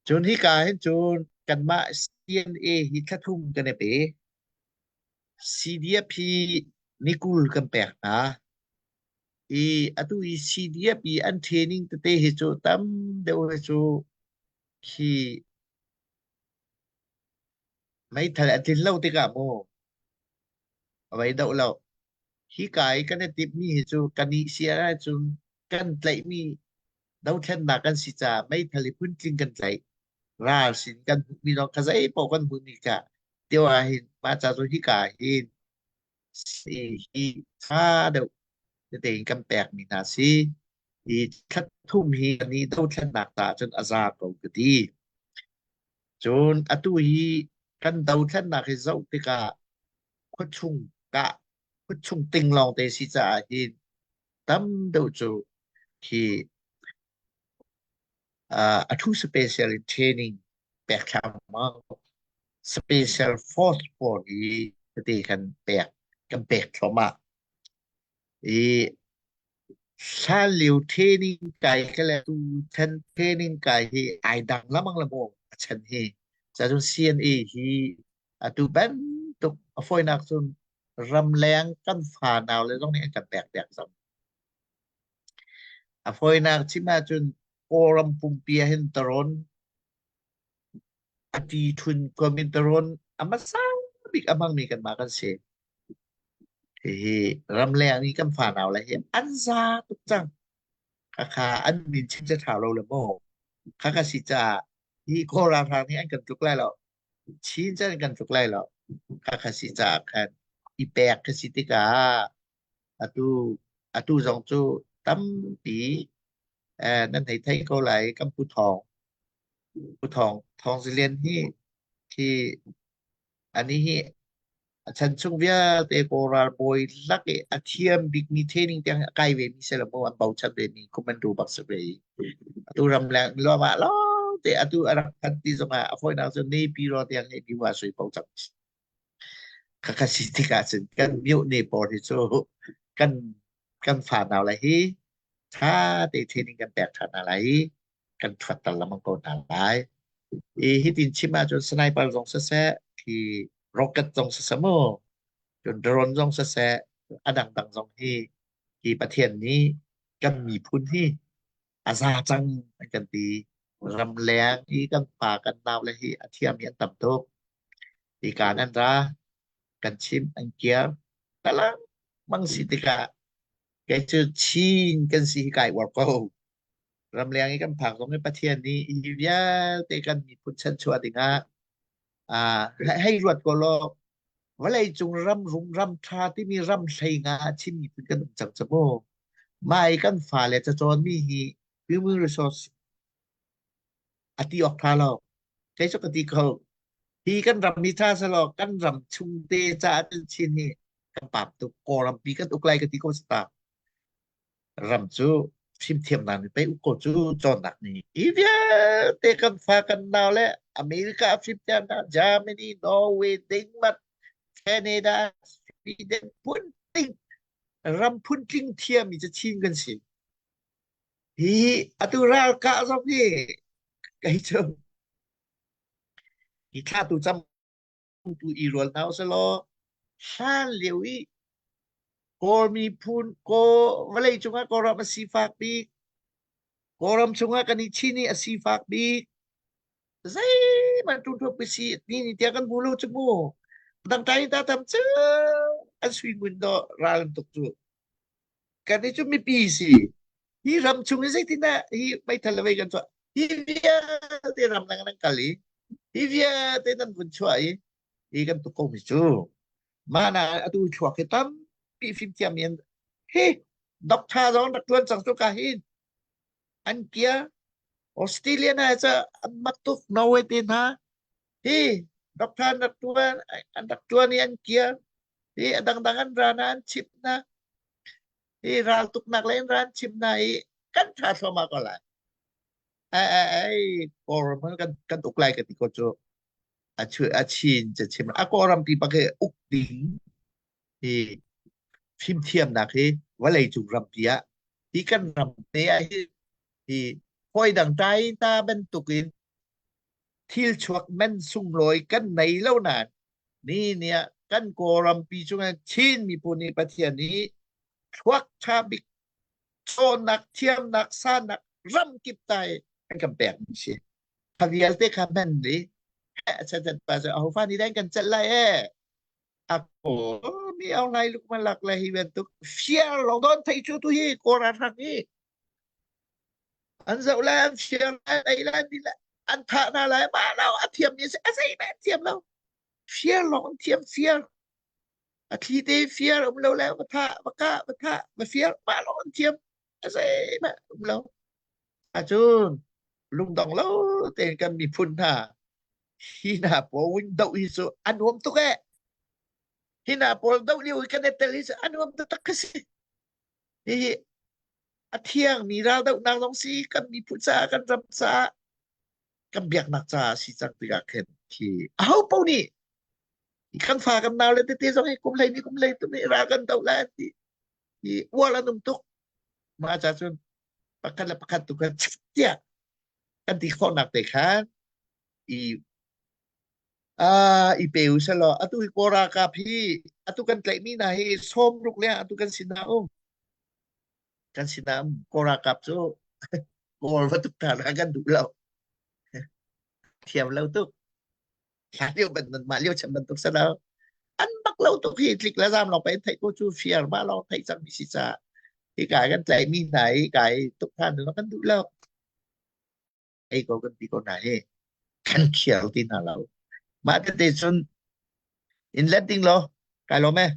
Speaker 2: Cun hi ka hin cun kanmah CNA hi thlathum kan i pe. CDF hi nikul kan pek hna. I atu i CDF i an training tete hi cu tam deuh hi cu khi meithal a tlin lo tikah mu a vei doh lo. Hika i kan i timhmi hi cu kan i siar ahcun kan tlaihmi dothlennak kan si caah meithal hi phuntling kan tlaih. Ral sin kan hmuhmi zong kha zeipaoh kan hmuhmi kha tio ah hin mah ca cu hika ah hin si hi ṭha deuh tete in kan pekmi hna si. Hi thla thum hi kan i dothlennak caah cun a za ko ka ti. Cun atu hi kan dothlennak hi zoh tikah khuachung kah khuachung ting lawngte si caah hin tam deuh cu khi uh, a thu special in training pek thluahmah special force pawl hi tete kan pek kan pek thluahmah i hlan lio training kai ka le tu chan training kai hi ai dang lamang la maw a chan hi ca cun CNA hi atu bantuk a fawinak cun ramleng kan fa nau le zong nih an kan pek piak cang a fawinak chim ahcun Kawlram pumpi ah hin taron a ti thun kuam in taron a hmasa bik a hmangmi kanmah kan si. Hihi ramleng i kan fanau le hi an za tuk cang. Khakha an min chim ca ṭha lo le maw. Khakha si caah hi Kawl ralhrang nih an kan tluk lai lo. Chin cun an kan tluk lai lo. Khakha si caah khan i pek ka si tikah atu atu zong cu tampi eh, nan hei thei ko lai kan Pu Thawng Pu Thawng Thawng Zilian hi khi ani hi a chan chung vialte Kawl ralbawi lak i a thiam bikmi training tiang a kai ve mi se lo maw an bochan ve mi commando bak si ve i atu ramleng luam ah lawng te atu a rak phan ti zong ah a fawinak cu Naypyidaw tiang hi biwa sui po cang Khakha si tikah cun kan myohne pawl hi cu kan kan fanau le hi ṭha te training kan pek ṭhan hna lai i kan ṭhuatter lengmang ko hna lai. I hitin chim ahcun sniper zong siseh, hi rocket zong siseh mu, cun drone zong siseh, a dangdang zong hi hi Pathian nih kan miphun hi a za cang an kan ti. Ramleng i kan pa kan nau le hi a thiam hi an tam tuk. Hika nan ra, kan chim an kiar. Talang mang si tikah kei cu Chin kan si hi kai uar ko. Ramleng i kan phak zong i Pathian nih hi vialte kan miphun chanchuah dingah ah hei ruat ko law vawlei cung ram rum ram ṭha timi ram hlei nga Chin miphun kan um cang cu mu. Mah i kan fale cacawnmi hi human resource a ti awk ṭha lo. Kei cu ka ti ko. Hi kan ram hi ṭha selaw kan ram chung te caah cun Chin hi kan pam tuk. Kawlrampi kan uk lai ka ti ko si ta. Ram cu fimthiamnak nih pei uk ko cu cawnnak nih. Hi vialte kan fa kan nau le America fimthiamnak, Germany, Norway, Denmark, Canada, Sweden phun ram phuntling thiami cu Chin kan si. Hi atu ralkah zong hi kei cu hi thla tu cam tu i rual hna usalaw hlan lio i Kawl miphun Kawl vawlei cungah Kawlram a sifak bik Kawlram chungah kan i chin i a sifak bik zeihmanh ṭuṭhuap ka si ni ni tiang kan hmu lo cu mu dangtai ta tam cu an sui ngun dawh ral an tuk cu kan i cu mipi si hi ram chung i zeitindah hi meithal le vei kan chuah hi vialte ram dang nan kal i hi vialte nan vun chuah i hi kan tuk ko mi cu mah na atu thluak hi tampi fimthiam in hi doctor zong rak tuan cang cu ka hin an kia Australia na ca an mak tuk Norway te hna hi doctor an rak tuan an rak tuan i an kia hi a dangdang an ra na an chimh na hi ral tuknak le in ran chim na i kan tha thluahmah ko lai ai ai ai kawlram kan kan uk lai ka ti ko cu. A chu a chin ca chim a Kawlrampi bak hi uk ding hi fimthiamnak hi vawlei cung rampi ah hi kan ram te ah hi hi hawi dang tai ta bantukin thil chuak man sunglawi kan nei lo nain ni ni ah kan Kawlrampi chungah Chin miphun nih Pathian nih thluak ṭha bik cawnnak thiamnak sanak ramkip tai an kan pek mi si. Kha vialte kha hman ri chan pa cu ahofa nih dah kan celh lai e a ko mi au lai luk ma lak le hi bantuk fiar lo don thei chu tu hi kora thang hi an zoh lai an fiar lai ei lai ti lai an thah na lai ma lo a thiam mi a sei ma thiam lo fiar lawng an thiam fiar a thli te fiar um lo le va tha va ka va tha va fiar ma lawng an thiam a zei ma um lo Ahcun lungdong lo tein kan miphun hna hi hna pawl doh hi cu a nuam tuk eh. Hi hna pawl doh lio i kan i tel hi cu a nuam taktak ka si. Hihi a thiangmi raldohnak zong si kan miphun caah kan ram caah kan biaknak caah si cang tikah khin khi aho paoh nih kan fa kan nau le tete zong hi kum hlei ni kum hlei tu nih ral kan doh lai an ti hi ual an um tuk mah ca cun pakhat le pakhat tu kha tiah kan ti khawhnak te khan i uh, i pe u selaw atu hi Kawl ralkap hi atu kan tlaihmi hna hi sawm ruk le atu kan sinah um kan sinah um Kawl ralkap cu Kawl va tuk hna kan duh lo thiam lo tuk hlan lio ban mah lio chan bantuk selaw an bak lo tuk hi tlik le zam lawng pe theih ko cu fiar ma lawng theih cang mi si ca hi kai kan tlaih mi hna hi kai tuk than kan duh lo ei ko kan ti ko hna hi kan khial ti hna lo mah tete cun in let ding lo kai lawm e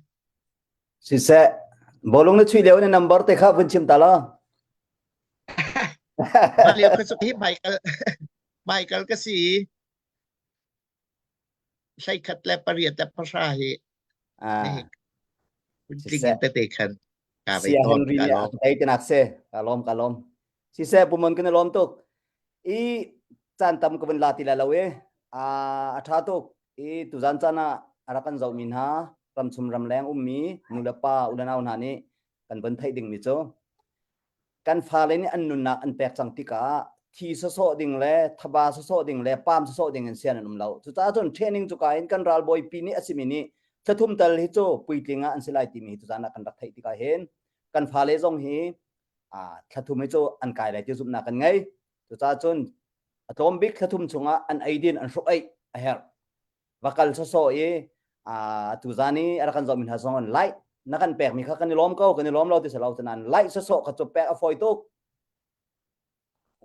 Speaker 8: Siseh, bawlung na chuih lio na number te kha vun chim ta lo.
Speaker 2: Mah lio ka cu hi Michael Michael ka si 11 le 8 le 10 hi
Speaker 8: Ah.
Speaker 2: tling in tete khan ka vai
Speaker 8: Sia
Speaker 2: ton
Speaker 8: Henry
Speaker 2: ka
Speaker 8: nih
Speaker 2: lawm.
Speaker 8: a ei tinak se ka lawm ka lawm. Siseh pumon kan i lawm tuk. I caan tam ka vun la ti lai lo i a a tha tuk. I tuzan caan ah a rak kan zohmi hna ramchum ramleng ummi nu le pa u le nau hna nih kan von theih dingmi cu kan fale nih an nunnak an pek cang tikah thi sawsawh ding le thaba sawsawh ding le pam sawsawh ding in sian an um lo. Cucaah cun training cu ka in kan ralbawipi nih a simi nih thlathum tal hi cu puitling ah an si lai timi hi tuzan ah kan rak theih tikah hin kan fale zong hi thlathum hi cu an kai lai ti zumhnak kan ngei. Cucaah cun a tlawm bik thlathum chungah an eidin an hruk eih a herh. Va kal sawsawh i tuzan i a rak kan zohmi hna zong an like na kan pekmi kha kan i lawm ko kan i lawm lo ti si lo nain like sawsawh kha cu pek a fawi tuk.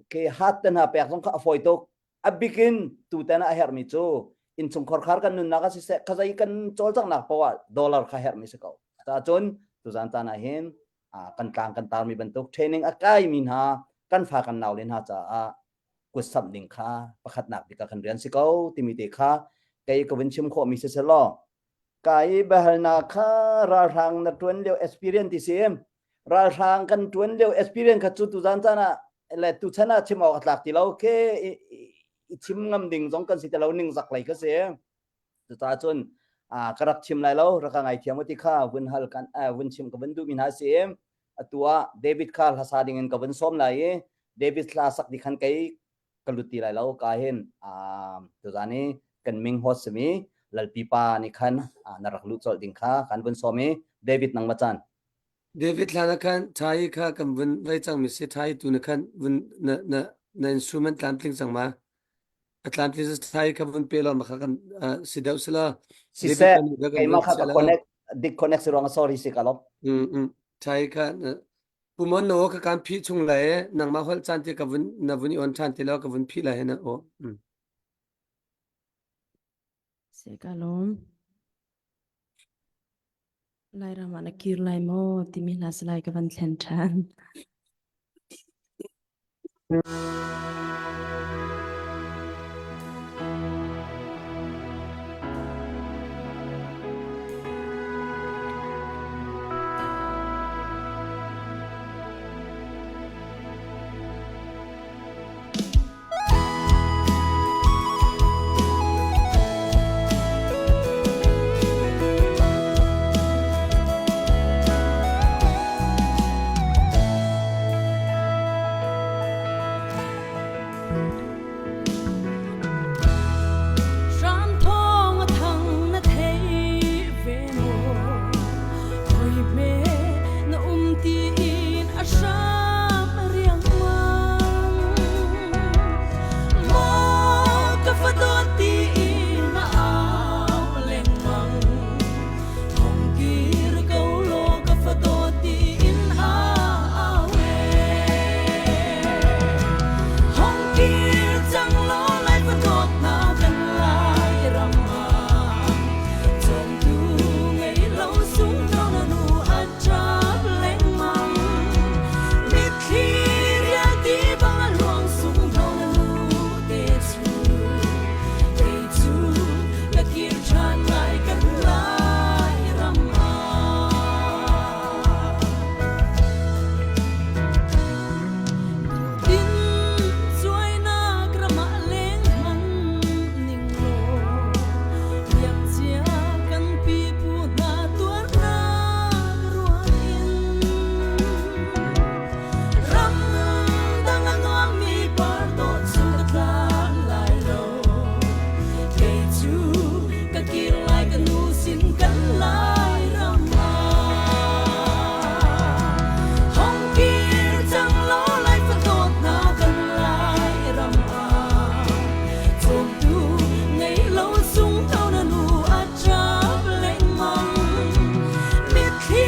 Speaker 8: Okay, hat te hna pek zong kha a fawi tuk. A bikin tutan ah a herhmi cu innchungkhar khar kan nunnak ah siseh khazei kan cawlcanghnak poah ah dollar kha herhmi si ko. Cun tuzan caan ah hin kan tlang kan tarmi bantuk training a kaimi hna kan fa kan nau le hna caah kutsamh ding kha pakhatnak bik ah kan rian si ko timi te kha kei ka vun chim khawhmi si selaw ka i biahalnak kha ralhrang na tuan lio experience ti si ralhrang kan tuan lio experience kha cu tuzan caan ah le tuchan ah chim awk a tlak ti lo ke i chim ngam ding zong kan si ti lo ning zak lei ka si cucaah cun ka rak chim lai lo rak ka ngaithiam ti kha vun hal kan vun chim ka vun duh mi hna si atu ah David kha hlasa ding in ka vun sawm lai i David hla sak di khan kei ka lut ti lai lo ka hin tuzan i kan ming host simi Lalpi pa nih khan na rak luh colh ding kha kan vun sawm i David nang ma chan
Speaker 1: David hlan ah khan Thai kha kan vun vei cang mi si Thai tu na khan vun na na na instrument tlamtling cang ma a tlamtling Thai kha vun pe law ma kha kan si deuh sila
Speaker 8: Siseh keimah kha ka connect dik connect si ruang sorry si ka lop
Speaker 1: mm mm Thai kha Pumon na aw ka kan phih chung lai nangmah holh caan ti ka vun na vun i on ṭhan ti lo ka vun phih lai na aw. Mm.
Speaker 7: Se ka lawm. Lairam ah na kir lai maw timi hla salai ka van thlen ṭhan.
Speaker 10: A hram riangmang. Maw ka fa dawt tiin a au lengmang. Hong kir ko law ka fa dawt tiin a au e. Hong kir cang law lai fa dawt hna kan lai ram ah. Cawmtu ngei lo sung no na nu a ṭap lengmang. Mitthli rialti bang a luang sung no na nu te cu. Kei cu ka kir ṭhan lai kan lai ram ah. Tin cuainak ram ah leng hmanh ning law Liamcia kan pipu hna tuarnak ruang in ram dang a nuammi par dawh cu ka tlan lai lo. Kei cu ka kir lai ka nu sin kan lai ram ah. Hong kir cang law lai fa dawt hna kan lai ram ah. Cawmtu ngei lo sung tho na nu a ṭap lengmang. Mitthli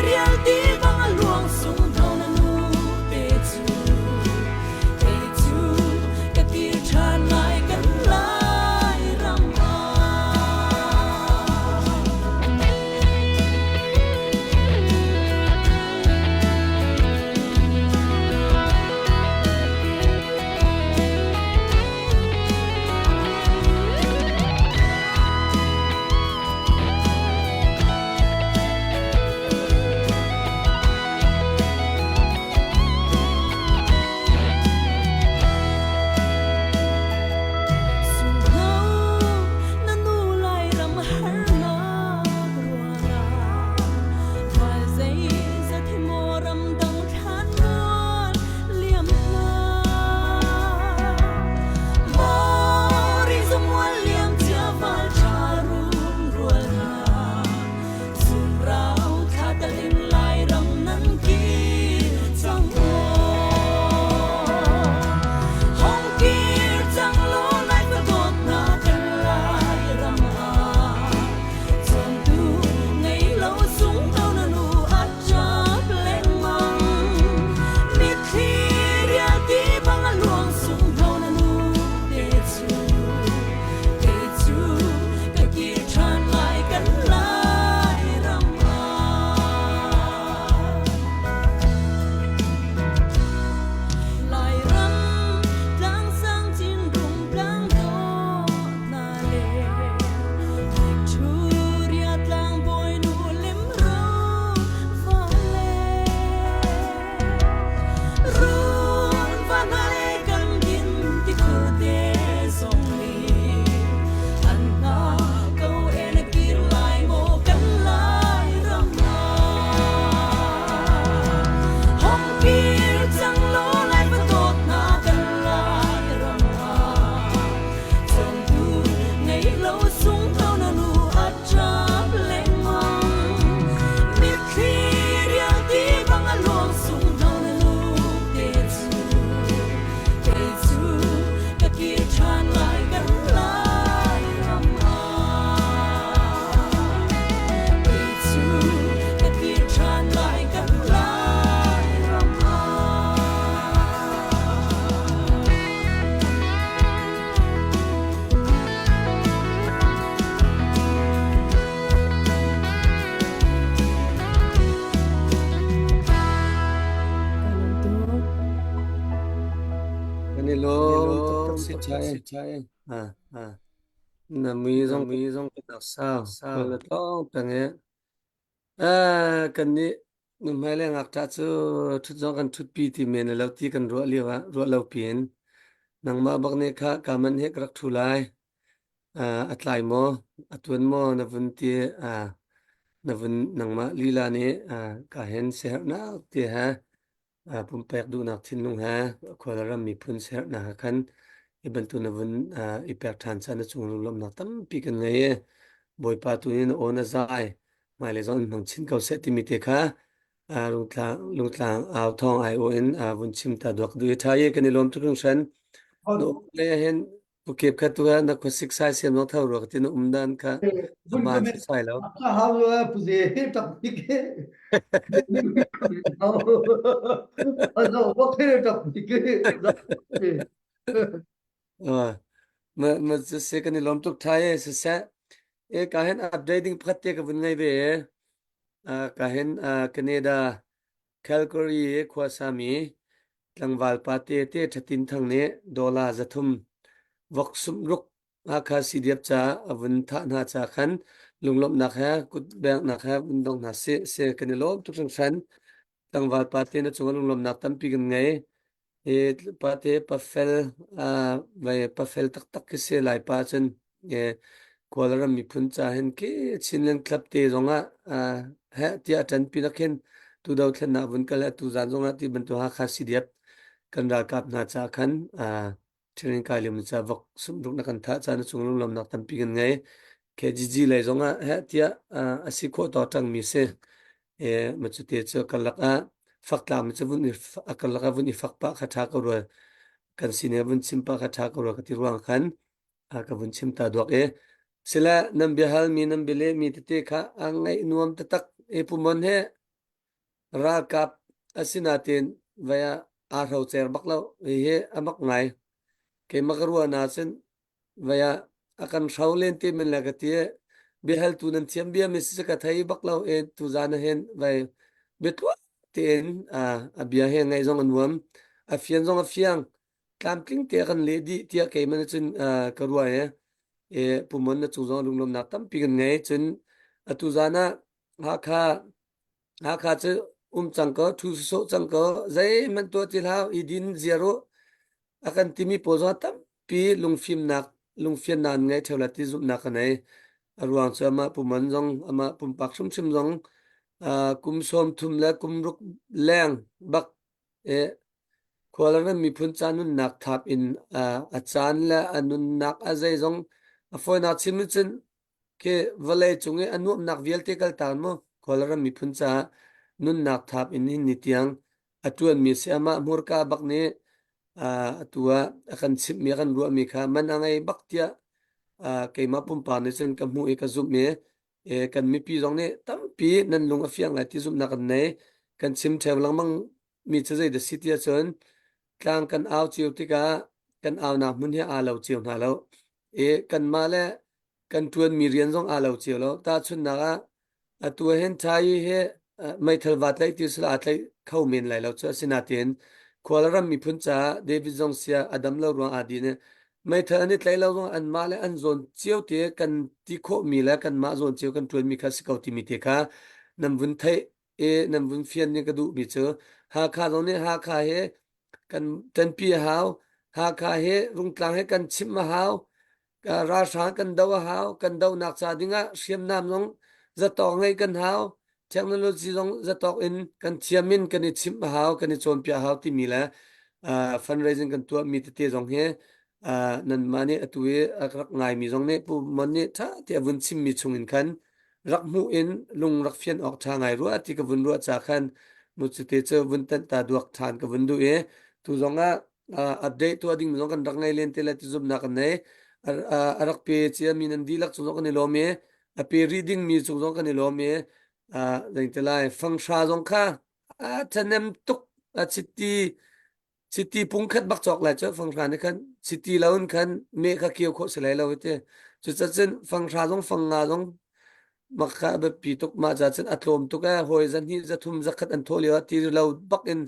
Speaker 10: rialti bang a luang sung tho na nu te cu. Kei cu ka kir ṭhan lai kan lai ram ah. Sungho na nu Lairam harnak ruangah Val zeizat hi maw ramdang thlan mual liam hna Maw rizumual liam cia val ṭha rum rual hna Zumrau thla talin Lairam nan kir cang maw? Hong kir cang law lai fa dawt hna kan Lairam ah. Cawmtu ngei lo sung to na nu a ṭap lengmang. Mitthli rialti bang a luang sung to na nu te cu. Kei cu ka kir ṭhan lai kan Lairam ah. Lairam tlangsang chinrung tlang dawh hna le Victoria tlangbawi nu limro vale Run van le kan din tikhur te zong nih an hna ko e na kir lai maw kan lai ram ah. Hong kir cang law lai fa dawt hna kan lai ram ah. Cawmtu ngei lo sung tho na nu a ṭap lengmang. Mitthli rialti bang a luang sung tho na nu te cu. Kei cu ka kir ṭhan lai kan lai ram ah. Kei cu ka kir ṭhan lai kan lai ram ah.
Speaker 1: Kan i lawm taktak si chai. Ah, na mui zong kan sau. Khual na tlawng peng i. Ah, kan nih nuhmei le ngakṭah cu ṭhut zong kan ṭhutpi ti men lo ti kan ruah lio ah ruah lo piin nangmah bak nih kha ka man he ka rak ṭhu lai. Ah, a tlai maw, a tuan maw na vun ti ah na vun nangmah lila nih ah ka hen siaherhnak ti he pumpek duhnak thinlung he khual ram miphun siaherhnak he khan hi bantuk na vun i pek ṭhan caan na cung lunglawmhnak tampi kan ngei i Bawipa tu nih na aw na zai hmailei zong in hmang chin ko seh timi te kha. Rungtlang lungtlang au thawng ai aw in vun chim ta duak du i tha ye kan i lawm tuk hringhran. Na um le hin pukep kha tu na khuasik sai siam nong tho ruak ti na um dan kha aman si sai lo.
Speaker 9: Ka hau puze tak pik he. Azo bak he tak pik he.
Speaker 1: Ma ma se kan i lawm tuk tha ye siseh. E ka hen updating pakhat te ka vun ngai ve e. Ka hen Canada Calgary i khuasami tlangval pate te Thatin Thang nih dollar 300 vok sumruk Hakha CDF ca a vun thah hna ca khan lunglawmhnak he kutbengnak he vun dong hna sih si kan i lawm tuk hringhran. Tlangval pate na cungah lunglawmhnak tampi kan ngei. Hi pate pafel vai pafel taktak khi si lai pa cun Kawlram miphun ca hin khi Chinland Club te zongah heh tiah ṭanpi nak hin tu dothlennak vun kal tu zan zongah ti bantuk Hakha CDF kan ralkap hna ca khan training kai liam ca vok sumruk na kan thah ca na cung lunglawmnak tampi kan ngei. KGG lei zongah heh tiah a si khawh to ṭangmi si. E ma cu te cu karlak ah fak tlang mi cu vun i a karlak ah vun i fak pah kha ṭha ko rua kan sine vun chim pah kha ṭha ko rua ka ti ruang khan a ka vun chim ta duak e sila nan biahal mi nan bialeh mi tete kha a ngaih nuam taktak e pumon he ralkap asinain vai ah aa hrocer bak lo hihi a mak ngai keimah ka ruah na cun vai ah a kan hro len te men le ka ti biahaltu nan thiam bia mi si ka thei bak lo e tu zan ah hin vai biatluah tein a bia he ngaih zong a nuam a fian zong a fiang tlamtling te kan leh dih tiah keimah nih cun ka ruah e e pumon na cung zong lunglawmnak tampi kan ngei cun atu zan ah Hakha Hakha cu um cang ko thu sawh cang ko zeihmanh tuah ti hlah i din ziar u a kan timi pawl zong tampi lungfimnak lungfiannak an ngei ṭheo la ti zumhnak ka nei a ruang cu amah pumon zong amah pumpak hrimhrim zong kum 30 le kum ruk leng bak e Khualram miphun ca nunnak thap in a caan le a nunnak a zeizong a fawinak chim cun khi vawlei cung i a nuamhnak vialte kaltak mu Kawlram miphun caah nunnak thap in hin ni tiang a ṭuanmi si amah hmurka bak nih atu ah a kan chimhmi a kan ruahmi kha man a ngei bak tiah keimah pumpak nih cun ka hmuh i ka zumh i kan mipi zong nih tampi nan lung a fiang lai ti zumhnak kan nei kan chim ṭheo lengmang mi cu zei dah si tiah cun tlang kan au cio tikah kan aunak hmun hi aa lo cio hna lo i kanmah le kan ṭuanmi rian zong aa lo cio lo. Tahchunhnak ah, atu ah hin Thai hi meithal va tlaih ti sila aa tlaih kho men lai lo cu asinain Khualram miphun caah David zong sia a dam lo ruang aa din i meithal an i tlaih lo zong anmah le an zawn cio te kan ti khawhmi le kanmah zawn cio kan ṭuanmi kha si ko timi te kha nan vun theih i nan vun fian ning ka duhmi cu Hakha zong nih Hakha hi kan ṭanpi a hau Hakha hi Rungtlang hi kan chimh a hau ralhrang kan do a hau kan donak ca dingah hriamnam zong zatawk ngeih kan hau technology zong zatawk in kan thiam in kan i chimh a hau kan i cawnpiak a hau timi le fundraising kan tuahmi tete zong hi nanmah nih atu i a rak ngaimi zong nih Pu Mon nih ṭha te a vun chimmi chungin khan rak hmuh in lung rak fian awk ṭha ngai rua ti ka vun ruah ca khan mu cute cu vun tanh ta duak ṭhan ka vun duh i tu zong ah update tuah ding zong kan rak ngei len te le ti zumhnak kan nei a rak pe cia mi nan dihlak cung zong kan i lawm i a pe rih ding mi cung zong kan i lawm i zeiti lai fanghra zong kha a ṭhahnem tuk a chiti Chiti pungkhat bak cawk lai cu fanghra nih khan chiti lo in khan meh kha kio khawh si lai lo ti. Cucacun fanghra zong fangnga zong mak kha a biapi tuk mah ca cun a tlawm tuk ee hawi zahnih zathum zakhat an thawh lio ah ti lo bak in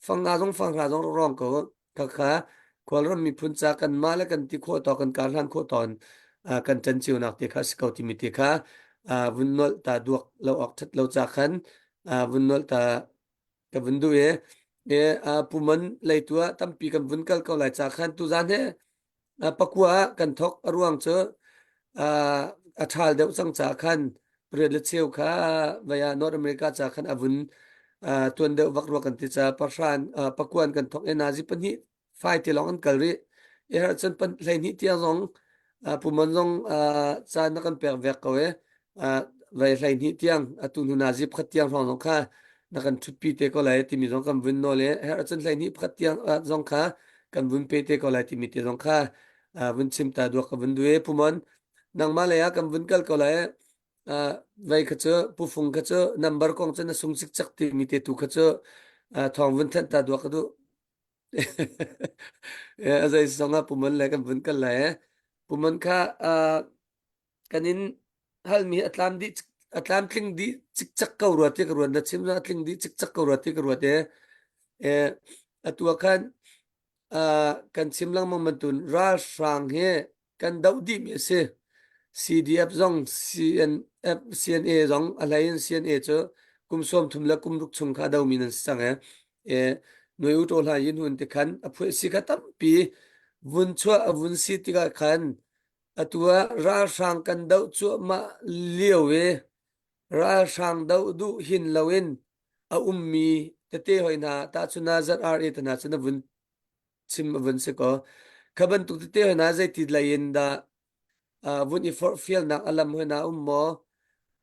Speaker 1: fangnga zong fanghra zong rak rawng ko khakha Kawlram miphun ca kanmah le kan ti khawh tawk kan karhlan khawh tawn kan ṭan cionak te kha si ko timi te kha vun nolh ta duak lo awk ṭhat lo ca khan vun nolh ta ka vun duh i e puman leitu ah tampi kan vun kal ko lai ca khan tuzan he pakua ah kan thok a ruang cu a ṭhal deuh cang ca khan riat le cheu kha vaya North America ca khan a vun tuan deuh vak rua kan ti ca pahran pakuan kan thok e nazi pahnih fai te lawng an kal rih. I herh cun pan 12 tiang zong pumon zong caan na kan pek vek ko e. Vai 12 tiang atu hnu na zip khat tiang hrawng zong kha. na kan ṭhutpi te ko lai timi zong kan vun nawl i herh ahcun 12 pakhat tiang ah zong kha kan vun pe te ko lai timi te zong kha vun chim ta duak ka vun duh i Pumon nangmah lei ah kan vun kal ko lai. Vei kha cu Pu Fung kha cu number kong cu na sung cikcek timi te tu kha cu thawng vun thanh ta duak ka duh. A zei zong ah Pumon le kan vun kal lai. Pumon kha kan in halmi a tlam dih a tlamtling dih cikcek ko rua ti ka ruat na chim a tling dih cikcek ko rua ti ka ruat e e atu ah khan kan chim lengmang bantun ralhrang hi kan doh dih mi a si CDF zong CNF CNA zong a hlei in CNA cu kum 30 le kum ruk chung kha do mi nan si cang e e noi u to hla yin hun te khan a phuai si kha tampi vun chuah a vun si tikah khan Atu ah ralhrang kan doh cuahmah lio i ralhrang doh duh hin loin a ummi tete hoi hna tahchun ah ZRA te hna cu na vun chim a vun si kaw kha bantuk tete hoi hna zeiti lei in dah uh, vun i forhfialnak a lam hoi hna um maw?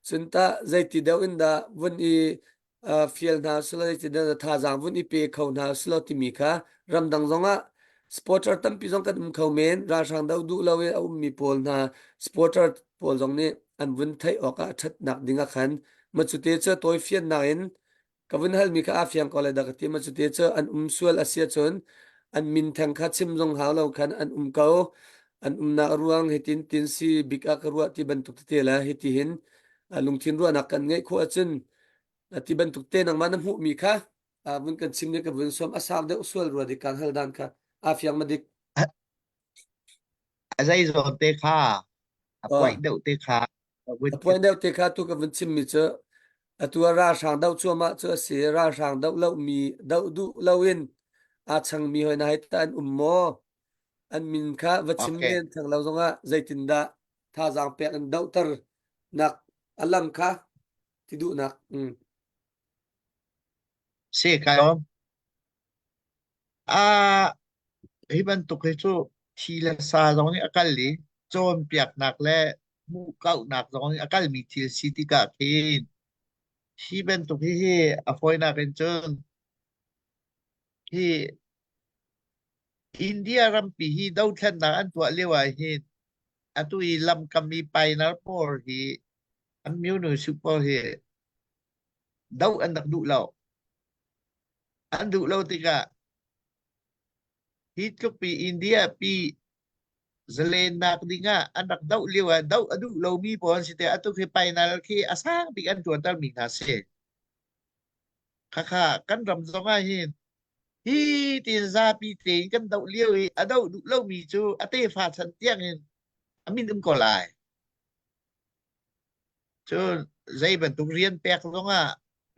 Speaker 1: Cun tah zeiti deuh in dah vun i fial hna usila zeitindah thazaang vun i pe kho hna usila timi kha ramdang zongah supporter tampi zong kan um kho men ralhrang do duh lo i a ummi pawl hna supporter pawl zong nih an vun theih awk ah ṭhatnak ding ah khan macute cu tawifiannak in ka vun halmi kha aa fiang ko lai dah ka ti macute cu an um sual a si ahcun an min theng kha chim zong hau lo khan an um ko an umnak ruang hitin tin si bik ah ka ruah ti bantuk tete le hiti hin lungthin ruahnak kan ngeih khawh ahcun ti bantuk te nangmah na hmuhmi kha vun kan chim ne ka vun som a sau deuh sual rua dik kan hal dan kha a fiang ma dik
Speaker 2: A zei zawn te kha a puaih deuh te kha
Speaker 1: a puaih deuh te kha tu ka vun chim mi cu atu a ralhrang doh cuahmah cu a si ralhrang doh lo mi doh duh lo in aa chang mi hoi na hai ta an um maw an min kha va chim len thang lo zongah zeitindah thazaang pek in dohter nak a lam kha ti duhnak mm.
Speaker 2: Si kai om. Ah hi bantuk hi cu thi le sa zong nih a kal i cawnpiaknak le hmuhkauhnak zong nih a kalmi thil si tikah khin hi bantuk hi hi a fawinak in cun hi India rampi hi dothlennak an tuah lio ah hin atu i lamkam i painar pawl hi an myo pawl hi doh an rak duh lo. An duh lo tikah hi tluk pi India pi zalennak dingah an rak doh lio ah doh a duh lomi pawl an si te atu khi painal khi a sang bik an ṭuanter mi hna si. Khakha kan ram zong ah hin hi tin zapi tein kan doh lio i a doh duh lomi cu a tefa chan tiang in a min um ko lai. Cun zei bantuk rian pek zongah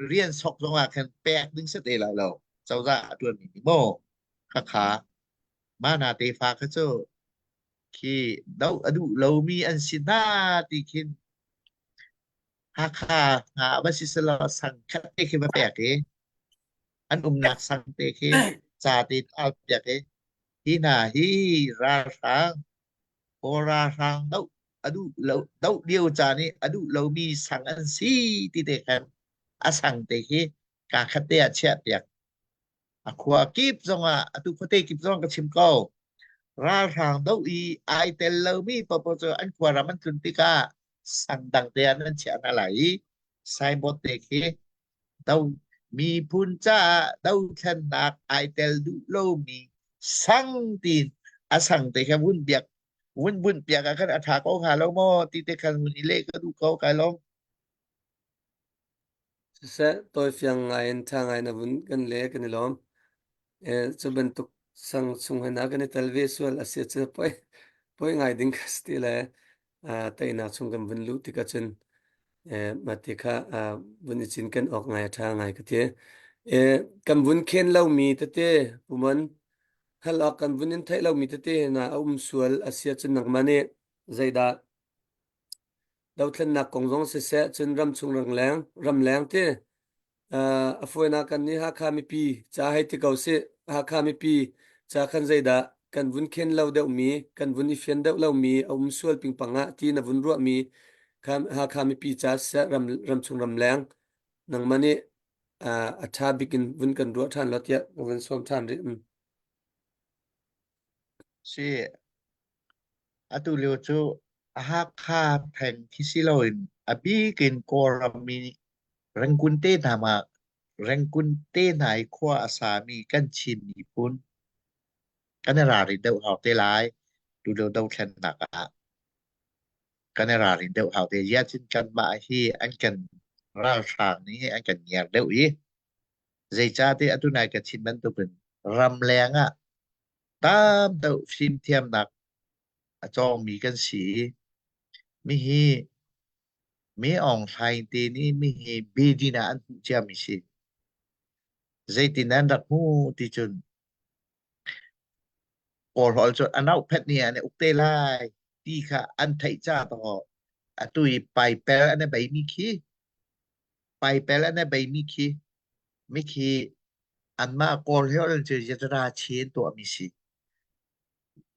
Speaker 2: rian sok zongah khan pek ding si te lai lo. Cozah a ṭuanmi nih maw khakha mana tefa kha cu khi doh a duh lomi an si hna ti khin Hakha hna va si selaw sang khat te khi va pek i an umnak sang te khi ca te al piak i hi hna hi ralhrang Kawl ralhrang doh a duh lo doh lio caan i a duh lomi sang an si ti te khan a sang te khi kaa khat te ah chiah piak a khua kip zongah atu khuate kip zong ka chim ko ralhrang doh i ai tel lomi popo cu an khua ram an tlun tikah sang dang te ah nan chiah hna lai i signboard te khi do miphun caah dothlennak ai tel duh lomi sang tin a sang te kha vun biak vun bunh piak ah khan a ṭha ko hnga lo maw ti te khan vun i leh ka duh ko kai lawm.
Speaker 1: Siseh, tawifiang ngai in ṭha ngai na vun kan le kan i lawm. Cu bantuk sang chung he na kan i tel ve sual a si cu poi poi ngai ding kha si ti le teinak chung kan vun luh tikah cun mah ti kha vun i cinken awk ngai a ṭha ngai ka ti. Kan vun khen lomi tete puman hal awk kan vun in theih lomi tete hna a um sual a si ahcun nangmah nih zeidah dothlennak kong zong siseh cun ramchung ramleng ramleng ti a fawinak kan nih Hakha mipi ca hei ti ko sih Hakha mipi ca khan zeidah kan vun khen lo deuhmi kan vun i fian deuh lomi a um sual pingpang ah ti na vun ruahmi Hakha mipi ca siseh ram ramchung ramleng nangmah nih. A ṭha bik in vun kan ruah ṭhan law tiah ka vun sawm ṭhan rih.
Speaker 2: Si, atu lio cu Hakha theng khi si loin a bik in Kawlram mi Rangoon te hna ma Rangoon te hna i khua a sami kan Chin miphun kan i ralrin deuh hau te lai tulio dothlennak ah. Kan i ralrin deuh hau te. Ziahcun kanmah hi an kan ralhrang nih an kan ngiar deuh i zeicahtiah atu nai ka chim bantukin ramleng ah tam deuh fimthiamnak a cawngmi kan si i mihi Mi Aung Hlaing te nih mihi bedin ah an hmuh ciami si. Zeitin an rak hmu ti cun Kawlhawl cu a nauhphet ni ah an i uk te lai ti kha an theih ca tawh atu i paipel an i beimi khi paipel an i beimi khi mikhi anmah Kawl he cu yatara chin tuahmi si.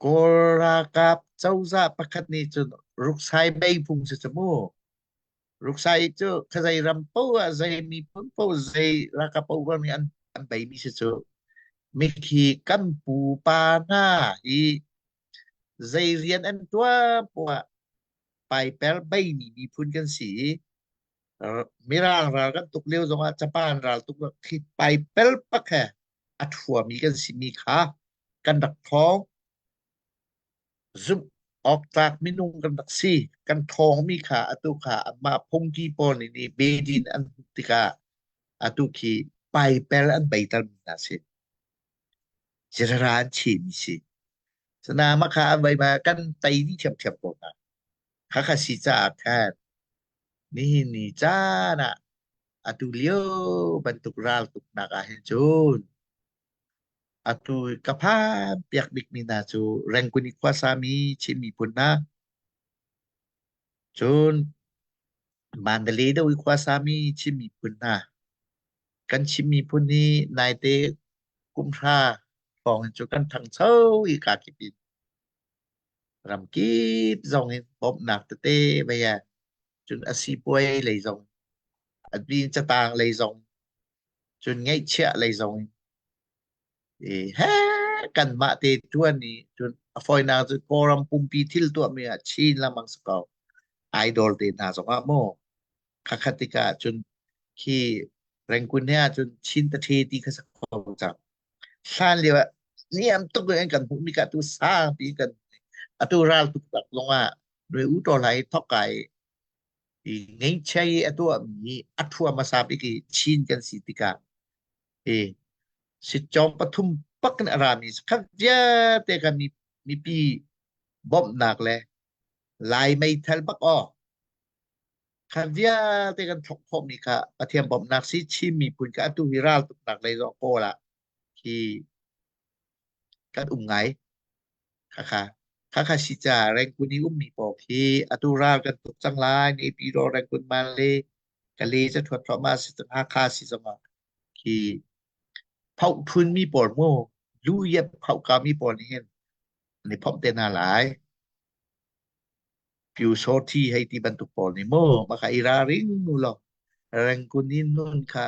Speaker 2: Kawl ralkap cozah pakhat nih cun ruksai bei phung si cu mu. Ruksai cu khazei ram paoh ah zei miphun paoh zei ralkap paoh nih an an beimi si cu. Mikhi kan pupa hna hi zei rian an tuah poah paiper beimi miphun kan si i Mirang ral kan tuk lio zongah Japan ral tuk khi paipel pak he a ṭhuami kan simi kha kan rak ṭhawng. Zumh awktlak minung kan rak si. Kan ṭhawngmi kha atu kha anmah phungki pawl nih nih bedin an hmuh tikah atu khi paipel an beitermi hna si. Zirara an chimi si. Sana mah kha an vai ma kan tei dih ṭhiamṭhiam ko hna. Khakha si caah khan nihin ni caan ah atu lio bantuk raltuknak ah hin cun atu ka phan piak bikmi hna cu Rengkun i khuasami Chin miphun hna cun Mandalay do i khuasami Chin miphun hna kan Chin miphun hi naite kum hra hrawng in cu kan ṭhangcho i ka kip in ramkip zong in bawmhnak tete vei ah cun a sipuai lei zong a bin catang lei zong cun ngeihchiah lei zong i he kanmah te tuan i cun a fawinak cu Kawlram pumpi thil tuahmi ah Chin lengmang si ko idol te hna zong ah mu khakhat tikah cun khi Rengkun he ahcun Chin tathe ti kha sak kho cang hlan lio ah niam tuk in kan hmuhmi ka tu sang pi kan atu ral tuk tak zong ah nui u to lai thok kai i ngeichia i a tuahmi a thua hmasa bik i Chin kan si tikah i sitcawng pathum pak in a rami khat vialte kan mipi bawmhnak le Lai meithal bak aw kha vialte kan thlok khawhmi kha Pathian bawmhnak si Chin miphun kha atu hi ral tuknak lei zong Kawl ah hi kan um ngai. Khakha khakha si ca Rengkun i ummi pawl khi atu ral kan tuk cang lai Naypyidaw Rengkun Manle Kale ca thuat thluahmah si cang Hakha si zongah khi phoh thunmi pawl mu lu iap phoh kami pawl nih hin an i phomh te hna lai. Pyusawthi hei ti bantuk pawl nih mu mah kha i ralring u law Rengkun in nun kha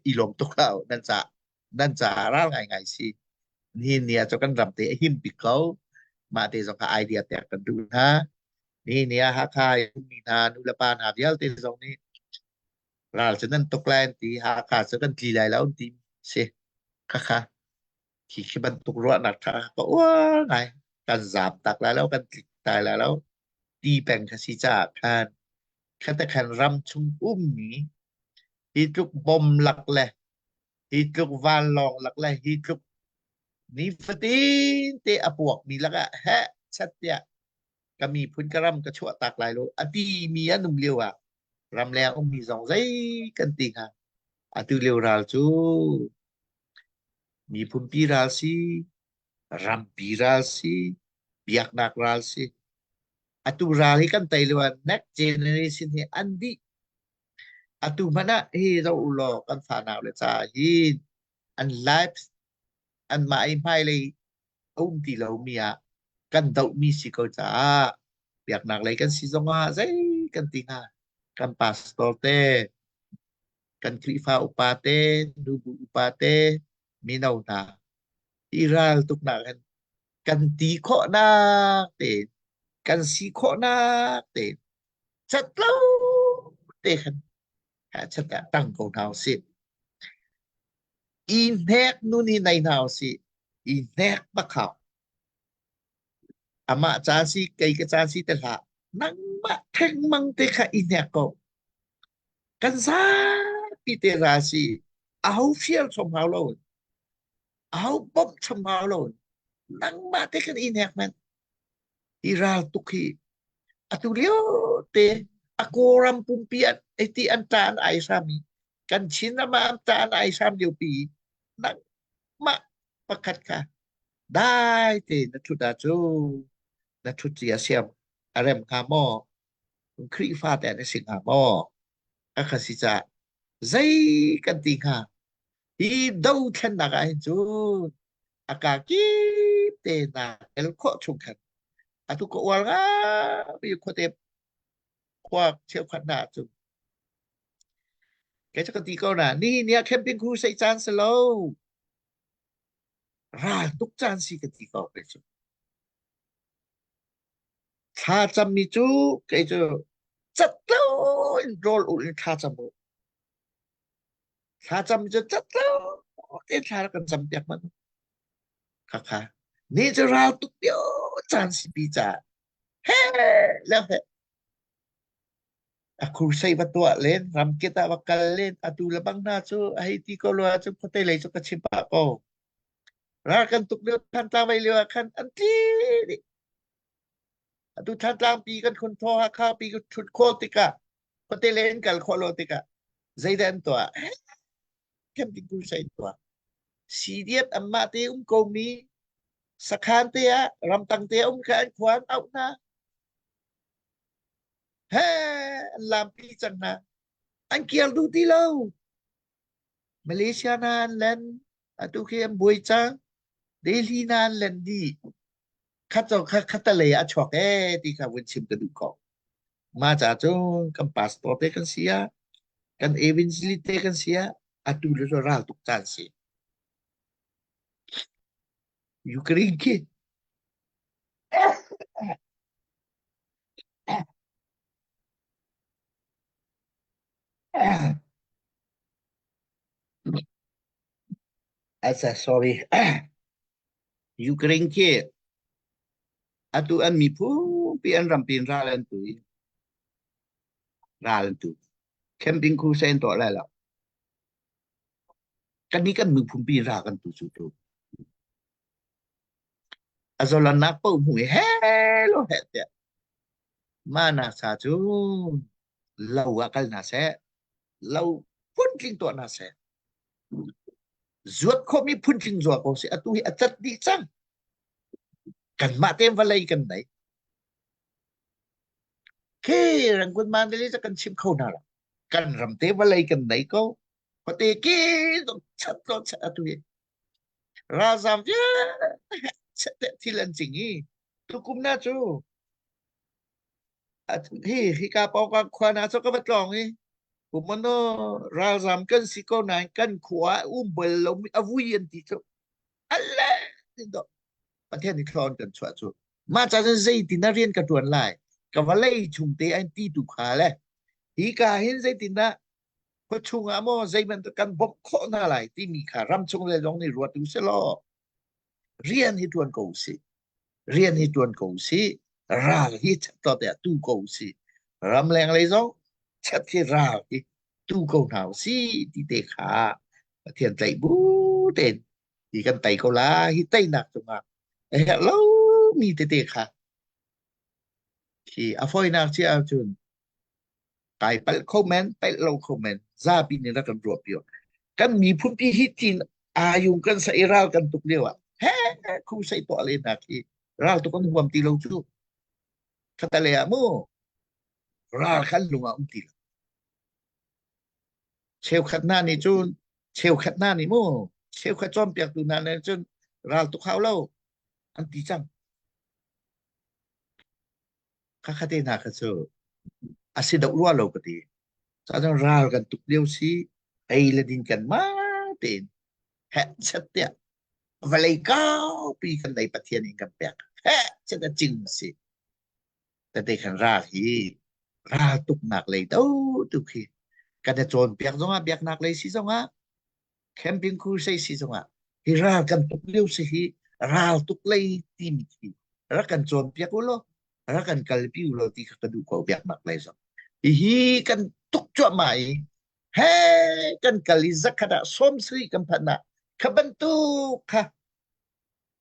Speaker 2: i lawm tuk hlah u nan ca nan ca ral ngaingai si. Nihin ni ah cu kan ram te a him bik ko. Mah te zong kha idea pek kan duh hna. Nihin ni ah Hakha i ummi hna nu le pa hna vialte zong nih ral cu nan tuk lai an ti, Hakha cu kan tli lai lo an ti si. Khakha khi khi bantuk ruahnak ṭha ka uar ngai. Kan zaam tak lai lo, kan tlik tai lai lo. Ti peng kha si caah khan kha khan ram chung ummi hi tluk bom lak le hi tluk vanlawng lak le hi tluk nifatin te a puakmi lakah heh chat tiah ka miphun ka ram ka chuah tak lai lo a ti mi an um lio ah ramleng ummi zong zei kan ti hnga atu lio ral cu miphunpi ral si rampi ral si biaknak ral si atu ral hi kan tei lio ah next generation hi an dih Atu hmanh ah hi zoh u law kan fanau le ca hin an life anmah i hmailei a um ti lomi ah kan dohmi si ko caah biaknak lei kan si zongah zei kan ti hnga kan pastor te. Kan Khrihfa upa te, nubu upa te, mino hna hi ral tuknak hin kan ti khawhnak tein kan si khawhnak tein cat lo te khan chat ah tang ko hna usih. I hnek nun hi nei hna usih. I hnek bak hau. Amah ca si kei ka ca si te hlah. Nangmah thengmang te kha i hnek ko. Kan zapi te ra si. Aho fial chom hau lo. Aho bawmh chom hau lo. Nangmah te kan i hnek men. Hi ral tuk hi atu lio te a Kawlram pumpi an ti an ta an ai hram i kan Chin ram ah an ta an ai hram lio pi nangmah pakhat kha dai te na thut ahcun na thut cia siam a rem hnga maw Khrihfa te na si hnga maw a kha si ca zei kan ti hnga hi dothlennak ah hin cun a ka kip te na tel khawh chung khan atu ka uar ngai khuate khua cheukhat hna ahcun kei cu ka ti ko na ni ni ah camping crusade caan si lo ral tuk caan si ka ti ko kei cu thla cammi cu kei cu cat lo in rawl ulh in thla cam u thla cam cu cat lo te thla kan cam piak man khakha ni cu ral tuk lio caan si pi ca he le he a crusade va tuah len ramkit ah va kal len atu le bang hna cu a hei ti ko lo ahcun khuate lei cu ka chim pah ko ral kan tuk lio Thantlang vei lio ah khan an tli dih atu Thantlang pi kan khun thaw Hakha pi kan thut khawh tikah khuate lei an kal khawh lo tikah zeidah an tuah camping crusade tuah CDF anmah te um ko mi sakhan te ah ramtang te um kha an khua an auh hna he an lampi cang hna an kir duh ti lo Malaysia na an len atu khi an buai cang Delhi na an len dih khat zo kha khatalei a chuak e ti kha vun chim ka duh ko ma cha cun kan pastor te kan si ah kan evangelist te kan si ah atu le ral tuk caan si Ukraine khi Asa sorry. Ukraine khi atu an miphun pi an rampi in ral an tu i ral an tu. Camping crusade an tuah lai lo. Kan nih kan miphun pi ral kan tu cu tu. A zolannak paoh hmu i hello he tiah mah nak sa cu lo ah kal hna seh lo phuntling tuah hna seh zuat khawhmi phuntling zua ko seh atu hi a cat dih cang kanmah tein vawlei kan nei khi Rangoon Mandalay cu kan chim kho hna lo kan ram te vawlei kan nei ko khuate ki zong chat lo chat atu hi Ralzam vialte thil an cing i tukum na cu hi hika pawngkam khua hna cu ka va tlawng i kumano ralzam kan si ko nain kan khua um bal lomi a vui an ti cu alle do Pathian nih thlawn kan chuah cu mah ca cun zeitin dah rian ka ṭuan lai ka vawlei chung te an ti tu kha le hi ka hin zeitindah khuachung ah maw zeibantuk kan bawmh khawh hna lai timi kha ramchung le zong nih ruat u selaw rian hi ṭuan ko usih rian hi ṭuan ko usih ral hi chat to te tu ko usih ramleng lei zong chat hi ral hi tu ko hna usih ti te kha Pathian tlaih bu tein hi kan tei ko la hi teinak cungah a herh lo mi tete kha khi a fawinak ci ahcun kai palh kho men palh lo kho men zapi nih rak kan ruah pio kan miphun pi hi tin ayung kan sa i ral kan tuk lio ah he khu sei tuah le nak hi ral tuk kan huam ti lo cu khatale ah mu ral khan lung ah um ti lo cheukhat hna nih cun cheukhat hna nih mu cheukhat cawnpiaktu hna nih cun ral tuk hau lo an ti cang Khakha te hna kha cu a si deuh rua lo ka ti. Cun ral kan tuk lio si. Ei le din kan mah tein heh chet tiah vawlei kaupi kan nei Pathian in kan pek. Heh chet a cing si. Tete khan ral hi ral tuknak lei do tu khi kan i cawnpiak zongah biaknak lei si zongah camping crusade si zongah hi ral kan tuk lio si hi ral tuk lei timi khi rak kan cawnpiak u law rak kan kalpi u law ti kha ka duh ko biaknak lei zong hihi kan tuk cuahmah i he kan kal i zakhat ah 70 kan phanh ah kha bantuk kha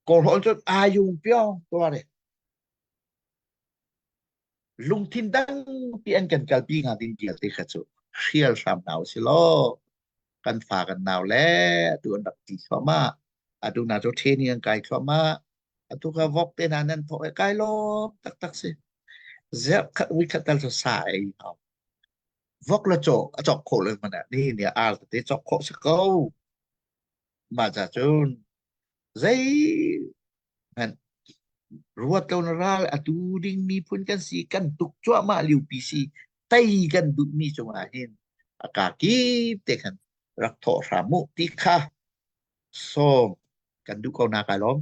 Speaker 2: kawlhawl cun ayung pyong tuare lungthin dangpi an kan kalpi hnga ding vialte kha cu hrial hram hna usih law kan fa kan nau le atu an rak ti thluahmah atu na cu training an kai thluahmah atu ka vok te hna nan thawk i kai lawm taktak si zerh khat ui khat tal cu sa ei hau vok le caw a cawk khawh le mana ni ni ar tete cawk khawh si ko mah ca cun zei hmanh ruat lo na ral atu ding miphun kan si kan tuk cuahmah lio pi si tei kan duhmi cungah hin a ka kip te khan rak thawh hram mu ti kha sawm kan duh ko na kai lawm.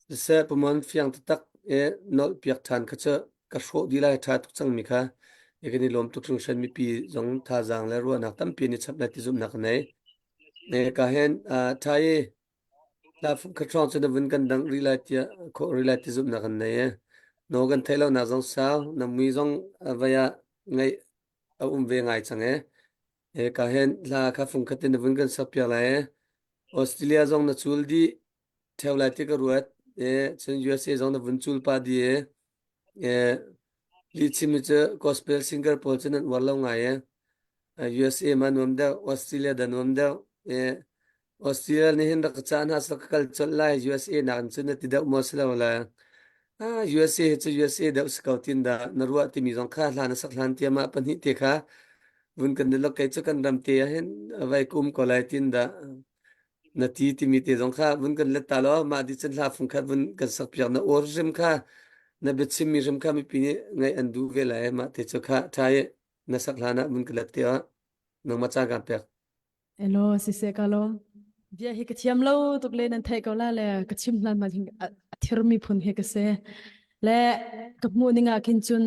Speaker 1: Siseh pumon fiang taktak i nolh piak ṭhan kha cu ka hrawh dih lai ṭha tuk cangmi kha i kan i lawm tuk hringhran mipi zong thazaang le ruahnak tampi an i chap lai ti zumhnak ka nei. Ne ka hen ṭha i kha hrawng cu na vun kan dangh rih lai tiah khawh rih lai ti zumhnak kan nei e. No kan theih lonak zong sau na mui zong vai ah ngaih a um ve ngai cang e. E ka hen hla kha fung khat in na vun kan sak piak lai e. Australia zong na cul dih ṭheo lai ti ka ruat. E cun USA zong na vun cul pah dih e. E lihchim hi cu gospel singer pawl cu nan uar lo ngai e. USA ma nuam deuh, Australia da nuam deuh. E Australia nih hin rak ka cah hna seh ka kal colh lai USA nakin cun na ti deuh maw si lo le ah USA hi cu USA deuh si ko tin dah na ruah timi zong kha hlan a sak hlan tiam ah pahnih te kha vun kan nilok kei cu kan ram te ah hin vai kum ko lai tin dah na ti timi te zong kha vun kan let ta law mah di cun hla fung khat vun kan sak piak na or hrim kha na biachim mi hrim kha mipi nih ngaih an duh ve lai mah te cu kha tha i na sak hlan ah vun ka let te ah nangmah caan kan pek.
Speaker 7: Elaw siseh ka lawm. Bia hi ka thiam lo tuk le nan theih ko la le ka chim hlan ma hin a thirmi phun hi ka si. Le ka hmuh ning ah khin cun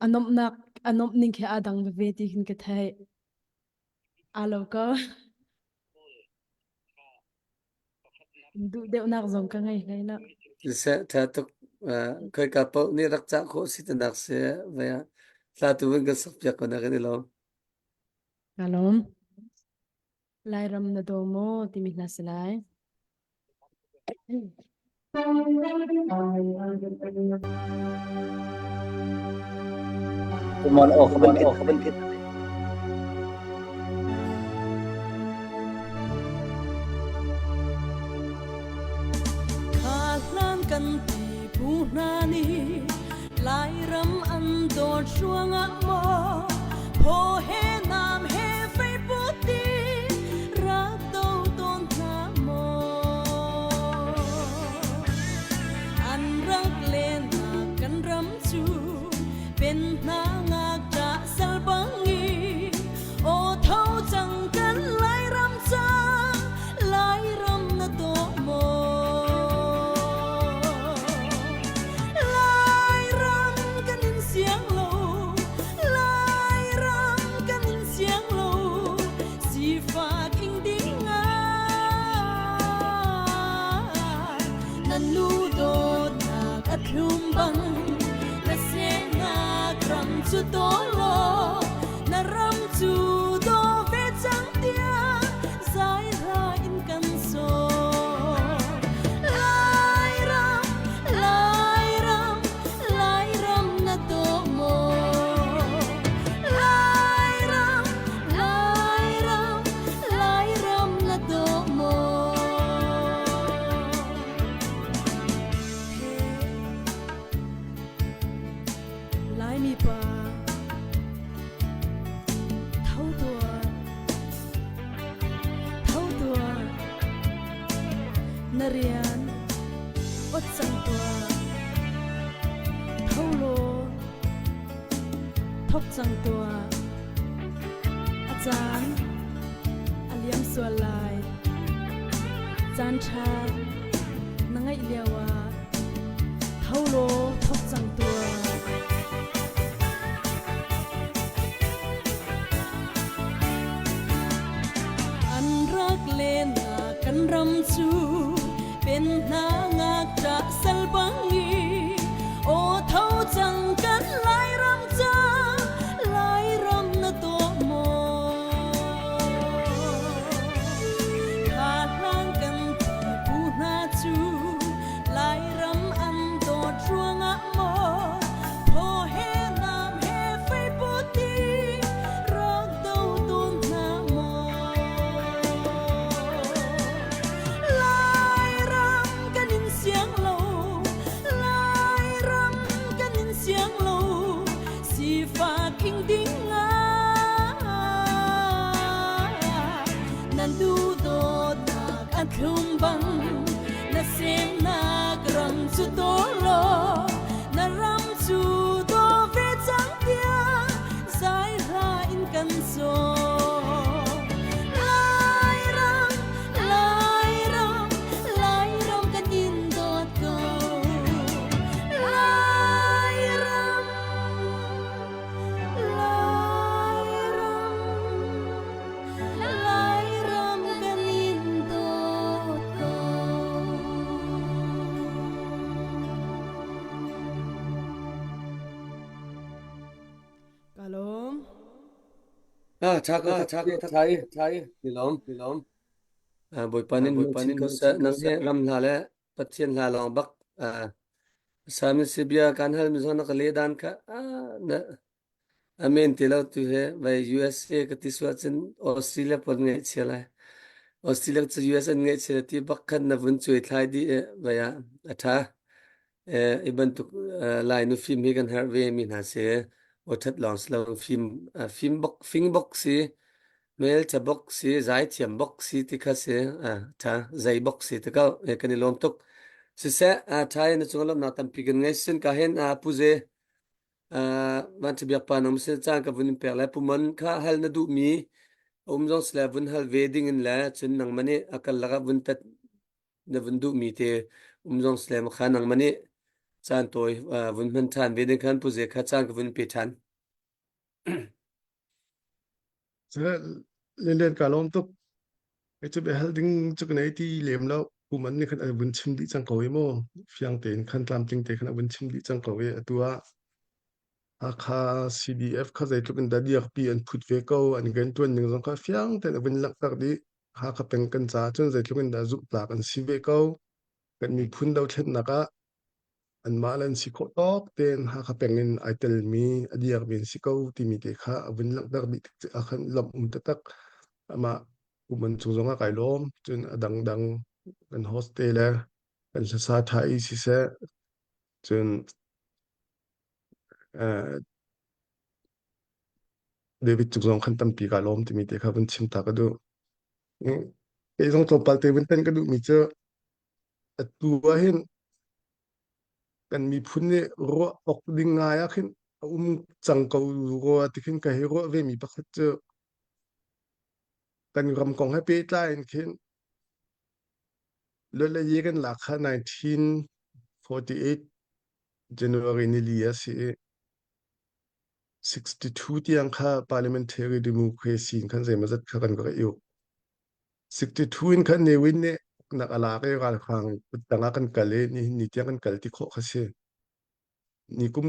Speaker 7: a nomhnak a nomh ning khi aa dang veve ti hin ka theih. Aa lo ko. Duh deuhnak zong ka ngei hlei lo.
Speaker 1: Siseh tha tuk khoika paoh nih rak cah khawh si tanak si vai ah hla tu vun kan sak piak ko na kan i lawm.
Speaker 7: Ka lawm. Lairam na daw maw timi hla si lai.
Speaker 8: Kumon aw ka ban phit.
Speaker 10: Kha hlan kan pipu hna nih Lairam an dawt ruangah maw phaw he nam he fei put in rak do tawn hna maw an rak lennak kan ram cu pen hna ngakṭah sal bangin aw tho cang kan Lairam cang Lairam na daw maw Lairam kan in siang lo Lairam kan in siang lo sifak ing ding ah nan nu dawtnak a thlum bang na sehnak ram cu daw law na ram cu daw ve cang tiah zaira in kan sawm Lairam Lairam Lairam na daw maw Lairam Lairam Lairam na daw maw Laimi pa tho tuah tho tuah na rian ot cang tuah tho law thok cang tuah a caan.
Speaker 7: Caan a liam sual lai. Caan ṭha na ngeih lio ah tho law thawk cang tuah. An rak len ah kan ram cu pen hna ngakṭah sal bang i aw tho cang kan Lairam ca Lairam na taw maw Kha hlang kan pu hna cu Lairam an dawt ruangah maw Thaw he nam he fei puti rak do tawn hna maw Lairam kan in siang lo Lairam kan in siang lo sifak ing ding ah nan duhdawtnak an thlum bang na semnak ram cu daw law na ram cu daw ve cang tiah zai hla in kan sawm Lairam Lairam Lairam kan in dawt ko Lairam Lairam Lairam kan in dawt ko. Ka lawm.
Speaker 1: Ah, tha ko tha ko thai thai ni lawm ni lawm. Ah, Bawipa nin
Speaker 11: Bawipa
Speaker 1: hmang chin
Speaker 11: nin
Speaker 1: ko
Speaker 11: hmang
Speaker 1: seh
Speaker 11: chin ko
Speaker 1: nang
Speaker 11: seh.
Speaker 1: hi ram hla le Pathian hla lawng bak ah Sami si bia kan hal mi zong na ka le dan kha ah na Amen ti lo tu he vai USA ka ti suah cun Australia pon ngeih chia lai. Australia cu US an ngeih chia ti bak khan na vun cuai thlai dih eh vai ah a tha. Eh i bantuk lai nu fim hi kan herh ve mi hna si. O that lawng si lo fim fim bok fing bok si mel cha bok si zai thiam bok si ti kha si tha zai bok si te ko kan i lawm tuk. Siseh tha na cung lawmnak tampi kan ngei sin ka hen pu ze Van Biak pa nang sin caan ka vun in pek lai pumon kha hal na duhmi a um zong sile vun hal ve ding in le cun nangmah nih a kal lakah vun tat na vun duhmi te um zong sile ma kha nangmah nih caan tawi vun hman ṭhan ve ding khan pu ze kha caan ka vun pe ṭhan.
Speaker 3: Lian ka lawm tuk. Kei cu biahal ding cu ka nei ti lem lo. Kum an nih khan an vun chim dih cang ko i mu. Fiang tein khan tlamtling te khan a vun chim dih cang ko i atu ah Hakha CDF kha zeitluk in dah diakpi an phut ve ko an rianṭuan ning zong kha fiang tein a vun langhter dih. Hakha peng kan caah cun zeitluk in dah zumhtlak an si ve ko. Kan miphun dothlennak ah anmah le an si khawh tawk tein Hakha peng in ai telmi a diakmi an si ko timi te kha a vun langhter dih tik ah khan lawmh um taktak. Amah kum an cung zong ah kai lawm. Cun a dangdang kan host te le kan hlasa ṭha i siseh cun uh, David cung zong khan tampi kaa lawm timi te kha vun chim ta ka duh. Kei zong tlawmpal te vun tan ka duhmi cu Atu ahhin kan miphun nih ruah awk ding ngai ah khin a um cang ko rua ti khin ka hei ruah vemi pakhat cu kan ram kong he pehtlai in khin luatlayi kan lak kha 1948 January nili a si i 62 tiang kha parliamentary democracy in khan zeimawzat kha kan rak i uk. 62 in khan Ne Win nih uknak a lak i ralhrang kuttang ah kan kal i nihin ni tiang kan kal ti khawh kha si. Ni kum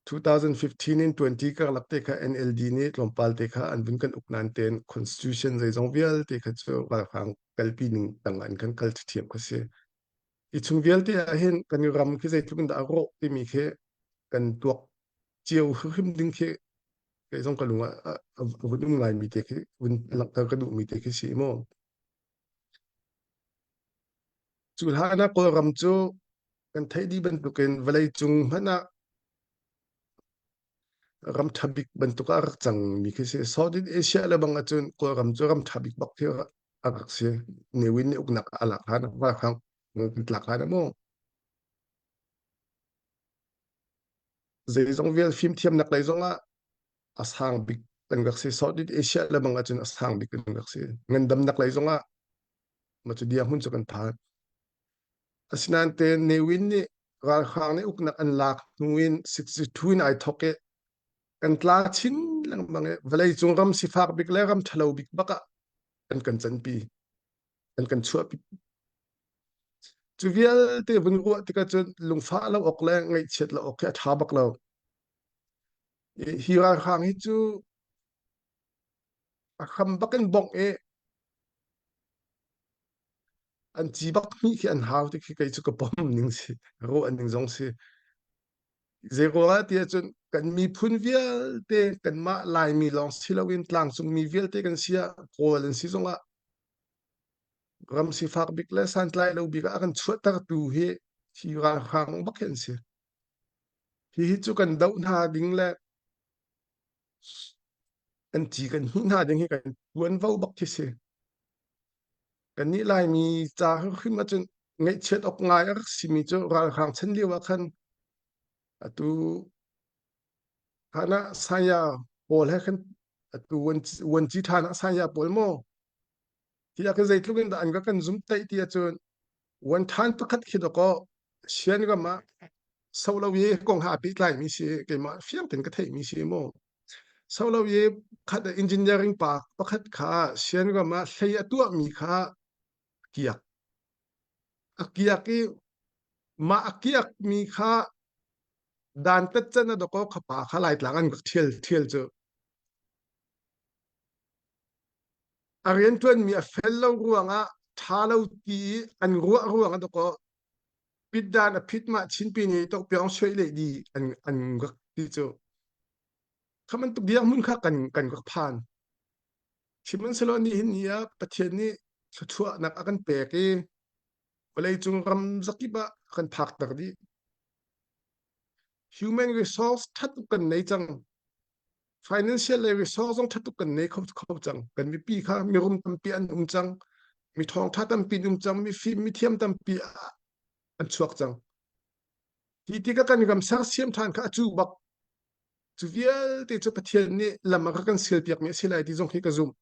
Speaker 3: 2015 in 20 karlak te kha NLD nih tlawmpal te kha an vun kan uk nain tein constitution zeizong vialte kha cu ralhrang kalpi ning tang ah in kan kal ṭhiam kha si. Hi chung vialte ah hin kan ram khi zeitluk in dah a rawh timi khi kan tuak cio hrim ding khi kei zong ka lung ah a vun um ngaimi te khi vun langhter ka duhmi te khi si mu. Cu hlan ah Kawlram cu kan theih dih bantukin vawleicung hmanh ah ram ṭha bik bantuk ah a rak cangmi khi si. Southeast Asia le bang ahcun Kawlram cu ram ṭha bik bak khi a rak si. Ne Win nih uknak a lak hlan ralhrang kan tlak hlan ah mu. Zeizong vial fimthiamnak lei zongah a sang bik. kan rak si. Southeast Asia le bang ahcun a sang bik kan rak si. Ngandamnak lei zongah ma cu dirhmun cu kan phan. Asinain te Ne Win nih ralhrang nih uknak an lak hnu in 62 in ai thok i kan tla chin lengmang i vawleicung ram sifak bik le ram ṭhalo bik bak ah an kan canpi, an kan chuahpi. Cu vialte vun ruah tikah cun lungfah lo awk le ngaihchiat lo awk hi a ṭha bak lo. Hi ralhrang hi cu a hram bak in bongh i an ci bak hnih khi an hau ti khi kei cu ka pom ning si ruah ning zong si. Zei ruangah ti ahcun kan miphun vialte kanmah Laimi lawng si loin tlangcungmi vialte kan si ah Kawl an si zongah ram sifak bik le santlai lo bik ah a kan chuahtertu hi hi ralhrang bak hi an si. Hihi cu kan doh hna ding le kan ci kan hnih hna ding hi kan tuanvo bak khi si. Kannih Laimi ca hrimhrim ahcun ngaihchiat awk ngai a rak simi cu ralhrang chan lio ah khan atu hlan ah saya pawl he khan atu vuanci ṭhan ah saya pawl maw ti ah khan zeitluk in dah an ka kan zumtaih ti ahcun vuan ṭhan pakhat khi dawkaw Sian ram ah solo i kong ha pehtlaimi si keimah fiang tein ka theihmi si mu. Solo i khat engineering pa pakhat kha Sian ram ah hlei a tuahmi kha kiak. A kiak i mah a kiakmi kha dan tat can a dawkaw kha pa kha Laitlang an rak thial thial cu. A rianṭuanmi a fel lo ruangah ṭha lo ti i an ruah ruangah dawkaw pitdan a phit mah chinpi nih tokpiang sui le di an an rak ti cu kha bantuk dirhmun kha kan kan rak phan sihmanhsehlaw nihin ni ah Pathian nih thluachuahnak a kan pek i vawleicung ram zakip ah a kan phakter dih human resource ṭhat tuk kan nei cang financial le resource zong ṭhat tuk kan nei kho kho cang kan mipi kha mirum tampi an um cang mi ṭhawngṭha tampi an um cang mifim mithiam tampi an chuak cang hi tikah kan ram sersiam ṭhan kha a cu bak cu vialte cu Pathian nih lam a kan sialpiak mi a si lai ti zong hi ka zumh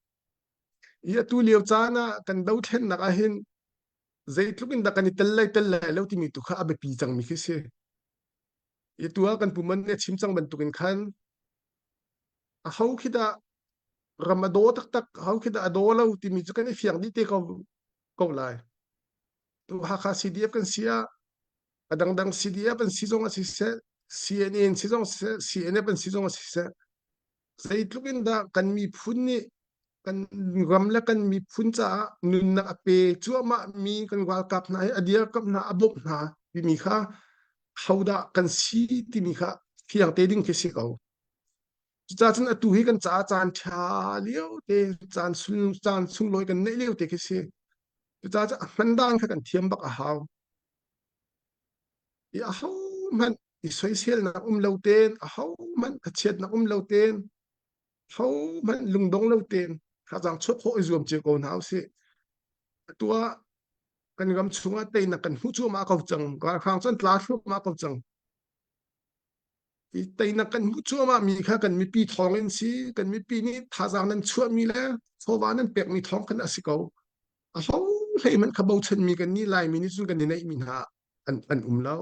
Speaker 3: i atu lio caan ah kan dothlennak ah hin zeitluk in dah kan i tel lai tel lai lo timi tu kha a biapi cangmi khi si I tu ah kan puman nih a chim cang bantukin khan aho khi dah ram a daw taktak aho khi dah a daw lo timi cu kan i fiang dih te ko ko lai. Tu Hakha CDF kan si ah a dangdang CDF an si zong a si seh CNA an si zong seh CNF an si zong a si seh zeitluk in dah kan miphun nih kan ram le kan miphun caah nunnak a pe cuahmah mi kan ralkap hna hi a dirkamh hna a bawmh hna timi kha hodah kan si timi kha fiang te ding khi si ko. Cucaah cun atu hi kan caah caan ṭha lio te caan sun caan sunglawi kan neih lio te khi si. Cucaah cun a hman dan kha kan thiam bak a hau. I ahohmanh i soiselnak um lo tein ahohmanh thachiatnak um lo tein hohmanh lungdong lo tein thazaang chuah khawh i zuam cio ko hna usih. Atu ah kan ram chungah teinak kan hmuh cuahmah ko cang. Ralhrang cu an tla thluahmah ko cang. I teinak kan hmuh cuahmah mi kha kan mipi thawng in si, kan mipi nih thazaang nan chuahmi le chawva nan pekmi thawng khan a si ko. A ho hlei hmanh kha bochanmi kan nih Laimi nih cun kan i neihmi hna an, an um lo.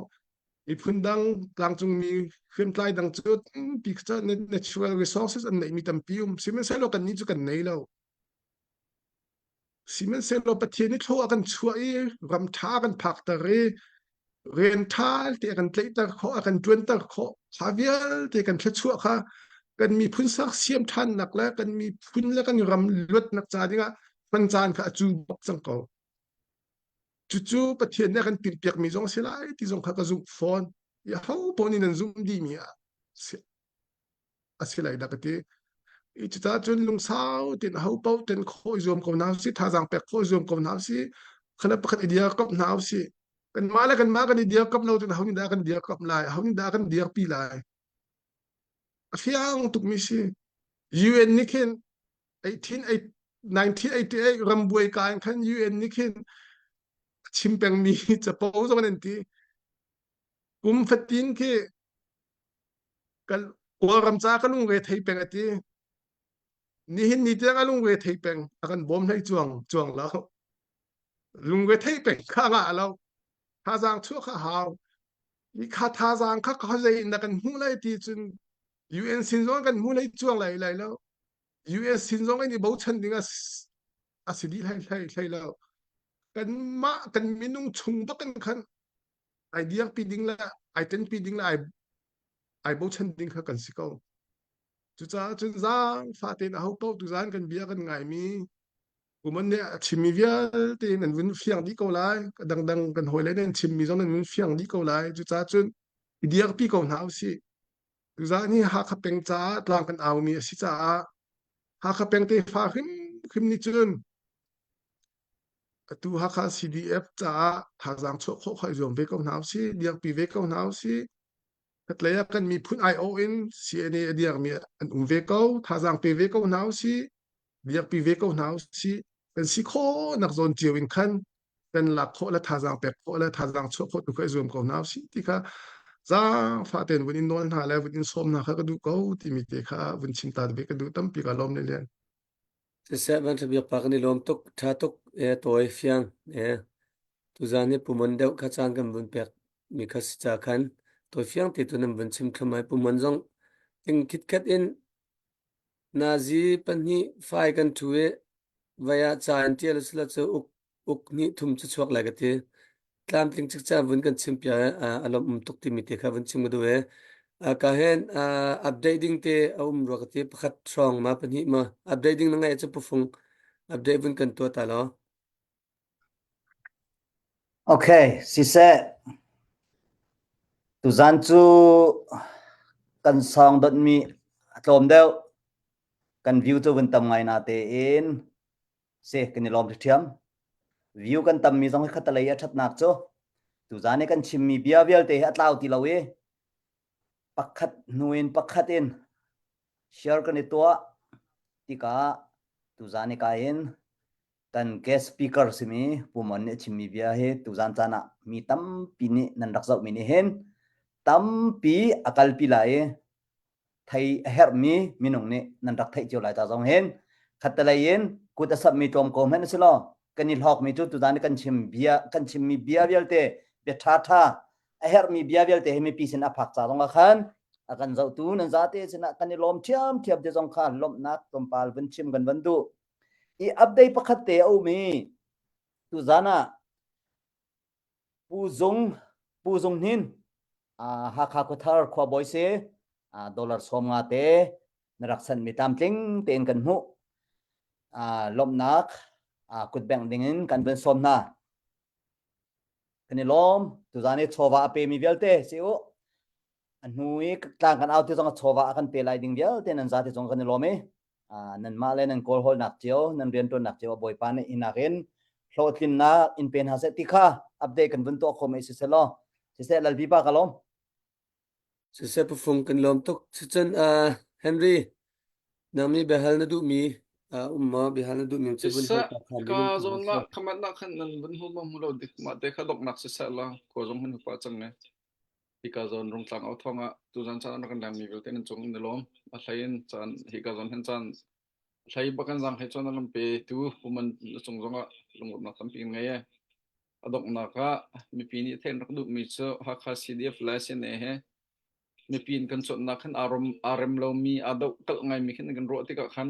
Speaker 3: Miphun dang tlangcungmi hriamtlai dang cu tampi ca natural resources an neihmi tampi um. Sihmanhsehlaw kannih cu kan nei lo. Sihmanhsehlaw Pathian nih thlawh a kan chuah i ram ṭha a kan phakter i rian ṭha te a kan tlaihter khawh, a kan ṭuanter khawh. Kha vialte kan thluachuah kha kan miphun sersiam ṭhannak le kan miphun le kan ram luatnak ca dingah hman caan kha a cu bak cang ko. Cucu Pathian nih a kan tinhpiakmi zong a si lai ti zong kha ka zumh fawn. I aho paoh nih nan zumh dihmi a si lai dah ka ti. I cucaah cun lungsau tein aho paoh ten khawh i zuam ko hna usih, thazaang pek khawh i zuam ko hna usih, khala pakhat i dirkamh hna usih. Kanmah le kanmah kan i dirkamh lo cun aho nih dah kan dirkamh lai, aho nih dah kan dirpi lai. A fiang tukmi si. UN nih khin 1988 rambuai ka in khan UN nih khin chim pengmi capo zong an ti. Kum fatin khi Kawlram ca ka lungre thei peng a ti. Nihin ni tiang a lungre thei peng a kan bawm hlei cuang cuang lo. Lungre thei peng kha ngah lo. Thazaang chuah kha hau. I kha thazaang kha khuazei in na kan hmuh lai ti cun UN sin zong kan hmu lai cuang lai lai lo. US sin zong in i bochan ding a a si dih hlei hlei hlei lo. Kanmah kan minung chung bak in khan ai dirpi ding le ai tenpi ding le ai ai bochan ding kha kan si ko. Cucaah cun zaangfah tein aho paoh tuzaan kan bia kan ngaimi Puman nih a chimmi vialte nan vun fiang dih ko lai. A dangdang kan hawile nih an chimmi zong nan vun fiang dih ko lai. Cucaah cun i dirpi ko hna usih. Tuzaan hi Hakha peng caah tlang kan aumi a si caah Hakha peng tefa hrimhrim nih cun atu Hakha CDF caah thazaang chuah khawh kha i zuam ve ko hna usih, dirpi ve ko hna usih. Khatlei ah kan miphun aiawh in CNA a dirmi an um ve ko, thazaang pe ve ko hna usih, dirpi ve ko hna usih. Kan si khawhnak zawn cio in khan kan lak khawh le thazaang pek khawh le thazaang chuah khawh tu kha i zuam ko hna usih ti kha zaangfah tein vun in nawl hna le vun in sawm hna kha ka duh ko timi te kha vun chim ta ve ka duh tampi ka lawm le lian.
Speaker 1: Siseh van biak pa kan i lawm tuk tha tuk e tawi fiang e tuzan hi pumon deuh kha caan kan vun pek mi kha si ca khan tawi fiang te tu nan vun chim thlum ai pumon zong ting khitkhat in Nazi pahnih fai kan ṭhu i vai ah ca in ṭial usila cu uk uk hnih thum cu chuak lai ka ti. Tlamtling cikcaan vun kan chim piak i a lawmh um tuk timi te kha vun chim ka duh i ka hin update ding te a um rua ka ti pakhat hrawng ma pahnih ma update ding na ngaih cu pufung update vun kan tuah ta law.
Speaker 8: Okay, siseh. Tuzan cu kan song donhmi a tlawm deuh. Kan view cu vun tam ngai na tein si kan i lawm ṭhiam. View kan tammi zong hi khatalei a ṭhatnak cu tuzan i kan chimmi bia vialte hi a tlau ti lo i pakhat hnu in pakhat in share kan i tuah tikah tuzan i ka in kan guest speaker simi Pu Mon nih a chimmi bia hi tuzan caan ah mi tampi nih nan rak zohmi nih hin tampi a kalpi lai i thei a herhmi minung nih nan rak theih cio lai ta zong hin khattelei in kut a sapmi tlawm ko hmanh a si law kan i hlawkmi cu tuzan i kan chim bia kan chimmi bia vialte bia ṭha ṭha a herhmi bia vialte hi mipi sin a phak ca zong ah khan a kan zohtu nan zate sinah kan i lawm ṭhiamṭhiam te zong kha lawmhnak tlawmpal vun chim kan van duh i update pakhat te a um i tuzan ah Pu Zung Pu Zung Hnin Hakha Khuathar khuabawi si dollar 50 te na rak sanmi tlamtling tein kan hmuh lawmhnak kutbengh dingin kan vun sawm hna kan i lawm tuzan i chawva a pemi vialte si u a hnu i tlang kan au ti zong a chawva a kan pe lai ding vialte nan zate zong kan i lawm i nanmah le nan kawlhawlnak cio nan rianṭuannak cio Bawipa nih hinak in hlawhtlinnak in pe hna seh ti kha update kan vun tuah khawh mai siseh law siseh Lalpi pa ka lawm
Speaker 1: Siseh pufung kan lawm tuk cucun uh, Henry nangmi biahal na duhmi uh, um maw biahal na duhmi cu vun hal
Speaker 6: Siseh
Speaker 1: ta khan
Speaker 6: ka zawn la khamat na khan nan vun hu ma mu lo dik ma te kha dok nak siseh la ko zong hun pa chang ne Hika zawn Rungtlang au thawng ah tuzan caan an rak kan lengmi vialte nan cung in i lawm. A hlei in caan hika zawn hin caan hlei bak an zaang hlei cun a kan petu puman na cung zongah lunglawmhnak tampi kan ngei e. A donghnak ah mipi nih theih an rak duhmi cu Hakha CDF le CNA he mipi in kan cawnnak khan aa rom aa rem lomi aa doh kalh ngaimi khin kan ruah tikah khan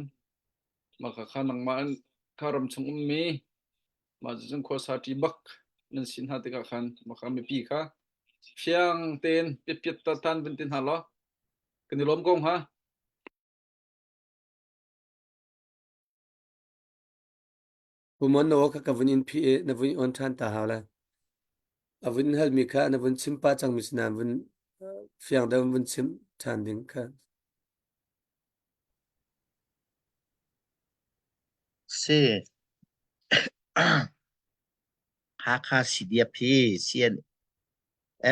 Speaker 6: mah kha kha nangmah in kha ram chung ummi mah cucun khuasa ṭi bak nan si hna tikah khan mah kha mipi kha fiang tein piatpiat tan vun ti hna law kan i lawm ko hnga.
Speaker 1: Pumon na aw kha ka vun in phih i na vun on ṭhan ta hau lai. A vun halmi kha na vun chim pah cangmi si nain vun fiang deuh in vun chim ṭhan ding kha.
Speaker 2: Si. Hakha CDF hi CN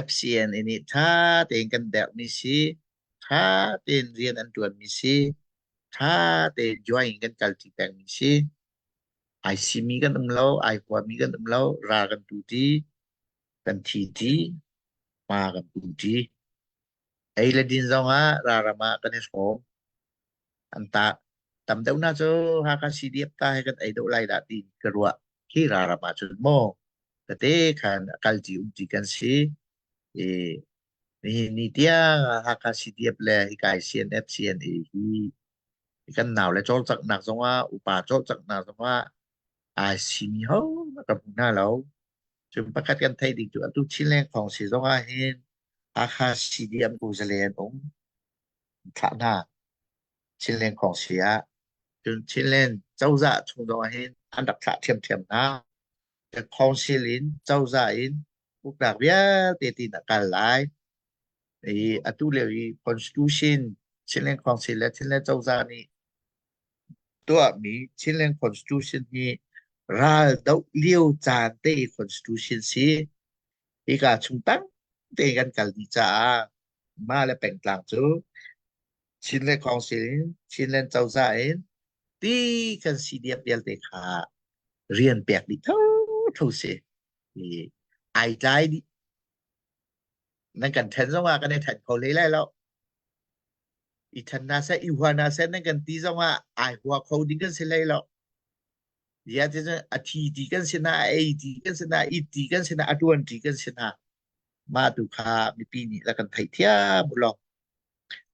Speaker 2: FCNA nih ṭha tein kan derhmi si, ṭha tein rian an ṭuanmi si, ṭha tein join kan kalṭi pengmi si. Ai simi kan um lo, ai huami kan um lo, ral kan tu ṭi, kan thi ṭi, hma kan pu ṭi. Ei le din zongah ralram ah kan i hrawm. An ta. Tam deuh na cu Hakha CDF ta he kan ei deuh lai dah ti ka ruah. Khi raram ahcun maw tete khan a kal ṭi um ṭi kan si. I nihin ni tiang ah Hakha CDF le hika i CNF CNA hi kan nau le cawlcanghnak zongah upa cawlcanghnak zongah ai simi ho ka hmu hna lo. Cun pakhat kan theih ding cu atu Chinland Khawng si zongah hin Hakha CDM kuzale an um thlah hna. Chinland Khawng si ah cun Chinland cozah chung zongah hin an rak thlah ṭhiamṭhiam hna. Council in cozah in uknak vialte tin a kal lai. I atu lio i constitution Chinland Council le Chinland cozah nih tuahmi Chinland Constitution hi ral doh lio caan te i constitution si. Hika chung tang te kan kal dih caah mah le pengtlang cu Chinland Council in Chinland cozah in ti kan CDF vialte kha rian pek dih thotho si. I ai tlai dih. Nan kan then zong ah kan i then kho hlei lai lo. I then hna seh, i hua hna seh nan kan ti zong ah ai hua kho ding kan si hlei lo. Zia ti cun a thi ti kan si hna, a ei ti kan si hna, it ti kan si hna, a tuan ti kan si hna. Mah tu kha mipi nih la kan theih thiam u law.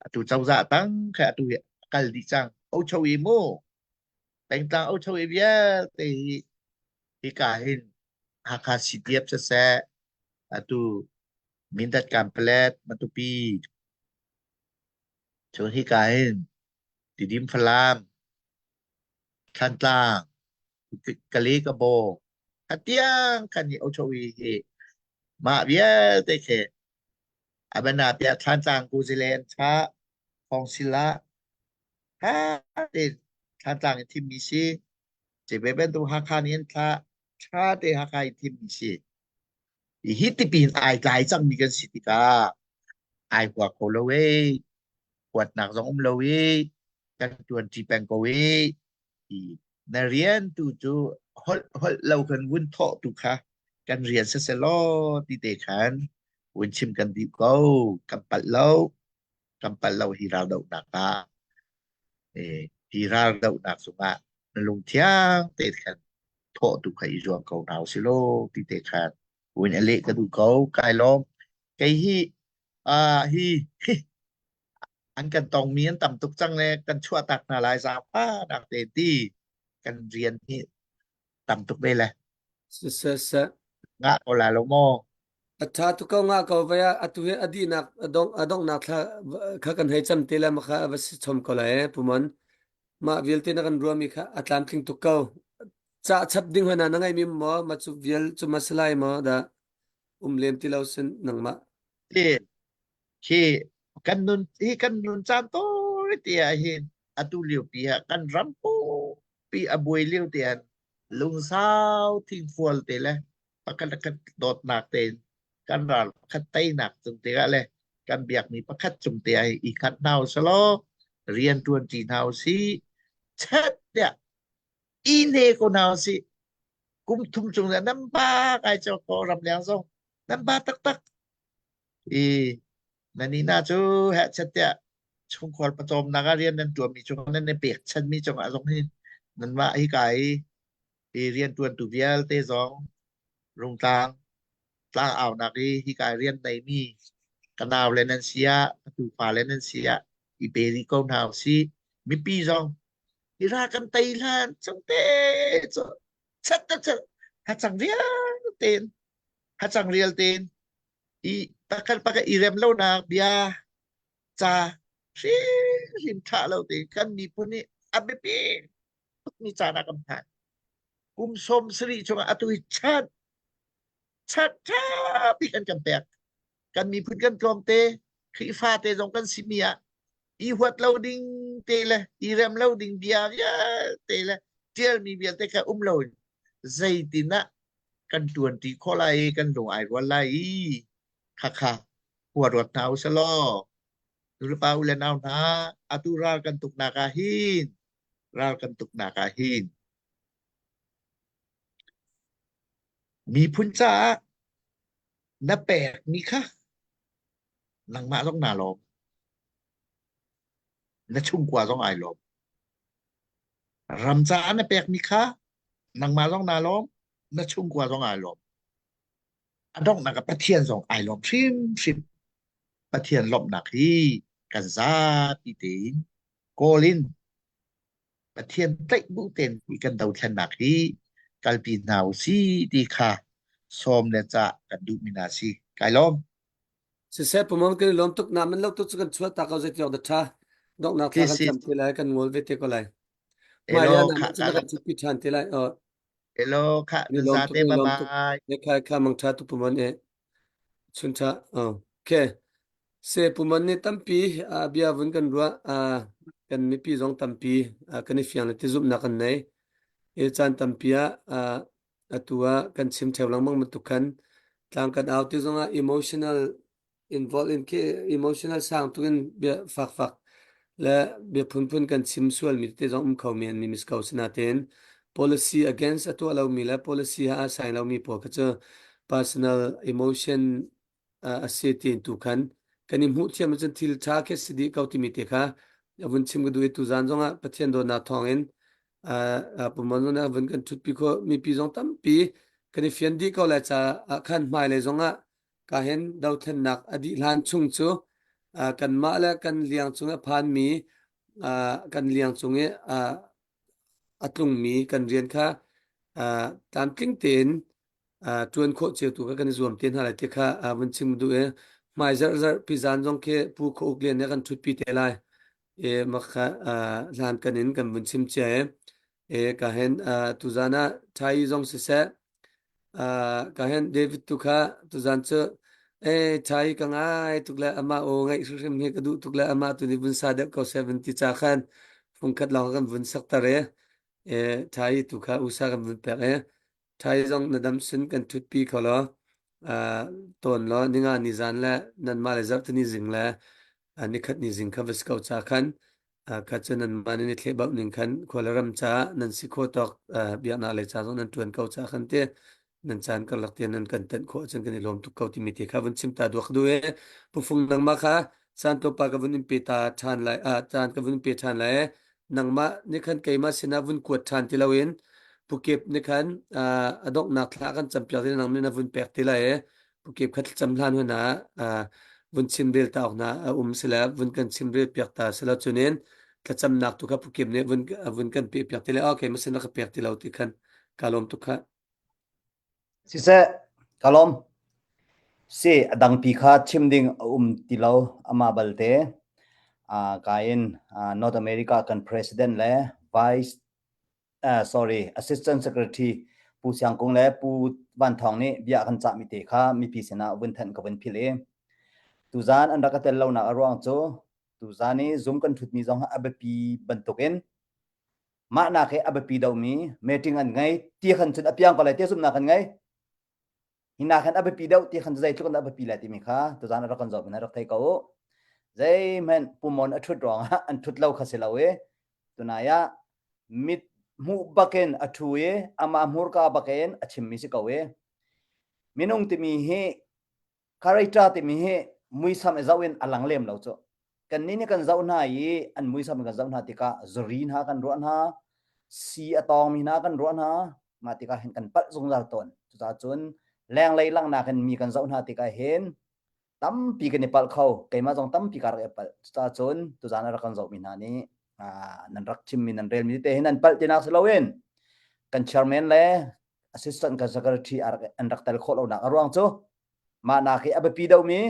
Speaker 2: Atu cozah tang kha atu hi kal dih cang. Ocho i mu. Pengtlang ocho i vialte hi hika hin Hakha CDF siseh, atu Mindat Kanpalet, Matupi, cun hika hin Tidim Falam, Thantlang, Kale Kabaw, atiang kan i ocho i hi mah vialte khi abana pia Thantlang Kuzilen cha Khawngsila ha te Thantlang i thimmi si Cebe bantuk Hakha nih an thlah ṭha te Hakha i thimmi si. Hi tipin ai tlai cangmi kan si tikah ai hua kho lo ee, huatnak zong um lo ee, kan ṭuanṭi peng ko ee. Na rian tu cu holh holh lo kan vun thawh tu kha kan rian siseh law ti te khan vun chim kan dih ko. Kan palh lo. Kan palh lo hi raldohnak ah. Hi raldohnak cungah na lungthiang te khan thawh tu kha i zuam ko hna usih law ti te khan win a leh ka duh ko. Kai lawm. Kei hi uh, hi an kan tongmi an tam tuk cang le kan chuah tak hna lai zaangfa nak te ti kan rian hi tam tuk ve le.
Speaker 1: Siseh seh.
Speaker 2: Ngah ko la lo maw?
Speaker 1: A ṭha tuk ko nga ko vai ah atu hi a dihnak a dong a donghnak thla kha kan hei cam te le ma kha va si chom ko lai eh pumon. Mah vialte na kan ruami kha a tlamtling tuk ko. Cah chap ding hoi na na ngeimi maw ma cu vial cu ma si lai maw dah um lem ti lo sin nangmah.
Speaker 2: Ti khi kan nun hi kan nun caan tawi te ah hin atu lio pi ah kan ram pi a buai lio te ah lungsau thingfual te le pakhat le khat dawtnak tein kan ral pakhat teinak cung te ah le kan biakmi pakhat cung te ah i khat hna usalaw rian ṭuan ṭi hna usih chet tiah i ne ko hna usih kum thum chung nan ba kai cho ko ram leng zong nan ba taktak i nan ni na cu heh chet tiah chungkhual pawcawmnak ah rian nan ṭuanmi cung nan i pekchanmi cungah zong hin nanmah hika i hi rianṭuantu vialte zong Rungtlang tlangaunak i hika i rian neimi ka nau le nan si ah ka tufa le nan si ah i pe rih ko hna usih. Mipi zong hi ra kan tei hlan cungte cu chat chat hacang rial tein hacang rial tein i pakhat pakhat i rem lonak bia ca hrimhrim ṭha lo tein kan miphun nih a biapi tukmi caan ah kan phan. Kum 70 chungah atu hi chan chan ṭha bik an kan pek. Kan miphun kan tlawmte, Khrihfa te zong kan simi ah i huat lo ding te le i rem lo ding bia vialte le ṭialmi vialte kha um lo in zeitin ah kan ṭuanṭi khawh lai i kan lung ai rual lai i khakha khua ruat hna usih law nulepa u le nau hna atu ral kan tuknak ah hin ral kan tuknak ah hin miphun caah na pekmi kha nangmah zong naa lawm na chungkua zong ai lawm. Ram caah na pekmi kha nangmah zong naa lawm, na chungkhar zong aa lawm. A donghnak ah Pathian zong ai lawm hrimhrim. Pathian lawmhnak hi kan zapi tein kawl in Pathian tlaih bu tein hi kan dothlennak hi kalpi hna u si ti kha sawm le cah kan duhmi hna si. Kai lawm.
Speaker 1: Siseh pumon kan i lawm tuk na man lo tu cu kan chuah ta ko zei ti awk dah ṭha. Donghnak thla kan
Speaker 2: Si si.
Speaker 1: cam te lai kan ngol ve te ko lai.
Speaker 2: Elo
Speaker 1: Hmailei ah na
Speaker 2: kha
Speaker 1: man cu
Speaker 2: ka
Speaker 1: na
Speaker 2: lawm
Speaker 1: kan chuhpi ṭhan te lai. Oh.
Speaker 2: Elo kha
Speaker 1: Ni
Speaker 2: nan
Speaker 1: lawm
Speaker 2: za
Speaker 1: tuk
Speaker 2: te
Speaker 1: ni
Speaker 2: bye
Speaker 1: lawm tuk.
Speaker 2: bye.
Speaker 1: Ne khai kha mang ṭha tu pumon e. Chun ṭha. Oh. Okay. Se pumon nih tampi a bia vun kan ruah a kan mipi zong tampi kan i fiang le ti zumhnak kan nei. E caan tampi ah atu ah kan chim theo lengmang bantuk khan tlang kan au ti zongah emotional involve in khi emotional sang tukin bia fakfak le bia phunphun kan chim sual mi te zong um kho men mi mis ko sinain policy against a tuah lomi le policy ha a sign lomi pawl kha cu personal emotion a si tiin tu khan kan i hmuh thiam ahcun thil ṭha khi si dih ko timi te kha a vun chim ka duh i tuzaan zongah Pathian dawtnak thawngin pumon zong nih a vun kan ṭhutpi khawh mipi zong tampi kan i fian dih ko lai caah khan hmailei zongah ka hin dothlennak a dih hlan chung cu kanmah le kan liang cung i a phanmi kan liang cung i a tlungmi kan rian kha tlamtling tein ṭuan khawh cio tu kha kan i zuam te hna lai ti kha vun chim duh i hmai zarh zarh pi zan zong khi Pu Khaw Uk Lian nih a kan ṭhutpi te lai i mak kha hlan kan in kan vun chim cia i e ka hen tuzan ah Thai zong siseh ka hen David tu kha tuzan cu e Thai ka ngai tuk le amah aw ngaih hrimhrim hi ka duh tuk le amah tu nih vun sa deuh ko seh vun ti ca khan fungkhat lawng kan vun sakter i e Thai tu kha usa kan vun pek i Thai zong na dam sin kan ṭhutpi kho law tawn law ninga ni zan le nanmah le zarhtini zing le nikhat ni zing kha va si ko ca khan kha cu nanmah nan i thlehbauh ning khan khua le ram caah nan si khawh tawk biaknak lei ca zong nan ṭuan ko ca khan te nan caan karlak te nan kan tenh khawh ahcun kan i lawm tuk ko timi te kha vun chim ta duak duh e pufung nangmah kha caan tlawmpal ka vun in pe ta ṭhan lai caan ka vun pe ṭhan lai nangmah nih khan keimah sinah vun kuat ṭhan ti loin pukip nih khan a donghnak thla kan campiak ti nang nih na vun pek ti lai i pukip kha thlacam hlan hun ah vun chim rel ta awk na a um sila vun kan chim rel piak ta sila cunin thlacamnak tu kha pukip nih vun vun kan pe piak ti lai okay masin na ka pek ti lo ti khan ka lawm tuk kha
Speaker 8: Siseh, ka lawm. Si, a dangpi kha chim ding a um ti lo amah balte. Uh, ka in uh, North America kan president le vice uh, sorry assistant secretary Pu Siang Kung le Pu Van Thawng nih bia kan cahmi te kha mipi sinah vun thanh ka vun philh i tuzaan an rak ka tel lonak a ruang cu tuzaan i Zoom kan ṭhutmi zong a biapi bantukin Mah nak hi a biapi deuhmi meeting an ngei ti khan cun a piang ko lai ti zumhnak kan ngei. Hi nak hin a biapi deuh ti khan zeitluk in a biapi lai timi kha tuzaan a rak kan zoh in rak thei ko u. Zeihmanh pumon a ṭhut ruangah an ṭhut lo kha si lo i tunai ah mit hmuh bakin a ṭhu i amah hmurka bakin a chimmi si ko i minung timi hi Character timi hi muisam i zoh in a lang lem lo cu. Kannih nih kan zoh hna i an muisam in kan zoh hna tikah zuri hna kan ruah hna, si a tawngmi hna kan ruah hna, mah tikah hin kan palh zungzal tawn. Cucaah cun lenglei langhnak in mi kan zoh hna tikah hin tampi kan i palh kho. Keimah zong tampi ka rak i palh. Cucaah cun tuzaan a rak kan zohmi hna nih nan rak chimmi nan relmi te hi nan palh tinak si loin kan chairman le assistant kan secretary an rak tel khawh lonak a ruang cu mah nak hi a biapi deuhmi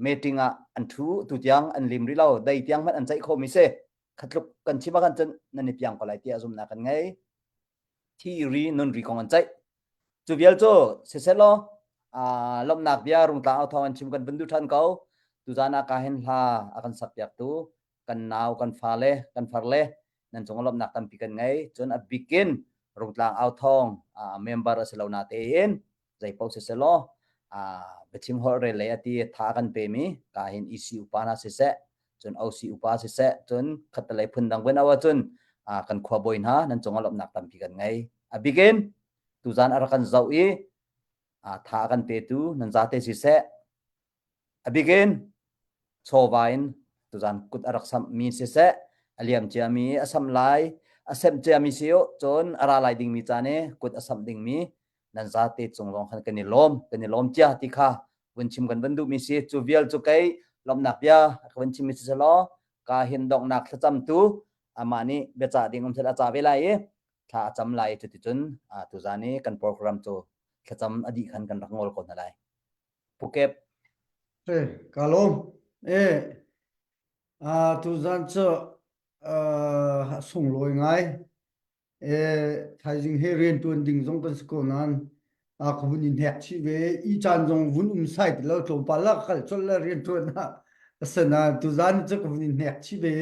Speaker 8: meeting ah an thu tu tiang an lim rih lo dei tiang hmanh an ceih khomi si khatluk kan chim ah khan cun nan i piang ko lai tiah zumnak kan ngei thi ri nun ri kong an ceih cu vial cu siselaw lawmhnak bia rungtlang au thawng an chim kan vun duh than ko tuzan ah ka hin hla a kan sak piak tu kan nau kan fale kan farle nan cung lawmhnak tampi kan ngei cun a bikin rungtlang au thawng member a si lo na tein zeipaoh siselaw biachim holh rel lei ati tha kan pemi ka hin EC upa hna siseh cun OC upa siseh cun khattelei phun dang vun au ahcun kan khua bawi hna nan cung lawmhnak tampi kan ngei a bikin tuzan a rak kan zoh i tha kan petu nan zate siseh A bikin chawva in tuzan kut a rak samhmi siseh, a liam ciami a samh lai. A semh ciami si u, cun a ra lai dingmi caan i kut a samh dingmi nan zate cung zong khan kan i lawm, kan i lawm cia ti kha vun chim kan van duhmi si. Cu vial cu kei lawmhnak bia ka vun chimmi si selaw ka hin donghnak thlacam tu amah nih biacah ding um sel a ca ve lai i thla a cam lai cuticun tuzan i kan program cu thlacam a dih khan kan rak ngol ko hna lai. Pukep.
Speaker 9: Eh, ka lawm. Eh, uh, tuzan cu uh, sunglawi ngai. Eh, thaizing he rian tuan ding zong kan si ko nain a ka vun in hek chih ve i caan zong vun um sai ti lo tlawmpal la kal chol la rian tuan ah asana tuzan cu ka vun in hnek chih ve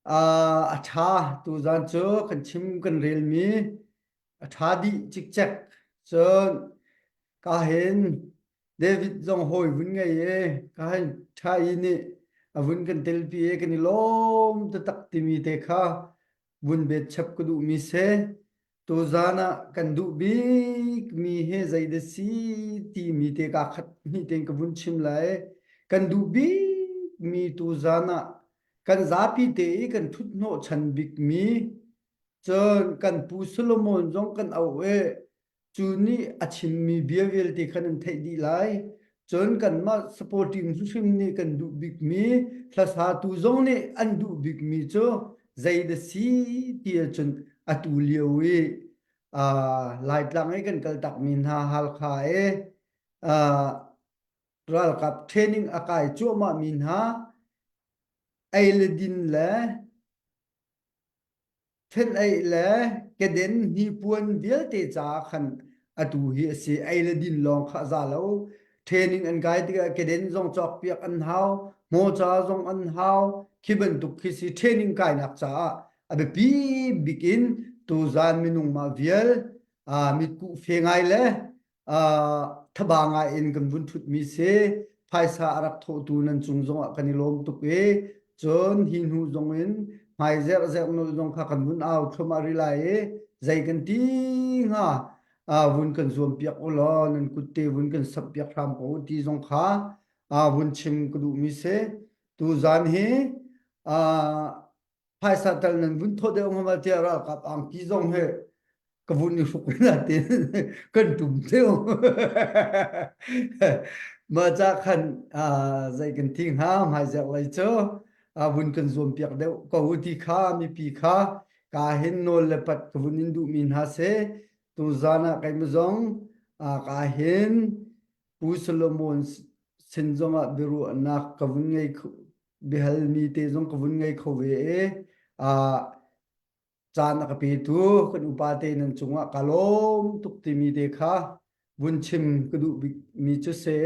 Speaker 9: a ṭha tuzan cu kan chim kan relmi a ṭha dih cikcek cun ka hin David zong hawi vun ngei e ka hin ṭha i nih a vun kan telpi e kan i lawm taktak timi te kha vun bet chap ka duhmi si. Tuzan ah kan duh bikmi hi zeidah si timi te kaa khat hnih tein ka vun chim lai. Kan duh bikmi tuzan ah kan zapi te i kan thut hnawhchan bikmi cun kan pu Solomon zong kan auh i cu nih a chimmi bia vialte kha nan theih dih lai. Cun kanmah supporting hrimhrim nih kan duh bikmi hlasatu zong nih an duh bikmi cu zeidah si ti ahcun atu lio i uh, Laitlang i kan kaltakmi hna Halkha i uh, ralkap training a kai cuahmahmi hna ei le din le Fenh-eih le keden hnipuan vialte caah khan atu hi a si. Ei le din lawng kha a za lo. Training an kai tikah keden zong cawkpiak an hau, hmawca zong an hau. Khi bantuk khi si training kainak caah a biapi bik in tuzaan minung mah vial mitkuh fe ngai le thaba ngai in kan vun ṭhutmi si. Phaisa a rak thawhtu nan cung zongah kan i lawm tuk i cun hi hnu zong in hmai zerh zerh nolh zong kha kan vun au thluahmah rih lai i zei kan ti hnga vun kan zuam piak u law nan kutte vun kan samh piak hram ko u ti zong kha vun chim ka duhmi si. Tuzaan hi phaisa tal nan vun thawh deuh hnga tiah ralkap angki zong he ka vun i hruk na tin kan tum theu mah ca khan zei kan thi hnga hmaizerh lei cu vun kan zuam piak deuh ko u ti kha mipi kha ka hin nawl le pat ka vun in duhmi hna si tuzan ah keimah zong ka hin Pu Solomon sin zongah biaruahnak ka vun ngei biahalmi te zong ka vun ngei kho ve i caan a ka petu kan upa te nan cungah ka lawm tuk timi te kha vun chim ka duh bikmi cu si.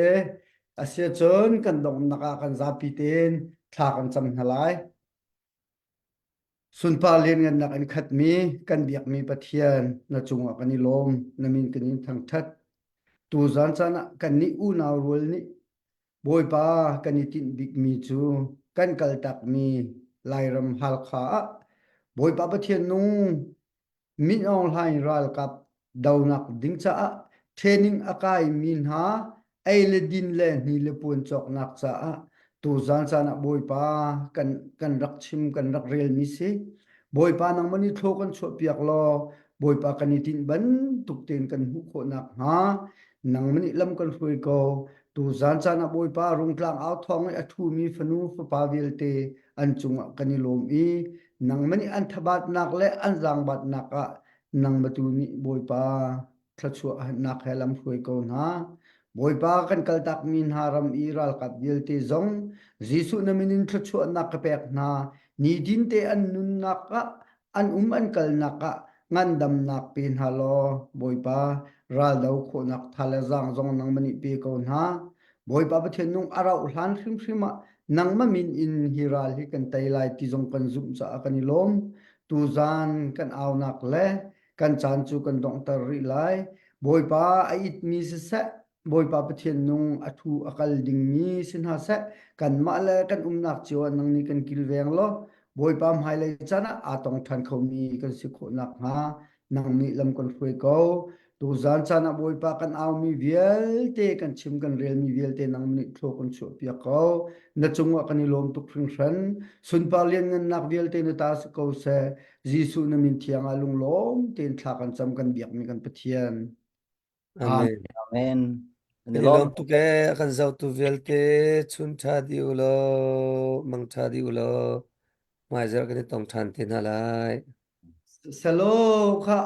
Speaker 9: Asiahcun kan donghnak ah kan zapi tein thla kan cam hna lai. Sunpar lianngannak in khatmi kan biakmi Pathian na cungah kan i lawm, na min kan in thangṭhat. Tuzan caan ah kannih unau rual nih Bawipa kan i tinh bikmi cu kan kaltakmi Lairam Halkha ah Bawipa Pathian nung Min Aung Hlaing ralkap donak ding caah training a kaimi hna ei le din le hni le puan cawknak caah tuzan caan ah Bawipa kan kan rak chim kan rak relmi si. Bawipa nangmah nih thlaw kan chuahpiak law Bawipa kan i tinh bantuk tein kan hmuh khawh nakhnga nangmah nih lam kan hruai ko. Tuzan caan ah Bawipa rungtlang au thawng i a ṭhumi fanu fapa vialte an cungah kan i lawm i nangmah nih an thabatnak le an zaangbatnak ah nangmah tu nih Bawipa thluachuahnak he lam hruai ko hna. Bawipa kan kaltakmi hna ram i ralkap vialte zong Jesuh na min in thluachuahnak ka pek hna. Nitinte an nunnak ah an um an kalnak ah ngandamnak pe hna law Bawipa raldo khawhnak tha le zaang zong nangmah nih pe ko hna. Bawipa Pathian nung a rauh hlan hrimhrim ah nangmah min in hi ral hi kan tei lai ti zong kan zumh caah kan i lawm. Tuzaan kan aunak le kan caan cu kan donghter rih lai. Bawipa a itmi siseh, Bawipa Pathian nung a thu a kal dingmi si hna seh, kanmah le kan umnak cio ah nang nih kan kilveng law, Bawipa hmailei caan ah aa tong ṭhan khomi kan si khawh nakhnga nang nih lam kan hruai ko. Tuzaan caan ah Bawipa kan aumi vialte, kan chim kan relmi vialte nang nih thlaw kan chuahpiak ko. Na cungah kan i lawm tuk hringhran. Sunpar lianngannak vialte na ta si ko seh. Jesuh na min thiang ah lunglawm tein thla kan cam kan biakmi kan Pathian.
Speaker 1: Amen.
Speaker 8: Amen. Kan
Speaker 1: Kan
Speaker 8: i
Speaker 1: i
Speaker 8: lawm.
Speaker 1: lawm tuk ee a kan zohtu vialte chun ṭha dih u law mang ṭha dih u law hmaizarh kan i tong ṭhan te hna lai.
Speaker 9: Salo kha.